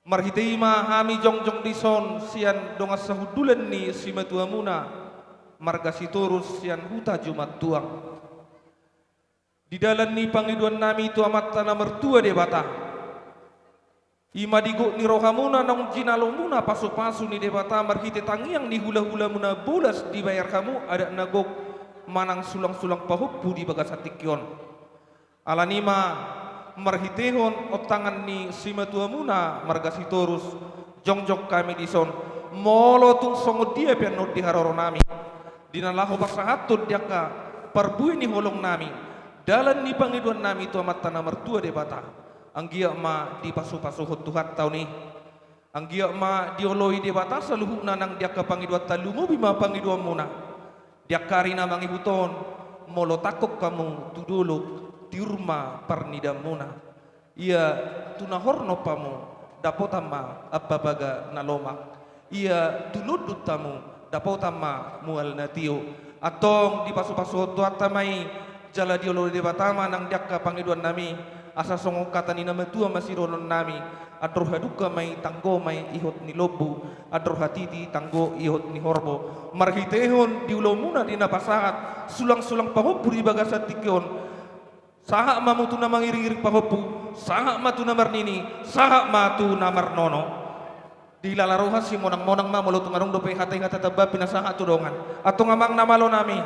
Marhite i ma hami jongjong dison sian dongan sahundulan ni simatuamuna marga Sitorus sian Huta Jumantuang. Di dalan ni pangidoannami tu Amanta na martua Debata, i ma di gok ni rohamuna naung jinalomuna pasupasu ni Debata marhite tangiang ni hulahulamuna, bolas dibayar hamu adat na gok manang sulangsulang pahompu di bagasan tingki on. Alani i ma marhitehon ontangan ni simatuamuna marga Sitorus, jongjong hami dison, molo tung songon dia pe annon di haroronami, di na laho pasahathon di angka parbue ni holongnami, dalan ni pangidoannami tu Amanta na martua Debata, anggiat ma dipasupasuhon Tuhanta on i. Anggiat ma dioloi Debata saluhutna nang di angka pangidoanta, lumobi ma pangidoanmuna. Di angka ari na mangihut on, molo tangkok hamu tu dolok, tiur ma parnidaanmuna. Ia tu na hornop hamu, dapotan ma ampapaga na lomak. Ia tu londut hamu, dapotan ma mual na tio. Antong dipasupasuhon Tuhanta ma i, jala dioloi Debata ma nang di angka pangidoannami, asa songon hata ni na matua ma sidohononnami: Andor hadungka ma i, tanggo ma i ihot ni lombu, andor hatiti, tanggo ihot ni horbo. Marhitehon di ulaonmuna di na pasahat sulangsulang pahompu di bagasan tingki on, sahat ma hamu tu na mangiringiring pahompu, sahat ma tu na marnini, sahat ma tu na marnono. Dilala roha, simonangmonang ma, molo tung adong dope hata i hata tamba pinasahat tu dongan. Antong amang na malonami,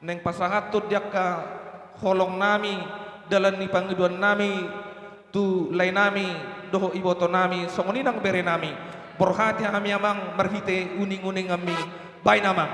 naeng pasahathon di angka holongnami, dalan ni pangidoannami tu laenami dohot ibotonami, songon i nang berenami. Borhat hami amang marhite uninguninganmi. Baen amang.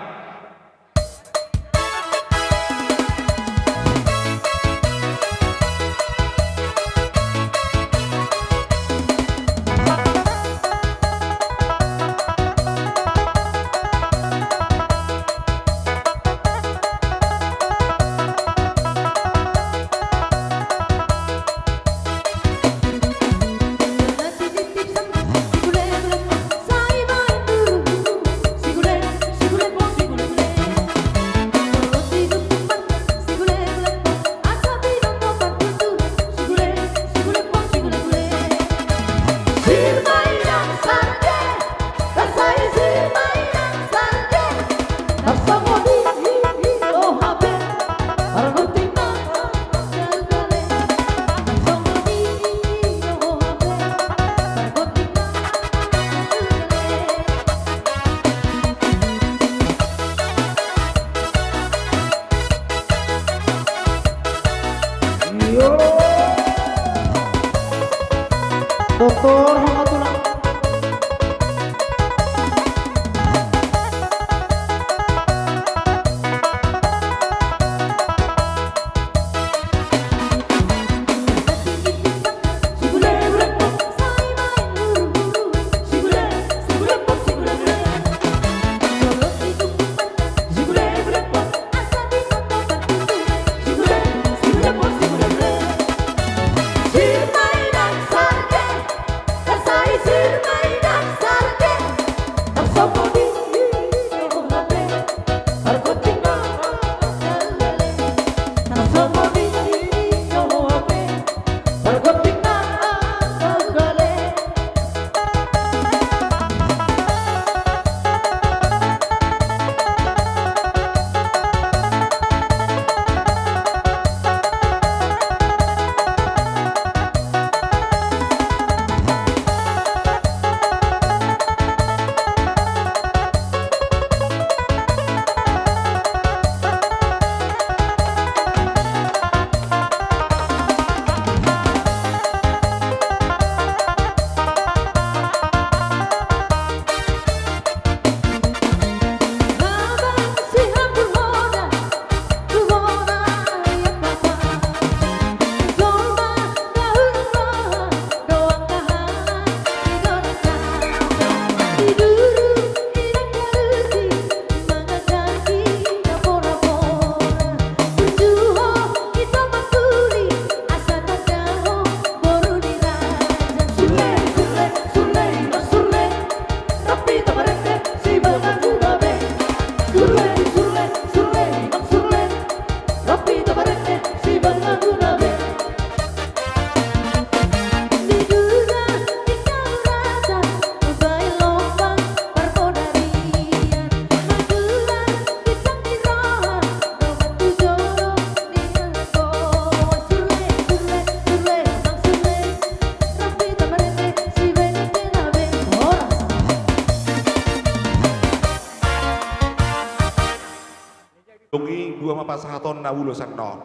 Dung i dua ma pasahatonna ulos annon.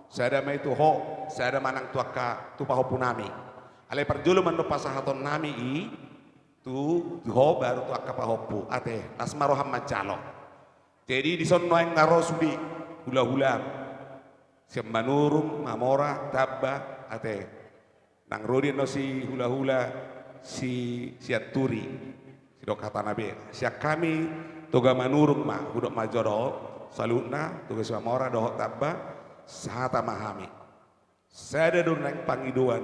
Sada ma i tu ho, sada ma nang tu angka tu pahompu nami. Alai parjolo ma annon pasahaton nami i tu, tu ho baru tu angka pahompu. Ate, las ma roham manjalo. Jadi dison nuaeng na ro sude hulahulam. Sian Manurung, Mamora, Tamba, ate. Nang ro di annon si hulahula si Sianturi. Sidok hatana be. Sian hami Toga Manurung ma, hudok ma jo do, saluhutna, Toga si Mamora, dohot Tamba, sahata ma hami. Sada do naeng pangidoan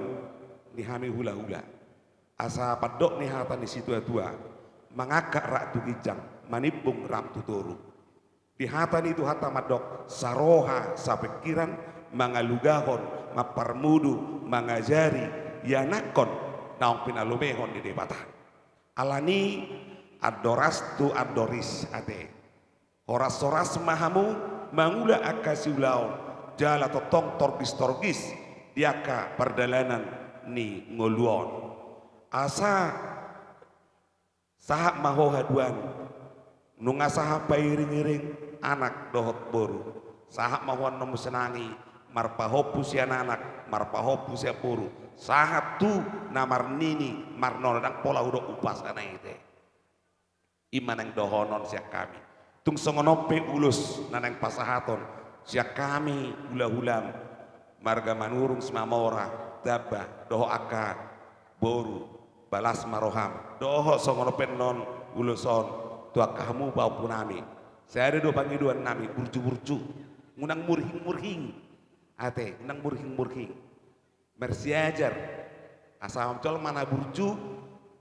ni hami hulahula. Asa pandok ni hata ni situatua, mangangkat rap tu ginjang, manimbung rap tu toru. Di hata ni Tuhanta mandok, saroha, sapingkiran, mangalugahon, mamparmudu, mangajari, ianakhon, naung pinalumehon ni Debata. Alani, andoras tu andoris, ate. Horashoras ma hamu mangula angka siulaon, jala tongtong torgistorgis di angka pardalanan ni ngolu on. Asa sahat ma ho haduan, nunga sahat pairingiring anak dohot boru. Sahat ma ho annon muse nang i marpahompu sian anak, marpahompu sian boru. Sahat tu na marnini, marnono, ndang pola hudok umpasa na i ate. I ma naeng dohonon sian hami. Tung songon on pe ulos na naeng pasahaton sian hami hulahulam, marga Manurung, Simamora, Tamba, dohot angka boru, ba las ma roham. Dohot songon on pe annon ulos on tu angka hamu pahompu nami. Sada do pangidoan nami, burju-burju. Unang murhing-murhing. Ate, unang murhing-murhing. Marsiajar, asa jolma na burju,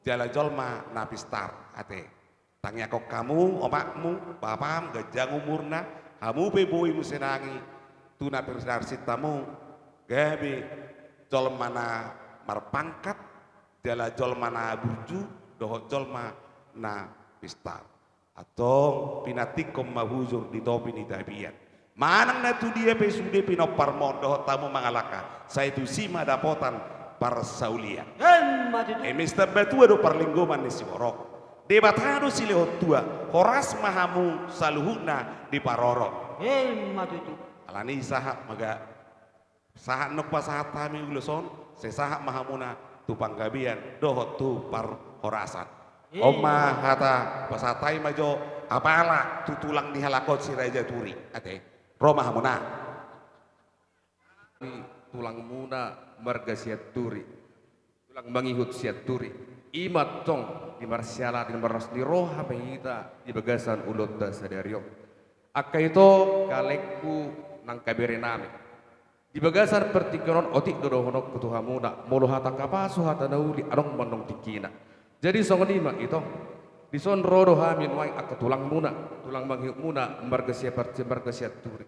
jala jolma na pistar, ate. Tangiangkon hamu, omakmu, bapam, ganjang umurna, hamu pe boi muse nang i, tu na pirsirsinta hamu, gabe jolma na marpangkat, jala jolma na burju, dohot jolma na pistar. Antong pinantikhon ma hujur di topi ni tapian. Manang na tudia pe sude pinomparmon dohot hamu mangalangka, sai tusi ma dapotan parsaulian. Emma tutu. Eme sitambatua do parlinggoman ni siborok, Debata do silehon tua, horas ma hamu saluhutna diparorot. Emma tutu. Alani sahat ma ga Sahat nang pasahat hami ulos on, sai sahat ma hamuna tu panggabean dohot tu parhorasan. On ma hata pasahat hami ma jo, apala tu tulang ni halak on si Raja Turi. Ate, ro ma hamuna. Tulangmuna marga Sianturi. Tulang mangihut Sianturi. I ma antong di marsiala di marlas ni roha ma hita di bagasan ulaonta sadari on. Angka ito, kalengku nang kaberenami. Di bagasan partingkian on otik do dohononku tu hamuna, molo hata angka pasu hata na uli adong ma antong tingkina. Jadi songon i ma ito. Dison ro do hami nuaeng angka tulangmuna, tulang mangihutmuna, marga Siaparti, marga Sianturi.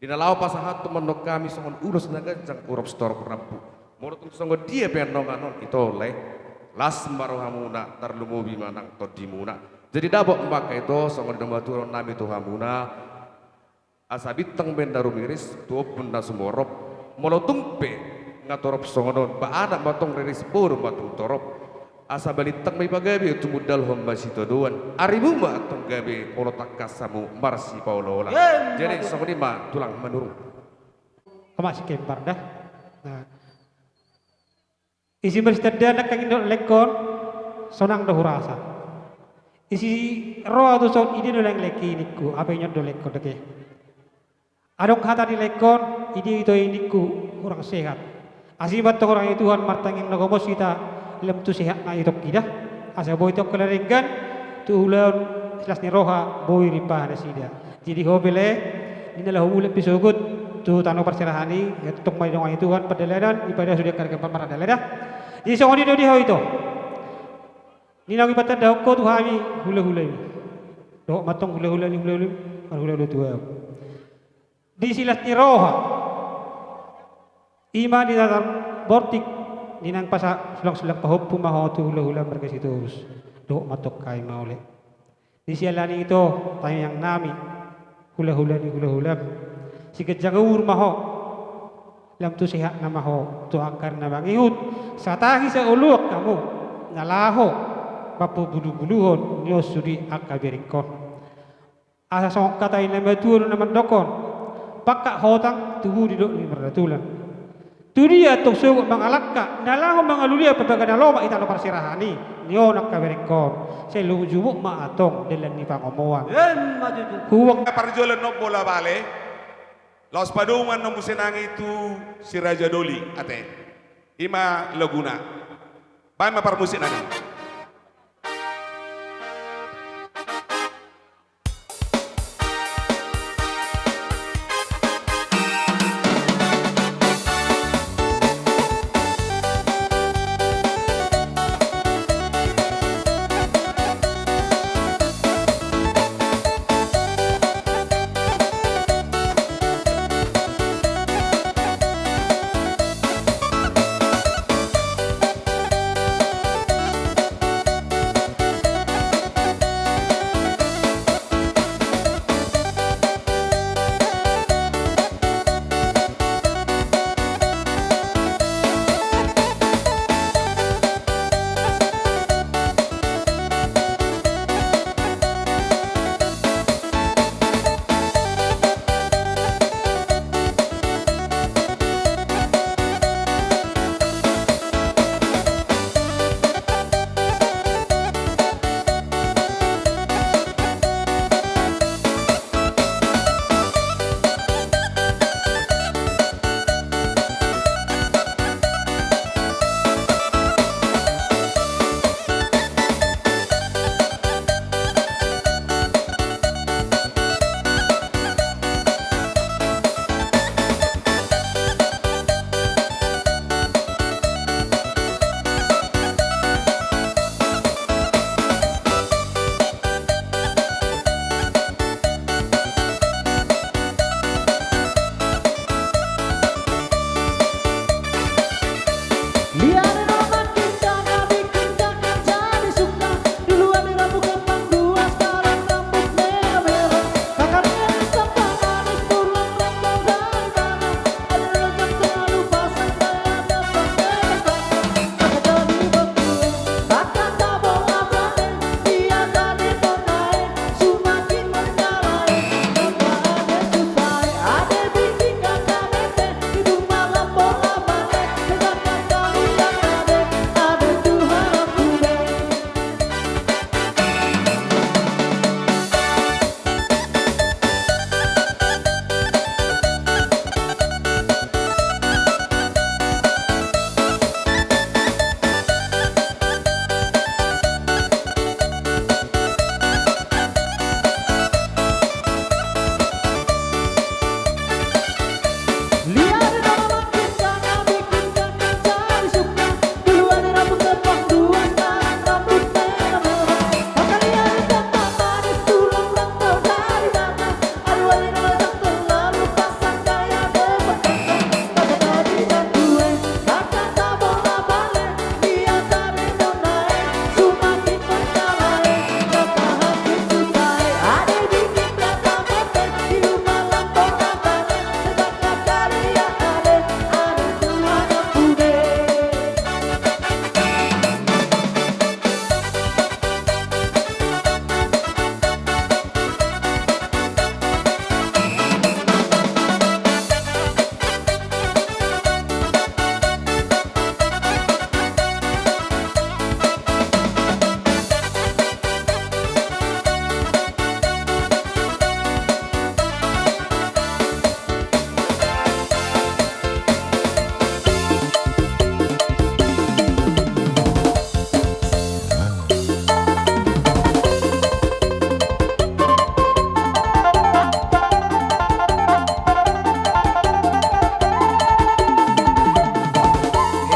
Di na laho pasahathon ma antong hami songon ulos na ganjang urup sitorop rambu. Molo tung songon dia pe annon annon ito lae, las ma rohamuna, tarlumobi ma nang tondimuna. Jadi dapot ma angka ito songon i do ma tuduhonnami tu hamuna. Asa bintang ma inna rumiris tu ombun na sumorop. Molo tung pe nga torop songon on, ba anak ma antong riris, boru ma antong torop. Asa balintang ma ipagabe, tumundalhon ma sitadoan. Arimu ma antong gabe, molo tangkas hamu marsipaolola. Jadi songon i ma tulang Manurung. Omak si kembar da. Nah. Isi marsitandahan nangkin do lengkon, sonang do hurasa. Isi ro au tu son, i dia do laeng lengki ningku, hape ingot do lengkon dake. Adong hata ni lengkon, i dia ito i ningku, hurang sehat. Asi ma antong hurang ni Tuhan martangiang na gomos hita, lam tu sehat na itongki da. Asa boi tongka na denggan, tu ulaon silas ni roha, boi ripaha nasida. Jadi ho pe lae, di na laho mulak pe sogot tu tano parserahan i, ia tongtong ma didongani Tuhan pardalanan, dipadas sude angka na gabe mardalan da. Jadi songon i do di ho ito. Ni naung ipatandahon ho tu hami hulahula i. Dohot ma antong hulahula ni hulahula i, marhulahula tu ahu. Di silas ni roha. I ma di na tarbortik, di naeng pasa sulangsulang pahompu ma ho tu hulahula marga Sitorus. Dohot ma antong hami mauliate. Di siala ni i ito tangiangnami, hulahula ni hulahulam. Siganjang umur ma ho, lam tu sehat nama ho, tu angka na mangihut, satahi saoloan hamu, na laho, mampabulubuluhon, nion sude angka berekhon. Asa songon hata ni natuatua do na mandok on: Pangkat hotang tubu didok ni marnatulan. Tudia antong sogot mangalangka, na laho mangalualuhon pambaga na lomak i tano parserahan i, nionak haberengkon, sai lomo jumuk ma antong dalan ni pangomoan. Emma tutu. Huang parjolo on bola bale. Laos padomu annon muse nang i tu si Raja Doli ate. I ma laguna. Baen ma parmusik nami.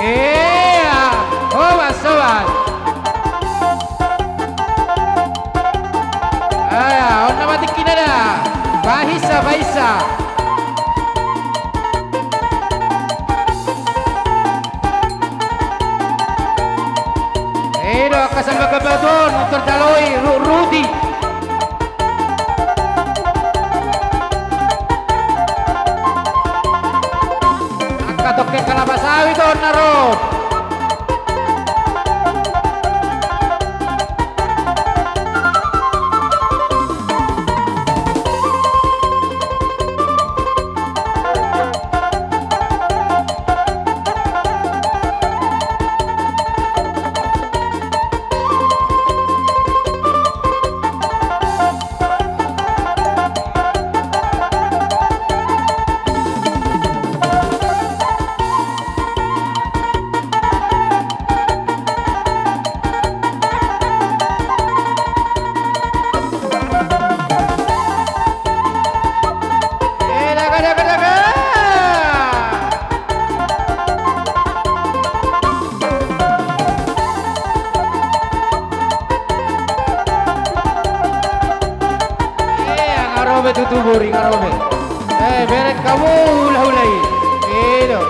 Ea, hoba sobat. Ea, on nama tingkina da. Bahensa, bahensa. I do angka sambal gambatu on, tarjaloi ruhut-ruhut i. Angka tongke kalapa sawit on na ro. Tutu boru i nga ro be. Eh, bereng hamu hulahula i. I do.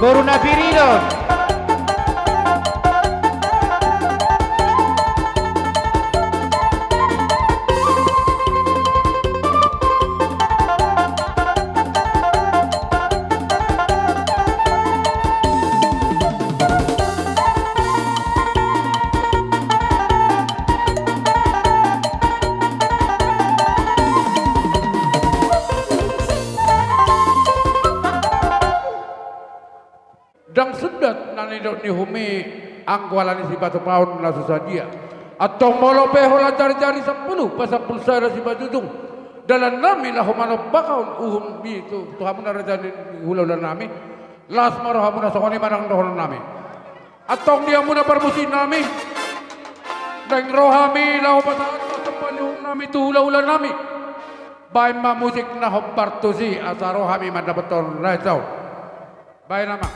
Boru na pir i do. Ndang sundat na nidok ni uhum i, anggo ala ni sipatupaon na so sadia. Antong molo pe holan jarijari sampulu pasampulu sada simanjujung dalan nami laho manombahon uhum i tu, tu hamuna raja ni hulahula nami, las ma rohamuna, songon i ma nang dohonon nami. Antong di hamuna parmusik nami, naeng ro hami laho pasahat ma somba ni uhum nami tu hulahula nami. Baen ma musik na hombar tusi asa ro hami mandapothon raja on. Baen ma.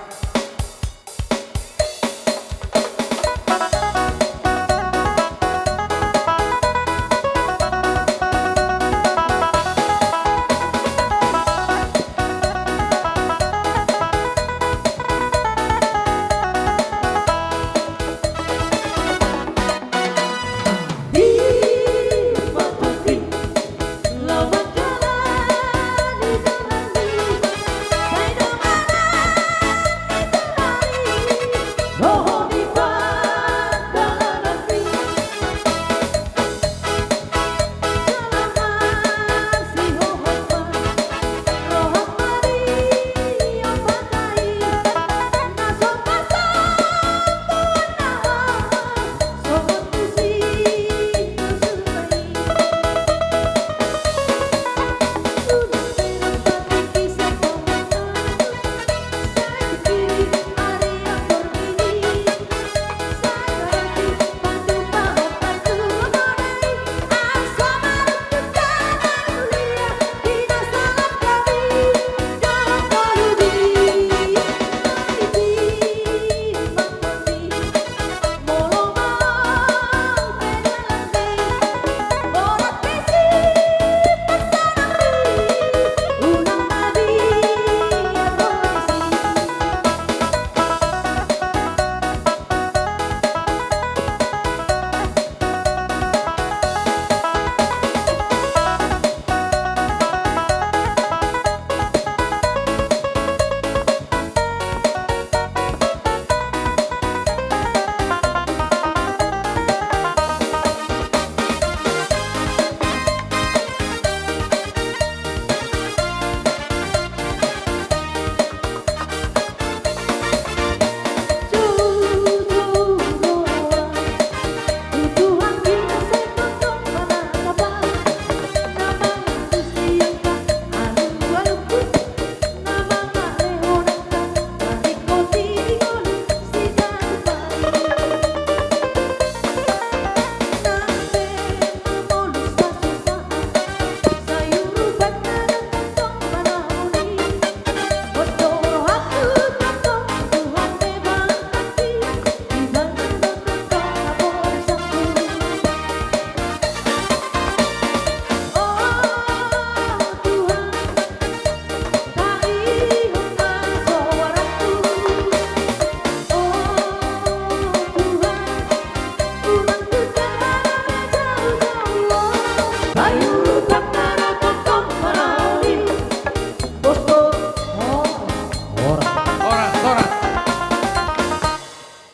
Horas, horas.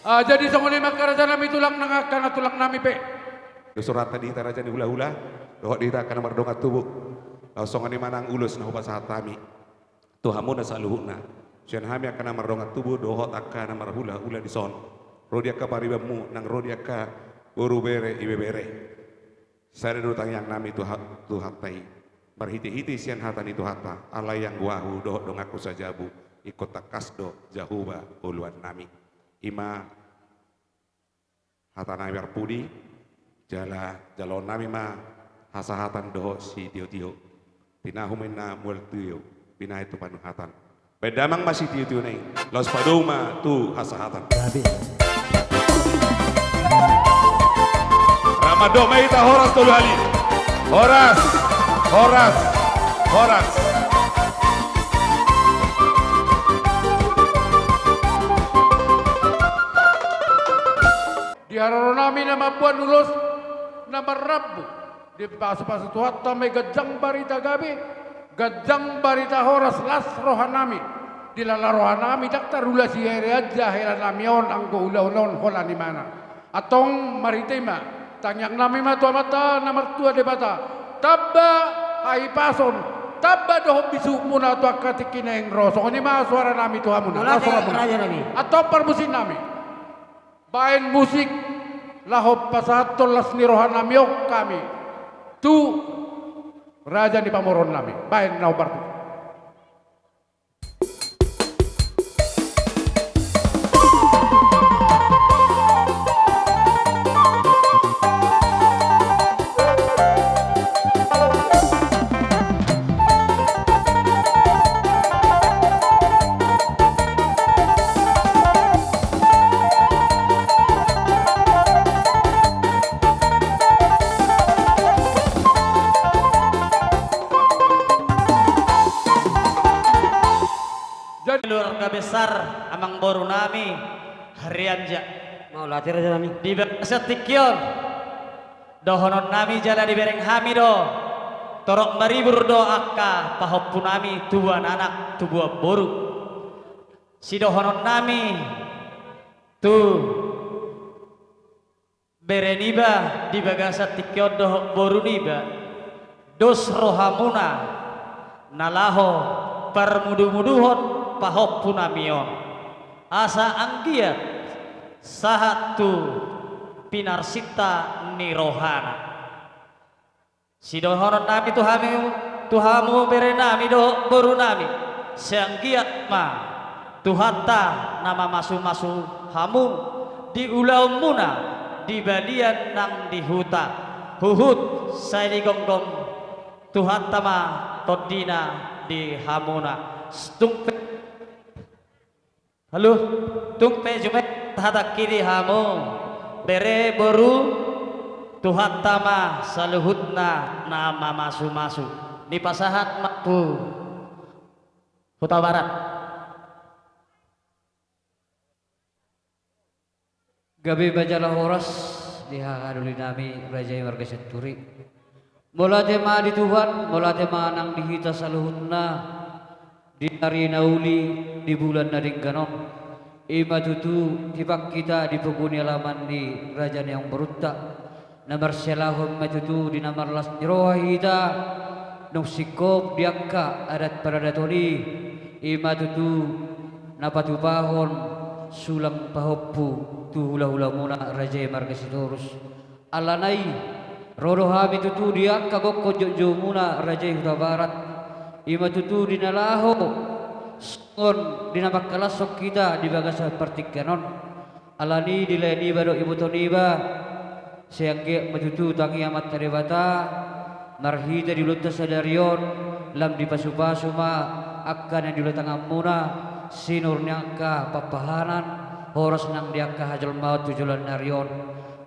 Ah, jadi songon i ma angka raja nami, tulang nang angka na tulang nami pe. Dohot hata di hita raja ni hulahula, dohot di hita angka na mardongan tubu. Ah, songon i ma nang ulos na hupasahat hami tu hamuna saluhutna. Sian hami angka na mardongan tubu dohot angka na marhulahula dison, ro di angka paribanmu nang ro di angka boru, bere, ibebere. Sada do tangiang nami tu ha-, Tuhanta i. Marhitehite sian hata ni Tuhanta, alai anggo ahu dohot donganku sajabu, ingkon tangkas do Jahowa oloan nami. I ma hata nami parpudi, jala jaloon nami ma hasahatan dohot sitiotio. Tinahu ma inna mual tio, binahen tu panghatan. Baen damang ma sitiotio na i, laos padomu ma tu hasahatan. Gabe. Rap mandok ma hita horas tolu hali. Horas, horas. Horas. Di haroro nami na mamboan ulos na marrambu, dipasupasu Tuhanta ma i ganjang barita gabe, ganjang barita horas, las roha nami. Dilala roha nami, ndang tarula siherean jala hela nami on anggo ulaon on holan ibana. Antong marhite i ma, tangiang nami ma tu Amanta na martua Debata, tamba hahipason, tamba dohot bisukmuna tu angka tingki na naeng ro. Songon i ma suara nami tu hamuna. Mauliate, las rohamuna, raja nami. Antong parmusik nami, baen musik laho pasahathon las ni roha nami on hami tu raja ni pamoruon nami. Baen na hombar tu. Jadi keluarga besar amangboru nami Harianja. Mauliate raja nami. Di bagasan tingki on, dohonon nami jala dibereng hami do, torop maribur do angka pahompu nami, tubuan anak, tubuan boru. Sidohonon nami tu bere niba di bagasan tingki on dohot boru niba, dos rohamuna na laho parmudumuduhon pahompu nami on, asa anggiat sahat tu pinarsinta ni rohana. Sidohonon nami tu hami, tu hamu bere nami dohot boru nami, sai anggiat ma Tuhanta na mamasumasu hamu di ulaonmuna, di balian nang di huta, huhut sai digomgom Tuhanta ma tondina di hamuna. Tung pe Halo, tung pe jumento hatangki di hamu, bere boru, Tuhanta ma saluhutna na mamasumasu. Dipasahat ma tu Hutabarat. Gabe ma jala horas di haha doli nami raja i marga Senturi. Mauliate ma di Tuhan, mauliate ma nang di hita saluhutna, di ari na uli, di bulan na denggan on. I ma tutu tipak hita di pogu ni alaman ni raja ni amangborunta. Na marsihalashon ma tutu di na marlas ni roha hita, dung singkop di angka adat paradaton i, i ma tutu na patupahon sulang pahompu tu hulahulamuna raja i marga Sitorus. Alana i, ro do hami tutu di angka gokhon jotjotmuna raja i Hutabarat, i ma tutu di na laho songon di na mangkalashon hita di bagasan partingkian on. Alani i, dilehon iba dohot iboto niba, sai anggiat ma tutu tangi Amanta Debata, marhite di ulaonta sadari on, lam dipasupasu ma angka na niula tanganmuna, sinur ni angka pampahanan, horas nang di angka hajolmaon tu joloan ni ari on.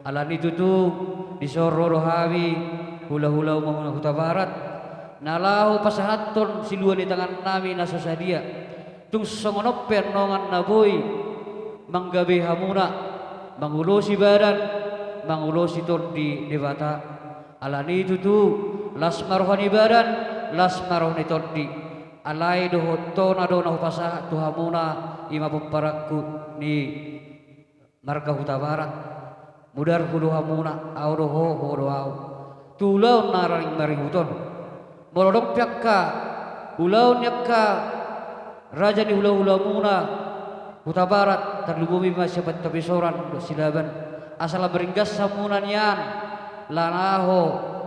Alani i tutu, dison ro do hami, hulahulamuna Hutabarat, na laho pasahathon silua ni tangan nami na so sadia. Tung songon on pe annon na boi manggabei hamuna, mangulosi badan, mangulosi tondi Debata. Alani i tutu, las ma roha ni badan, las ma roha ni tondi. Alai dohot tona do na hupasahat tu hamuna, i ma pomparanku ni marga Hutabarat. Mudarhu do hamuna, ahu do ho, ho do ahu, tu ulaon na naeng marihut on. Molo adong pe angka ulaon ni angka raja ni hulahulamuna Hutabarat, tarlumobi ma sian Pantapisoran dohot Silaban, asa lam ringgas hamuna nian, laho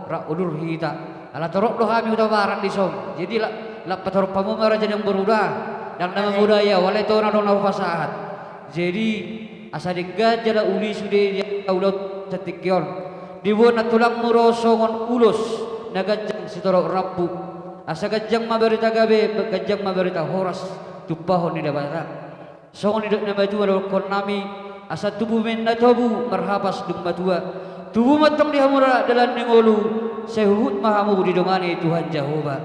rap udur hita. Ala torop do hami Hutabarat dison. Jadi la, lam patorop hamu ma raja ni amangboru da. Ndang na mamodai ahu, alai tona do na hupasahat. Jadi asa denggan jala uli sude di angka ulaon satingki on. Diboan nantulangmu do songon ulos na ganjang sitorop rambu. Asa ganjang ma barita gabe, ganjang ma barita horas, tumpahon ni Debata. Songon nidok ni natuatua dohonon nami, asa tubu ma inna tobu, marhapas dung matua. Tubu ma antong di hamu da-, dalan ni ngolu, sai huhut ma hamu didongani Tuhan Jahowa.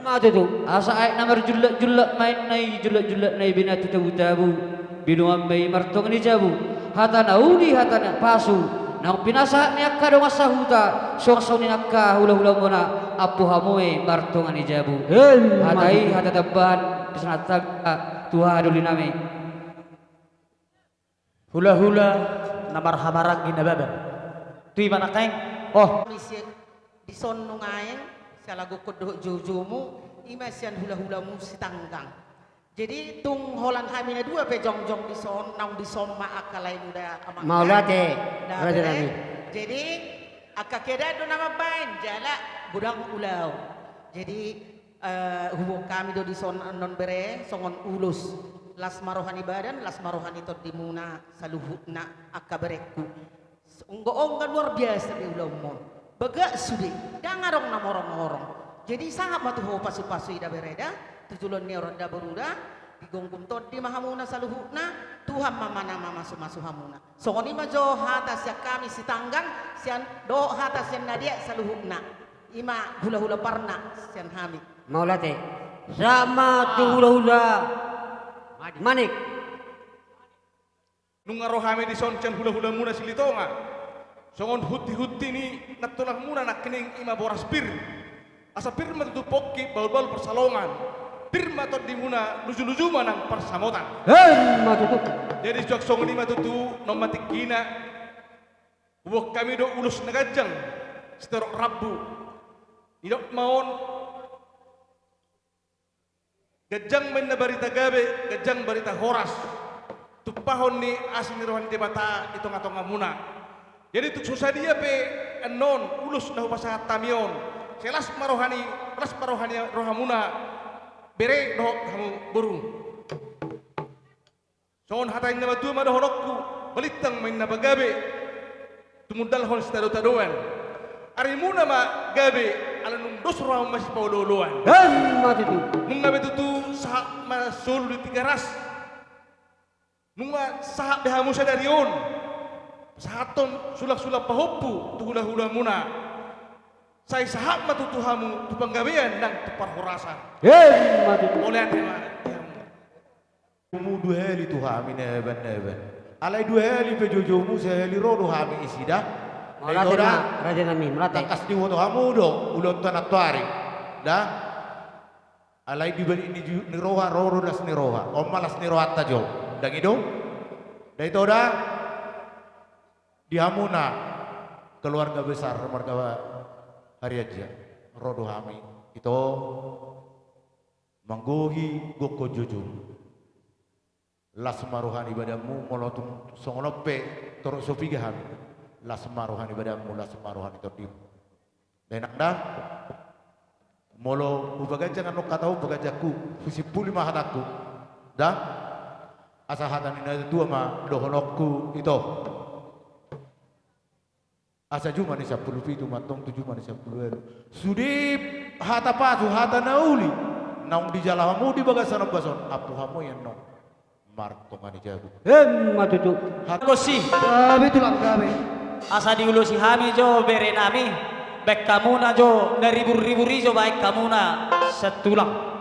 Ma tutu, asa aek na marjullak-jullak ma inna i, jullak-jullak na i binahen tu tabu-tabu, binoan ma i martonga ni jabu. Hata na uli, hata na pasu, naung pinasahat ni angka dongan sahuta, songon songon i nangka hula-hula muna, ampu hamu i martonga ni jabu. Hata i, hata tambahan, pesan hata tu haha doli nami. Hula-hula na marhamaranggi na baban. Tu iba nangkaning. Oh. Disi-, dison nungaeng, sialagokkon dohot joujomu, ima sian hula-hulamu Sitanggang. Jadi, tung holan hami na dua pe jongjong dison, naung dison ma angka lae muda amang. Mauliate, raja nami. Jadi, angka keadaan do na mambaen, jala godang ulaon. Jadi, Eh, huboan hami do dison annon bere, songon ulos. Las ma roha ni badan, las ma roha ni tondimuna, saluhutna, angka berengku. Ongga-ongga luar biasa be ulaonmon. Bagak sude, ndang adong na morong-morong. Jadi sahat ma tu ho pasu-pasu i da bere da, tu joloan ni ari on da boru da, digomgom tondi ma hamuna saluhutna, Tuhan ma na mamasu-masu hamuna. Songon i ma jo hata sian hami Sitanggang, sian dohot hata sian na dia saluhutna. Ima hula-hula parna sian hami. Mauliate. Sahat ma tu hula-hula Manik. Nunga ro hami dison sian hula-hulamuna Silitonga. Songon hunti-hunti ni nantulangmuna nangkining ima boras pir. Asa pir ma tutu pongki bahul-bahul parsalongan. Pir ma tondimuna luju-luju ma nang parsamotan. Emma tutu. Jadi suang songon i ma tutu, na on ma tinggina. Huboan hami do ulos na ganjang, sitorop rambu. Nidok ma on, ganjang ma inna barita gabe, ganjang barita horas. Tumpahon ni asi ni roha ni Debata di tonga-tongamuna. Jadi tung so sadia pe annon ulos na hupasahat hami on, sai las ma roha ni, las ma roha ni rohamuna, bere dohot hamu boru. Songon hata ni na matua ma dohononku, balintang ma inna pagabe, tumundalhon sitado-tadoan. Arimuna ma gabe, ala nunga dos rohamu masipaolo-oloan. Emma tutu. Nunga be tutu sahat ma solu di Tigaras. Nunga sahat be hamu sadari on. Sahathon sulang-sulang pahompu tu hula-hulamuna. Sai sahat ma tutu hamu tu panggabean nang tu parhorasan. Emma tutu. Mauliate ma. Mu dua hali tu hami na eban-eban. Alai dua hali pe joujomu, sahali ro do hami isi da. Mauliate ma, raja nami, mauliate. Tangkas diboto hamu do ulaonta nantoari. Da. Alai di balik ni ju-, ni roha, ro do las ni roha. On ma las ni rohanta jo. Ndang i do. Da ito da. Di hamuna keluarga besar marga Harianja. Ro do hami. Ito. Manggohi gokhon joujou. Las ma roha ni badanmu, molo tung songon on pe torop so piga hami. Las ma roha ni badanmu, las ma roha ni tondimu. Da inang da. Molo hupaganjang annon hata on, paganjangku, husimpuli ma hatangku. Da. Asa hata ni natua-tua ma dohononku ito. Asa juma ni sampulu pitu ma antong tu juma ni sampulu ualu. Sude hata pasu, hata na uli naung dijalo hamu di bagasan ombas on, ampu hamu i annon martonga ni jabu. Emma tutu. Hata ulos i. Gabe tulang gabe. Asa diulosi hami jo bere nami, baen hamuna jo na ribur-ribur i jo baen hamuna sian tulang.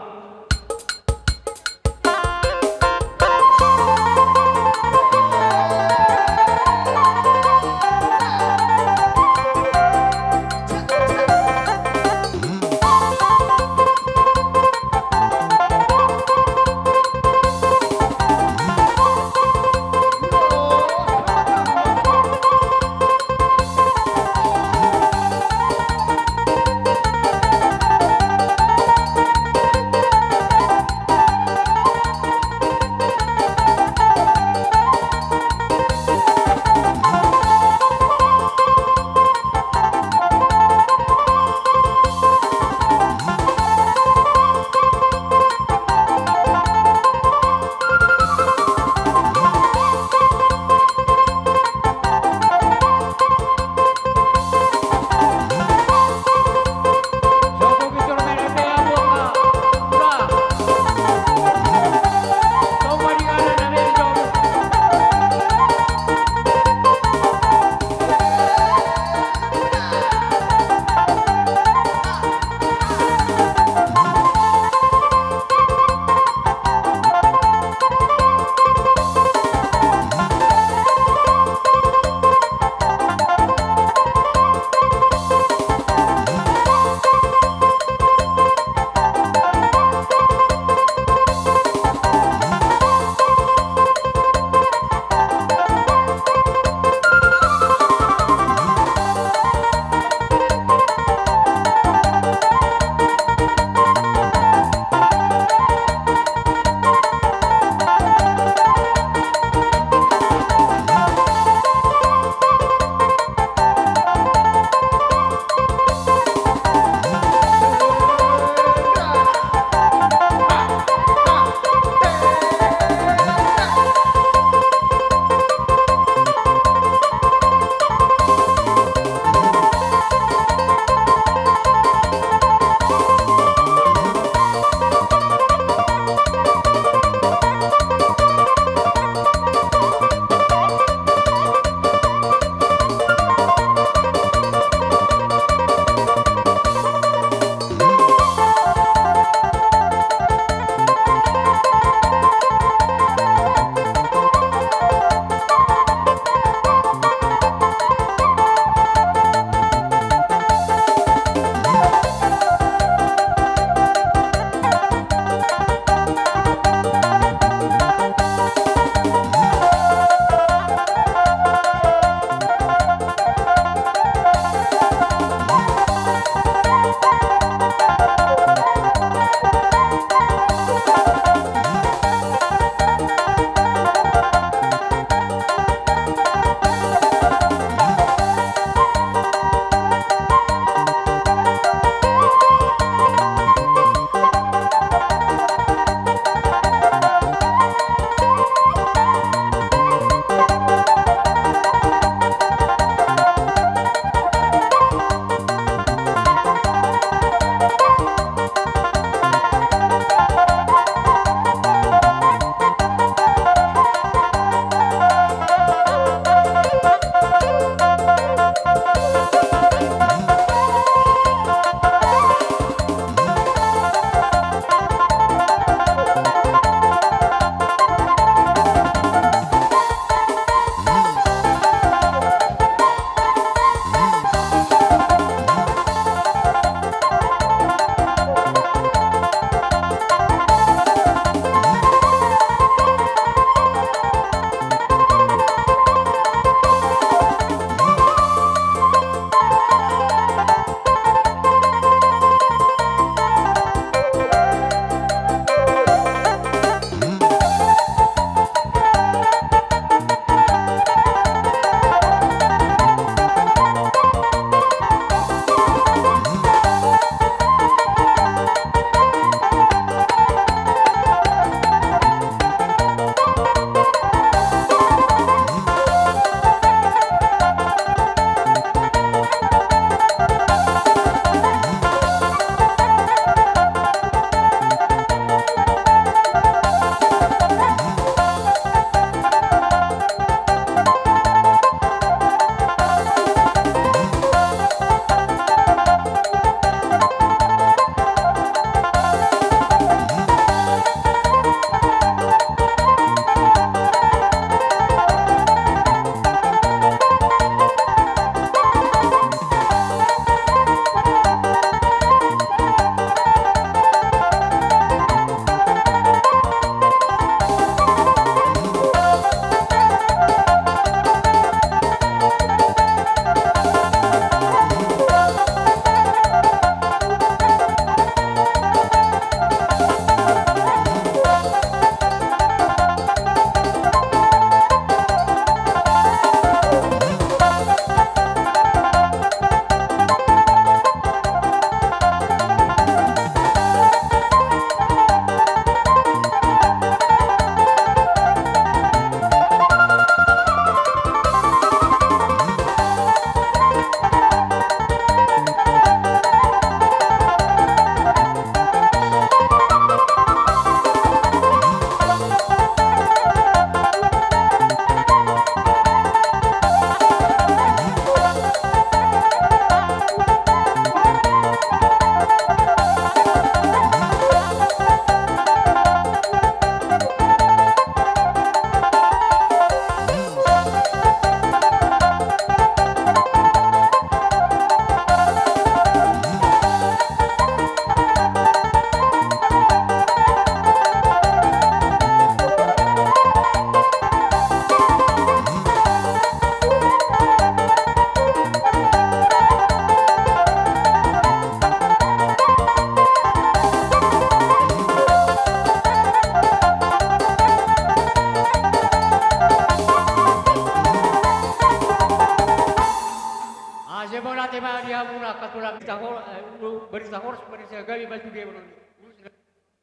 gabe batu dia ulos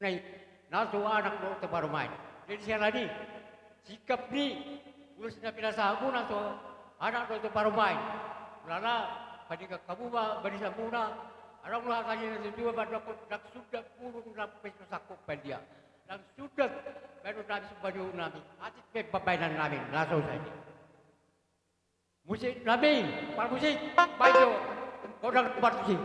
na i, na so anak dohot parumaen. Jadi siala ni, sikap ni ulos na pinasahatmuna so anak dohot parumaen. Ulala, paninggak hamu ma barisamuna, adong do hata ni natuatua mandok, ndang sundat bulung na pe so sangkop bahen dia. Ndang sundat bahenon nami sumpah ni uhum nami, atik pe pambahenan nami, na so sae. Musik nami, parmusik, baen jo, gondang parmusik.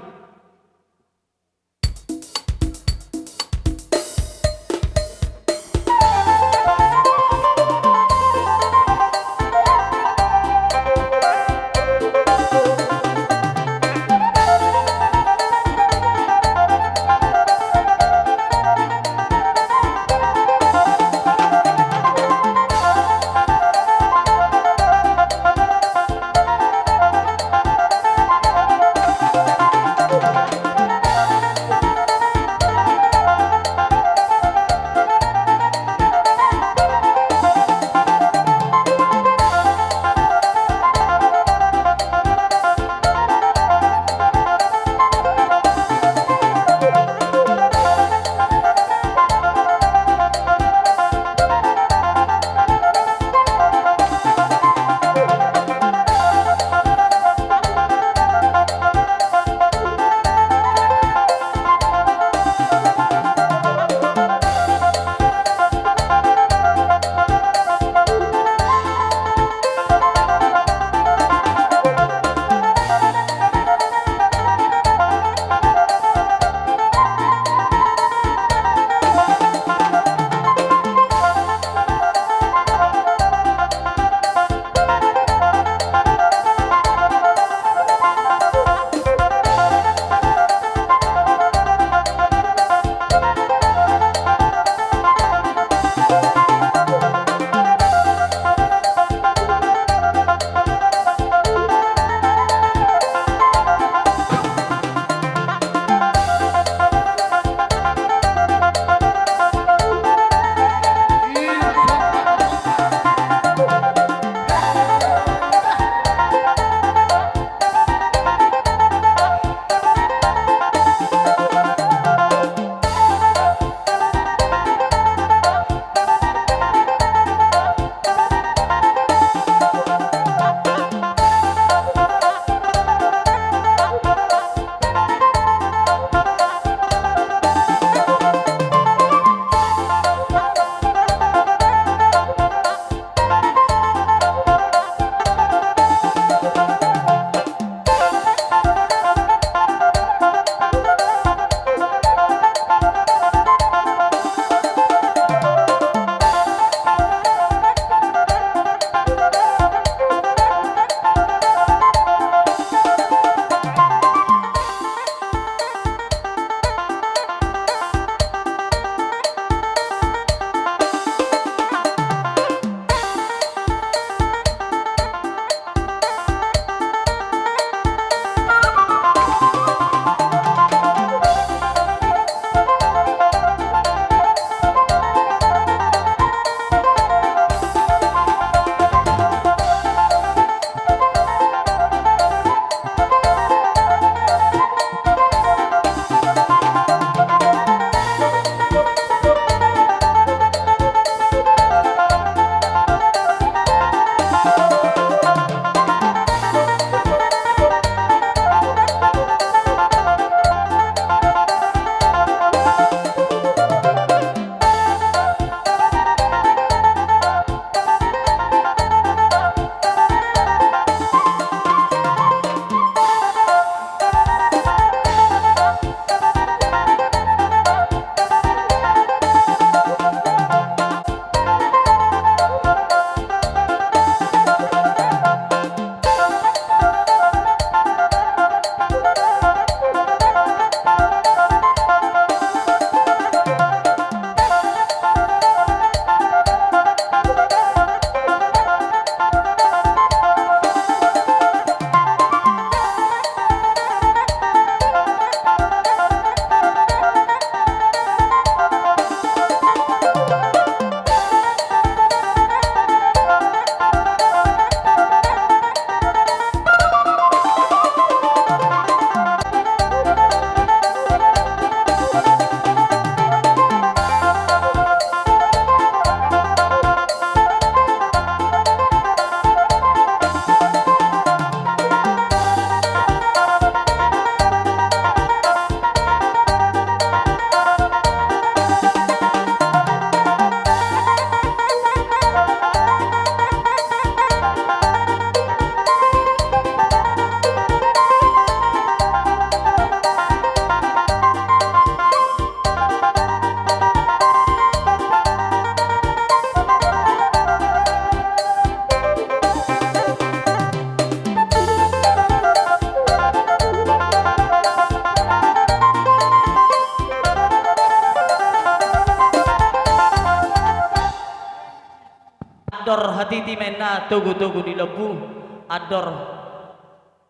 Andor hatiti ma inna togu-togu ni lombu, andor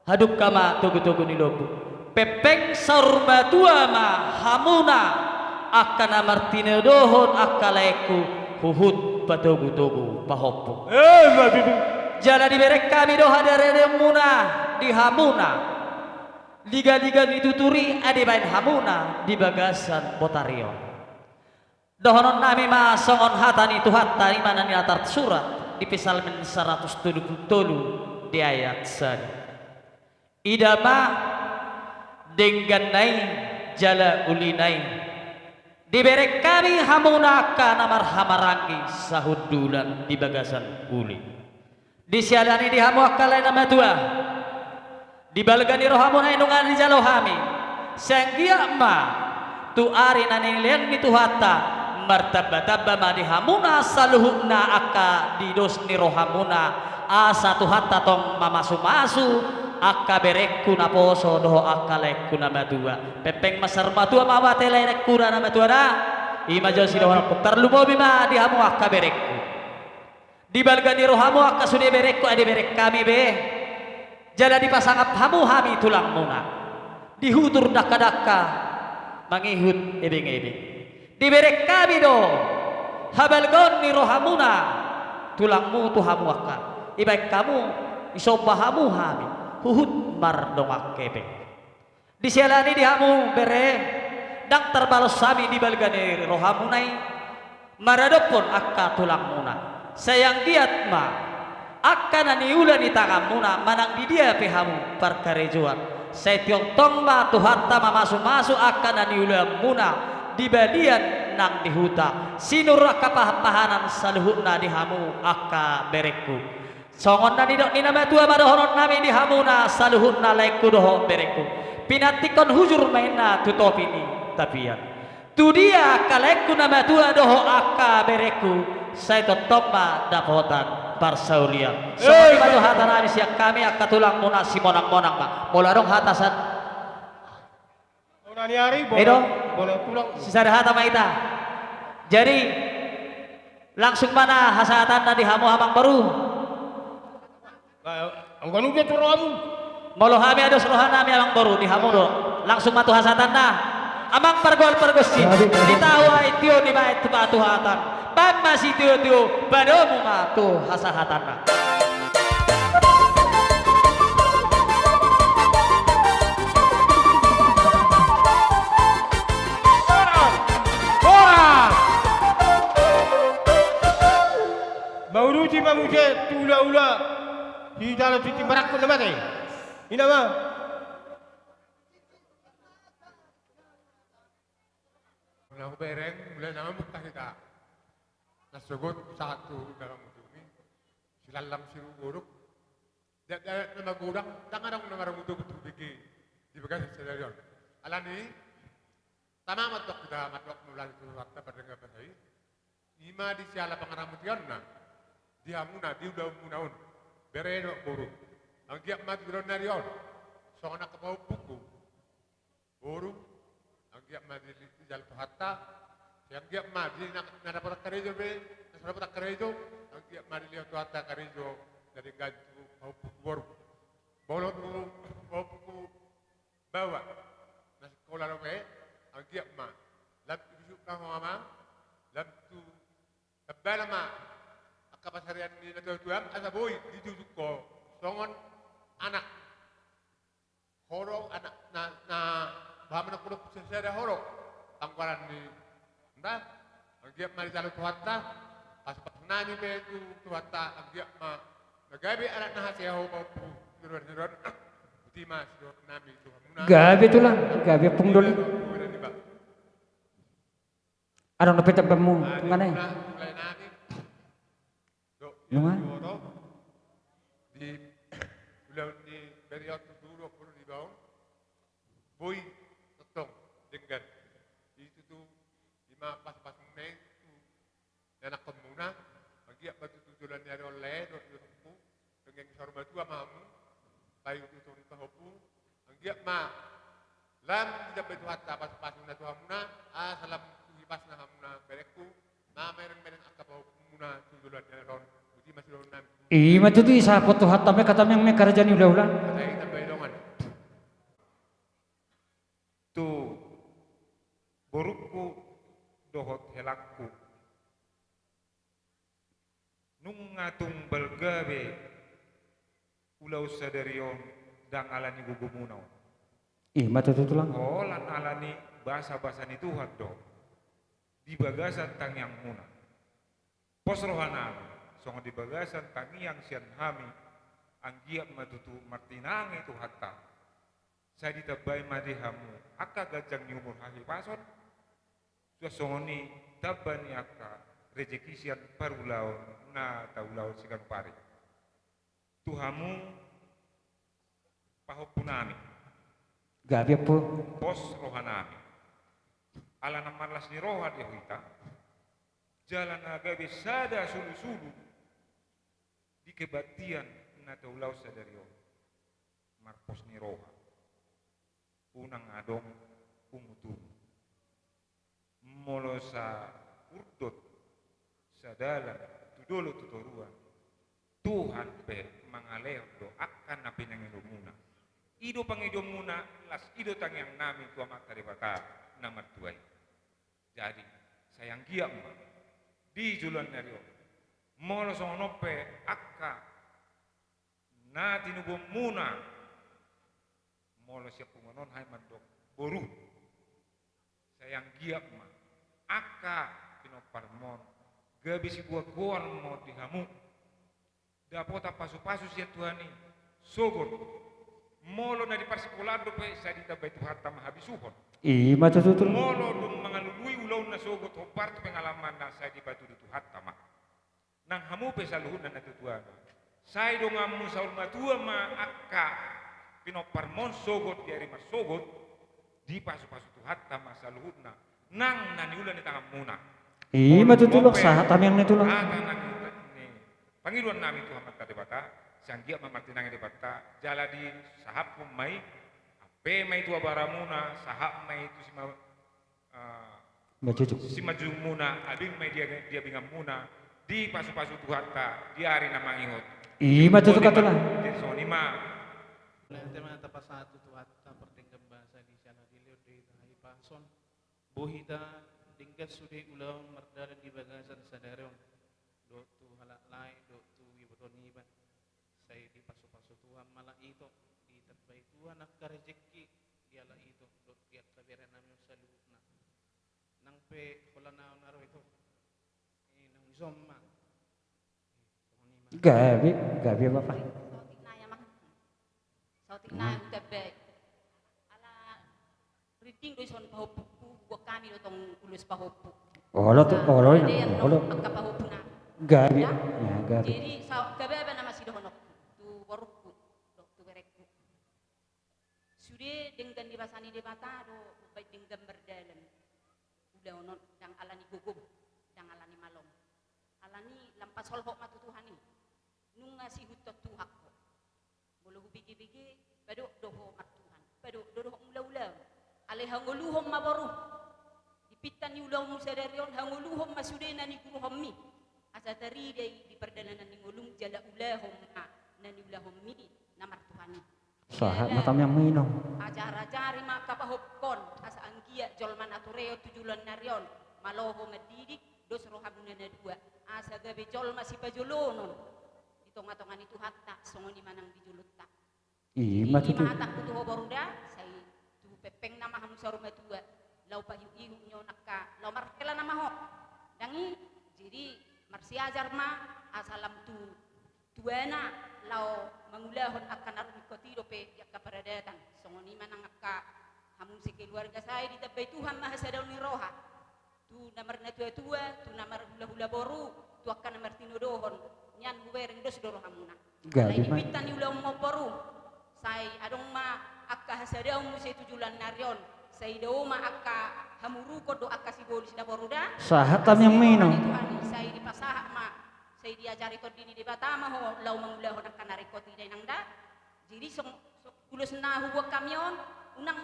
hadungka ma togu-togu ni lombu. Pengpeng saur matua ma hamuna angka na martinodohon angka laengku, huhut patogu-togu pahompu. Eh, ma tutu. Jala dibereng hami do hadaredeonmuna di hamuna liga-liga ni tuturi, adi baen hamuna di bagasan botari on. Dohononnami ma songon hata ni Tuhanta, i ma na tarsurat di Psalmen saratus tolu pulu tolu di ayat sada. Ida ma dengganna i jala ulina i. Dibereng hami hamuna angka na marhahamaranggi sahundulan di bagasan uli. Disiala ni i di hamu angka lae na matua, di balga ni rohamuna i nunga dijalo hami, sai anggiat ma tu ari na nilehon ni Tuhanta, martamba-tamba ma di hamuna saluhutna angka di dos ni rohamuna, asa Tuhanta tong mamasu-masu angka berengku naposo dohot angka laengku na matua. Pengpeng ma saur matua ma mate laengkuna na matua da. I ma jo sidohononku, tarlumobi ma di hamu angka berengku. Di balga ni rohamu angka sude berengku, adi bereng hami be. Jala dipasangap hamu hami tulangmuna, di hutur dangka-dangka mangihut ebeng-ebeng. Dibereng hami do habalgaon ni rohamuna, tulangmu tu hamu angka. Ibaen hamu, disomba hamu hami, huhut mardongan hepeng. Disiala ni i di hamu bere, ndang tarbalos hami di balga ni rohamuna i maradophon angka tulangmuna. Sai anggiat ma angka na niula ni tanganmuna, manang di dia pe hamu parkarejoan, sai tongtong ma Tuhanta mamasu-masu angka na niulamuna di balian nang di huta, sinur angka pahan-pahanan saluhutna di hamu angka berengku. Songon na nidok ni na matua ma dohononnami di hamuna saluhutna laengku dohot berengku. Pinantikhon hujur ma inna tu topi ni tapian. Tu dia angka laengku na matua dohot angka berengku, sai tongtong ma dapotan parsaulian. Songon i ma jo hatanami sian hami angka tulangmuna, simonang-monang ma. Molo adong hata san Bona ni ari, bona, Edo, bona tulang. Sisada hata ma hita. Jadi, langsung ma na hasahatanna di hamu amangboru. Nah, anggo nuju tu rohamu. Molo hami ados rohanami amangboru, di hamu do. Langsung ma tu hasahatanna. Amang pargual pargonsi. Jadi, di tahu ai tio dibaen tu patuhatan. Baen ma sitio-tio, padomu ma tu hasahatanna. Horas! Horas! Mauduti ma muse tu ulaula di dalan tintin barangkon na mate. Ina ma. Na hubereng, mulai nama muta hita. Na sogot sahat tu dalam ujung i. Silallam siru godok. Dak dak na magodang, ndang adong na marmutu tu bege di bagasan sadari on. Alani, tama ma tong hita mandok mulai tu hata pardenggan basa i. I ma di siala pangaramotionna di hamuna, di ulaonmuna on. Bere dohot boru. Anggiat ma tu joloan ni ari on. Songon angka pahompungku. Boru, anggiat ma di, di, dijalo Tuhanta, sai anggiat ma di na, na dapotan karejo be, na so dapotan karejo, anggiat ma dilehon Tuhanta karejo na denggan tu pahompu tu boru. Molo tu pahompu baoa, na sikola dope, anggiat ma lam tu bisuk na hoa ma, lam tu tambana ma angka pansarian ni natuatuam, asa boi dijujung ho songon anak. Ho do anak na, na, baha ma na hudok sasada ho do panggoaran ni, nda, anggiat ma dijalo Tuhanta, pasu-pasu nami be tu Tuhanta, anggiat ma na gabe anak na hasea ho pahompu, hiron-hiron, botima sidohonon nami tu hamuna. Gabe tulang, gabe pungdon. Adong dope tambamu, ah, tungganai. Mulai nami. Nunga? Di ulaon ni bere on tutu do, boru ni baon. Boi tongtong denggan. I tutu, i ma pasu-pasu nai tu ianakhonmuna. Anggiat ma tutu joloan ni ari on lae dohot ianakhonmu. Denggan saur matua ma hamu. Paihut-ihut ni pahompu. Anggiat ma lam dijambai Tuhanta pasu-pasuna tu hamuna, asa lam tu hipasna hamuna berengku, mamereng-mereng angka pahompumuna tu joloan ni ari on, tu Ima tutu, isahapon tu hata ma i, hata ma i, hata ni hulahula. Hata i tambai dongan. Tu borungku dohot helangku. Nunga tung balga be ulaon sadari on, ndang ala ni gogomuna on. Ima tutu, Tulang. Holan ala ni basabasa ni Tuhan do di bagasan tangiangmuna. Pos rohanami, songon di bagasan tangiang sian hami, anggiat ma tutu martinangi Tuhanta. Sai ditambai ma di hamu angka ganjang ni umur, hahipason, suang songon i tamba ni angka rejeki sian parulaon na taulahon siganup ari. Tu hamu pahompunami. Gabe, Ompu. Pos rohanami. Ala na marlas ni roha do hita, jala na gabe sada sulusulu di kebaktian na taulahon sadari on. Marpos ni roha. Unang adong ungutungut. Molo saurdot, sadalan, tu dolok tu toruan, Tuhan pe mangalehon do angka na pinangidomuna. I do pangidoanmuna, laos i do tangiangnami tu Amanta Debata na martua i. Jadi, sai anggiat ma di joloan ni ari on, molo songon on pe angka na tinubuanmuna, molo sian punguan on hami mandok boru, sai anggiat ma angka pinomparmon gabe siboan goar ma on di hamu. Dapotan pasupasu sian Tuhan i, sogot. Molo na di parsikolaan dope, sai ditambai Tuhanta ma habisuhon. Ima tutu, Tulang. Molo dung mangalului ulaonna, sogot hombar tu pengalamanna, sai dipatudu Tuhanta ma. Nang hamu pe saluhutna natuatuana, sai donganmu saur matua ma angka pinomparmon, sogot di ari marsogot, dipasupasu Tuhanta ma saluhutna nang na niula ni tanganmuna. Ima tutu, Tulang, sahat tangiang ni Tulang. Hata na ni pangidoannami tu Amanta Debata, sai anggiat ma martinangi Debata, jala disahaphon ma i, ampe ma i tu abaramuna, sahat ma i tu sima- Ah, simanjujungmuna, abing ma i di, di abinganmuna, dipasupasu Tuhanta di ari na mangihut. Ima tutu, Tulang. Jadi songon i ma. Nunga tapasahat tu Tuhanta pardenggan basa di siala dilehon do hita hahipason, boi hita denggan sude ulaon mardalan di bagasan sadari on, dohot tu halak lae, dohot tu iboto niba. Sai dipasupasu Tuhan ma halak ito, ditambai Tuhan angka rejeki di halak ito dohot di angka berenami on saluhutna. Nang pe holan ahu na ro ito, eh, naung dison ma. Gabe, gabe, Bapa. Saotik nai, Amang. Saotik nai, hutambai. Ala rinding do dison pahompungku, huboan hami do tong ulos pahompu. Olo tu, olo, olo. Angka pahompunami. Gabe. Jadi, gabe nama sidohononku tu borungku dohot tu berengku. Sude denggan di basa ni Debata do umbahen denggan mardalan ulaon on, ndang ala ni gogom, ndang ala ni malom. Ala ni lam pasolhot ma tu Tuhan i. Nunga sihuthon Tuhan ho. Molo hubege-bege, padok do ho martuhan, padok do dohot mangula ulaon. Alai hangoluhon ma boru. Di pinta ni ulaonmu sadari on, hangoluhon ma sude na niguruhonmi. Asa tarida i di pardalanan ni ngolum jala ulahon ma na niulahonmi na martuhan i. Sahat ma tangiangmu, Inong. Ajar-ajari ma angka pahompungkon, asa anggiat jolma na tureon tu joloan ni ari on, malo ho mandidik, dos rohamuna na dua, asa gabe jolma sipajolonon di tonga-tonga ni Tuhanta, songon i ma nang di jolonta. Ima tutu. Ima hatangku tu ho boru da, sai tu pengpengna ma hamu saur matua, laho paihut-ihut ni on angka, laho marhela nama ho. Ndang i, jadi marsiajar ma, asa lam tu tuana laho mangulahon angka na rumingkot i dope di angka paradatan. Songon i ma nang angka hamu sekeluarga, sai ditambai Tuhan ma hasadaon ni roha. Tu na marnatua-tua, tu na marhula-hula boru, tu angka na martinodohon, nian hubereng dos do rohamuna. Gabe ma. Alai di pinta ni ulaonmu on boru, sai adong ma angka hasadaon muse tu joloan ni ari on, sai dao ma angka hamurukon dohot angka sibolis da boru da. Sahat tangiangmu, Inong. Sai dipasahat ma, sai diajari tondi ni Debata ma ho laho mangulahon angka na ringkot i da, Inang da. Jadi song, song ulos na huboan hami on, unang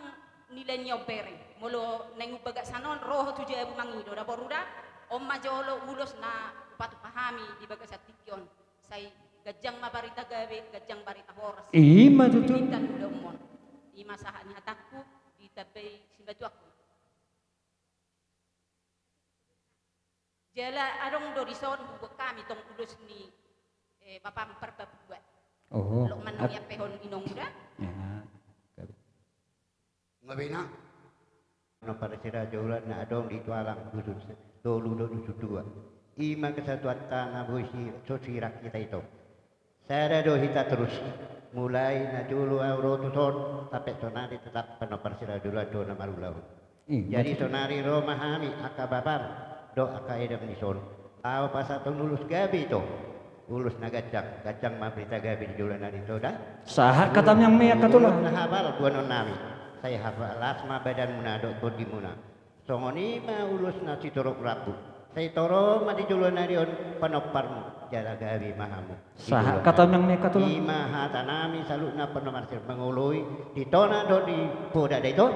nilai ni on bereng. Molo naeng umbagasan on, ro ho tu jabu mangido da boru da. On ma jolo ulos na hupatupa hami di bagasan tingki on. Sai ganjang ma barita gabe, ganjang barita horas. I ma tutu. Di tingki on. I ma sahat ni hatangku, ditambai simatuangku. Jala adong do dison hubuat hami tong ulos ni, eh, bapam Parbabua. Oh. Lok manang iapehon inongmu da. Ya. Nga bena. Pinompar si Raja Ulan na adong di Tualang Dusun Tolu dohot Dusun Dua. I ma kesatuanta na boi si, so sirang hita ito. Sada do hita torus, mulai na jolo ahu ro tuson, sampe sonari tetap pinompar si Raja Ulan do na marulaon. Jadi sonari ro ma hami angka bapam dohot angka edam dison. Laho pasahathon ulos gabe ito. Ulos na ganjang, ganjang ma barita gabe di joloan on ito da. Sahat hata miang ma i angka tulang. Ulos na hapal boanon nami. Sai hapal las ma badanmuna dohot tondimuna. Songon i ma ulos na sitorop rambu. Sai torop ma di joloan on panomparmu, jala gabe ma hamu. Sahat hata miang ma i angka tulang. I ma hata nami saluhutna pinompar si mangoloi di tona dohot di poda da ito.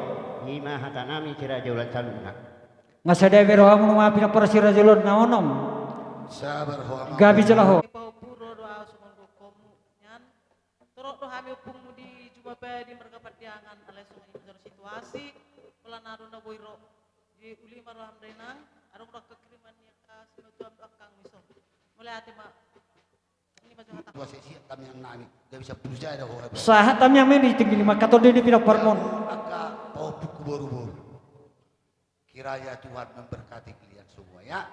I ma hata nami si Raja Ulan saluhutna. Nga sada be rohamu nunga pinompar si Raja Ulan na onom. Sabar ho amang. Gabe jala ho. Pahompu ro do ahu songon gokhonmu nian. Torop do hami ompungmu di Jumabadi marga Pandiangan, alai songon i ma jolo situasi. Pola na adong na boi ro. Di uli ma roham da inang. Adong do angka kiriman ni angka simatuam do angkang mison. Mauliate ma. Tua sesi tamiang nami, nggak bisa pulsa ada ho. Sahat tamiang ma i di tingki lima angka tondi ni pinomparmon. Angka pahompuku boru-boru. Kiranya Tuhan memberkati kalian semua ya.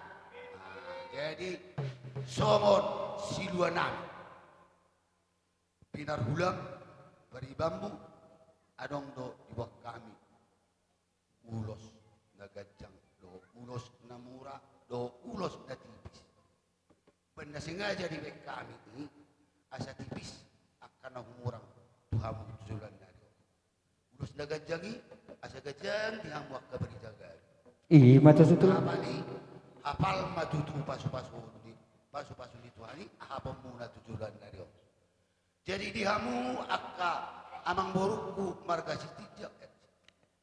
Nah, jadi songon silua nami. Pinarhulang paribanmu adong do diboan hami. Ulos na ganjang dohot ulos na mura dohot ulos na tipis. Umbahen na sengaja dibaen hami i asa tipis angka na humurang tu hamu tu joloan on. Ulos na ganjang i asa ganjang di hamu angka barita gabe. I ma tutu. Hapal i, hapal ma tutu pasu-pasu ni, pasu-pasu ni Tuhan i, hapamonmuna tu joloan on. Jadi di hamu angka amangborungku marga Sitinjak,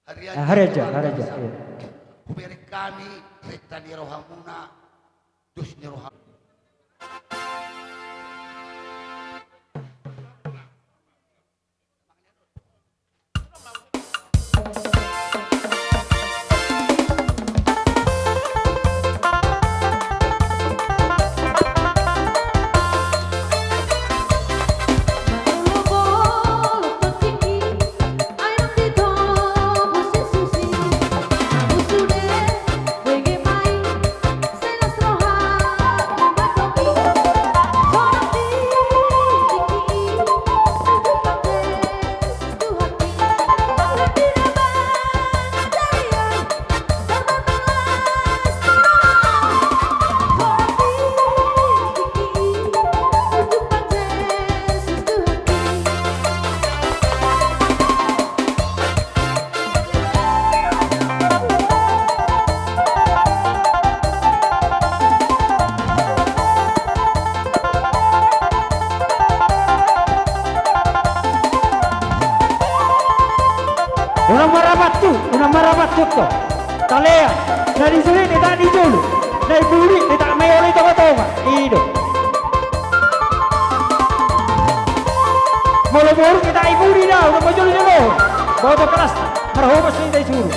Harianja, Harianja, Harianja, iya. Hubereng hami renta ni rohamuna, dos ni roha. Unang marapat tu, unang marapat tu. Talean, na di sude, na di jolo, na di pudi, na di tonga-tonga. I do. Molo boru, na di pudi da, unang manjolo-jolo. Boto keras, marhobas na di sude.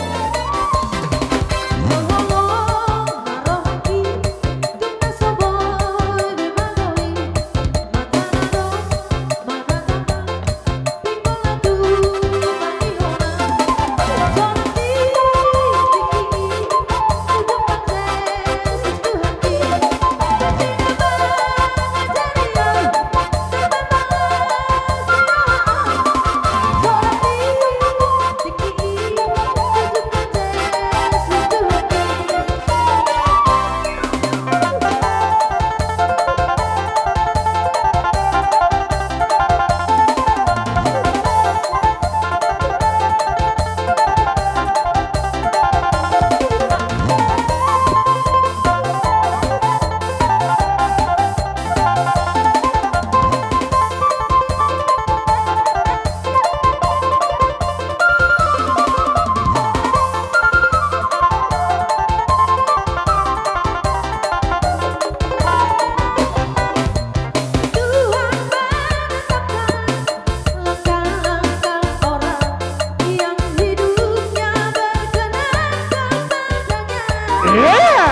Ia,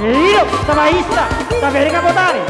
i do, tabaista, tabereng ma botari.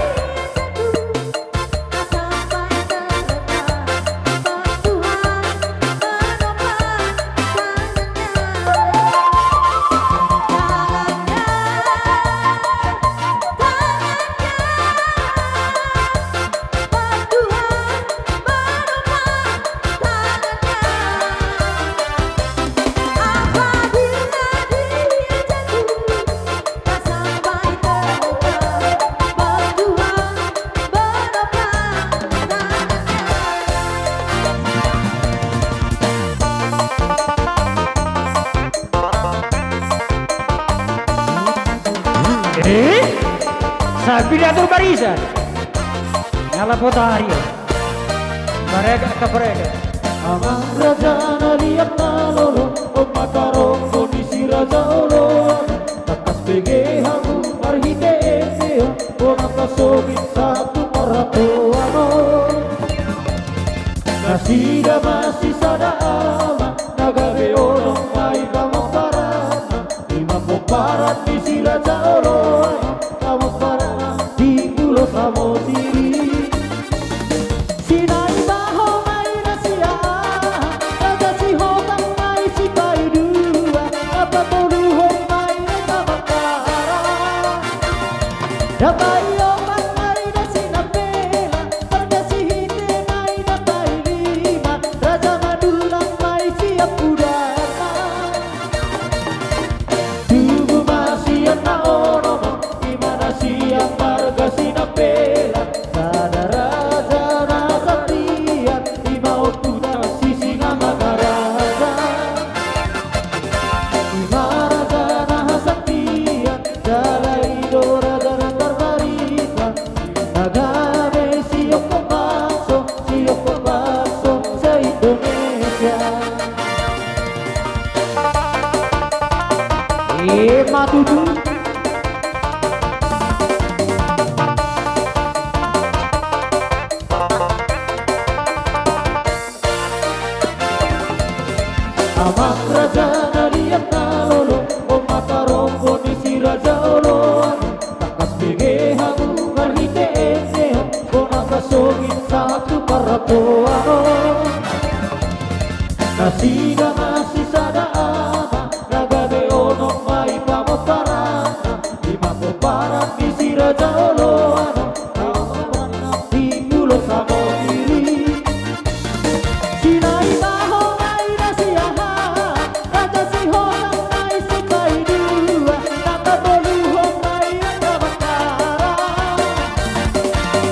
Eh? Sambil diatur barisan. Nyala botari. Paregat, angka paregat. Amang raja na liat na lolo, on ma tarombo ni si Raja Oloan. Tangkas bege hamu marhite ende on, bona pasogit sahat tu parhatoan on. Nasida ma sisada ama, na gabe onom ma i pamomparna. I ma pomparan ni si Raja Oloan, pamomparna di Pulo Samosir i. Sinaibaho ma i na siaha, Raja Sihotang ma i sipaidua, na patoluhon ma i na pamomparna. Na paopat ma i na sinampela, Marga Sihite ma i na pailima, Raja Madullang ma i siampudanna. Tubu ma sian na onom, i ma na sian marga Sinampela, sada raja na hasatian, i ma Ompunta Sisingamangaraja. I ma raja na hasatian, jala i do raja na tarbarita, na gabe siompon bangso, siompon bangso se-Indonesia. Ima tutu. Amang raja na liat na lolo, on ma tarombo ni si Raja Oloan. Tangkas bege hamu marhite ende on, bona pasogit sahat tu parhatoan on. Nasida ma sisada ama, na gabe onom ma i pamomparna, i ma pomparan ni si Raja Oloan, di Pulo Samosir i. Sinaibaho ma i na siaha, Raja Sihotang ma i sipaidua, na patoluhon ma i na pamomparna.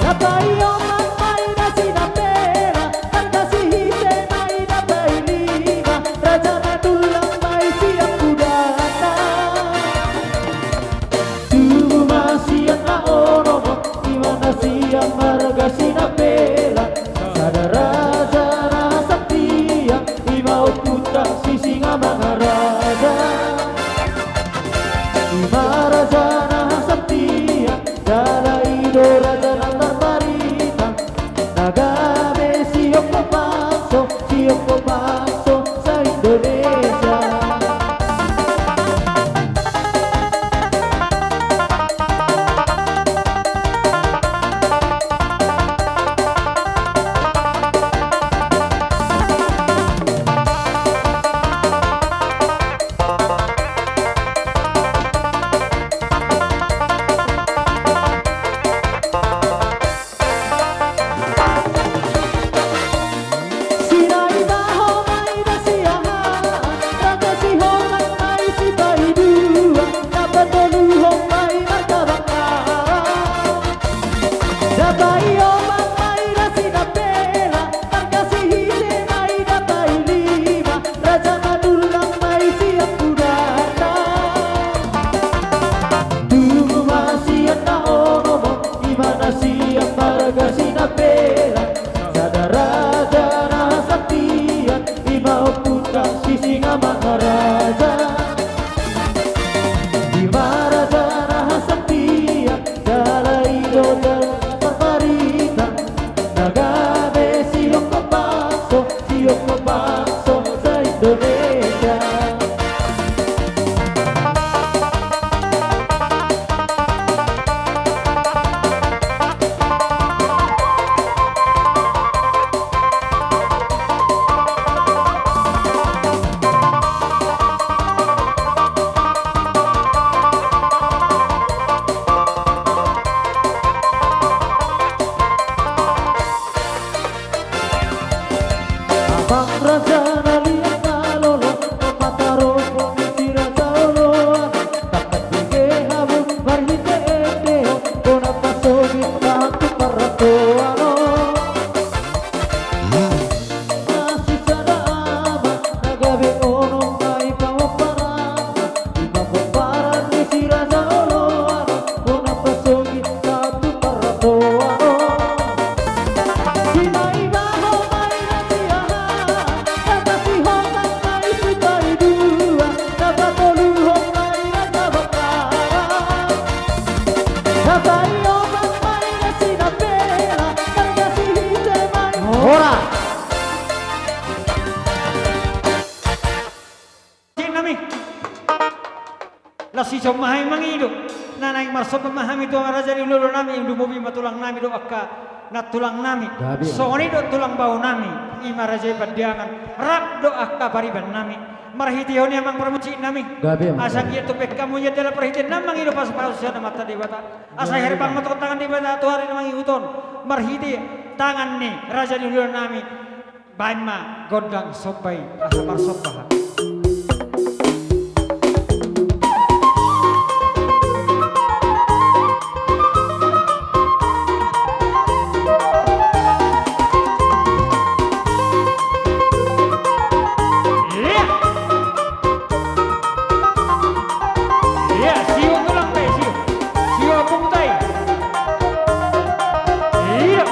Na paopat ma i na sinampela, Marga Sihite ma i na pailima, Raja Madullang ma i siampudanna. Tubu ma sian na onom, i ma na sian marga Sinampela, sada raja na hasatian, i ma Ompunta Sisingamangaraja. I ma raja na hasatian, jala i do raja na tarbarita, na gabe siompon bangso, siompon bangso se-Indonesia. Na naeng marsomba ma hami tu raja ni hulahula nami, lumobi ma tulang nami dohot angka nantulang nami. Gabe. Songon i dohot tulang bao nami, i ma raja i Pandiangan, rap dohot angka pariban nami. Marhite on i amang parmusik nami. Gabe, amang. Asa anggiat tumpak hamu jala parhite na mangido pasupasu sian Amanta Debata. Asa herbang ma tongtong tangan Debata tu ari na mangihuthon. Marhite tangan ni raja ni hulahula nami. Baen ma gondang somba i, asa marsomba hami. Iya. Iya, sio tulang pe, sio. Sio punguta i. Iya.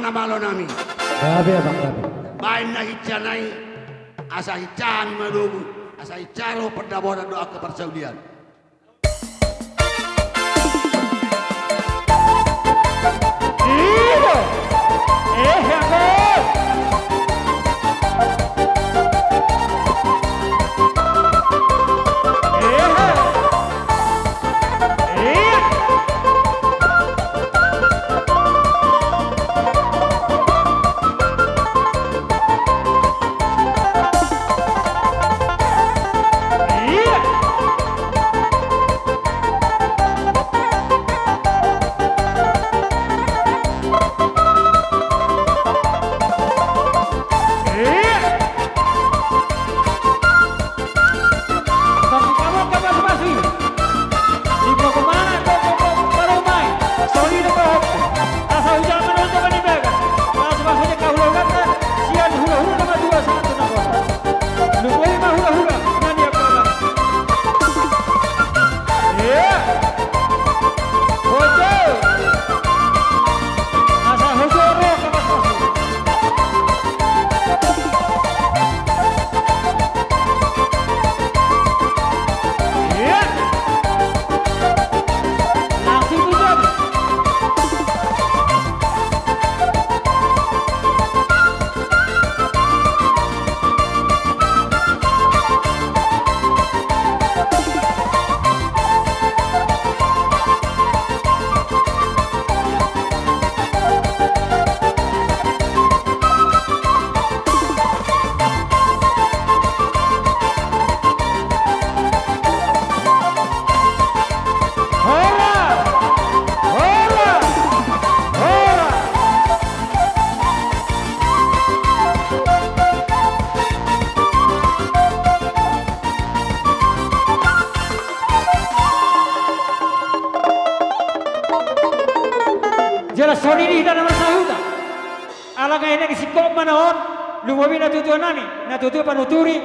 Malo nami. Gabe, Abang, gabe. Baen na hinsa nai, asa hinsa hami manogu, asa hinsa ro pardapotan dohot angka parsaulian. Iya. Eh, ya, eh. Eh, eh. Iya. Jala songon i di hita na marsahuta. Ala nga i na singkop ma na on, lumobi na tuatua nami, na tuatua panuturi,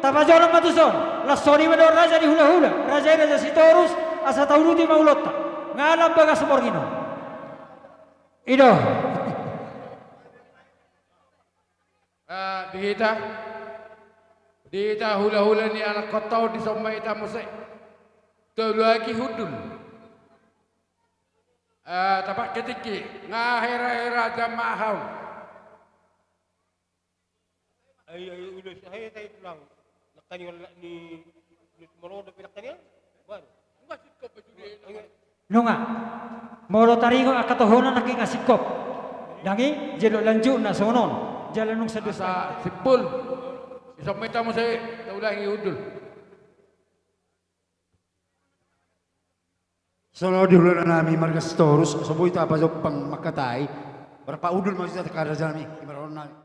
tapajolo ma tuson, las songon i ma dohot raja ni hulahula, raja i raja Sitorus, asa tauduti ma ulaonta, nga lam bagas borngin on. I do. Eh, di hita, di hita hulahula ni anakhonta on, dison ma hita muse. Tolu haki hundul. Eh, tapake tingki, nga hera-hera jamaah on. Ai, ai, ulos, ai, tai tulang. Nangkaning ni, ni molo dope nangkaning? Baru. Nunga. Molo taringot angka tohonan nangkin nga singkop. Nang i, jolo lanjutna songon on. Jala nunga sadua. Asa simpul. Dison ma hita muse, tolu haki hundul. Songon on di hulahula nami marga Sitorus, so boi tapajompang mangkatai. Marpahundul ma hita, raja nami, di marhon nami.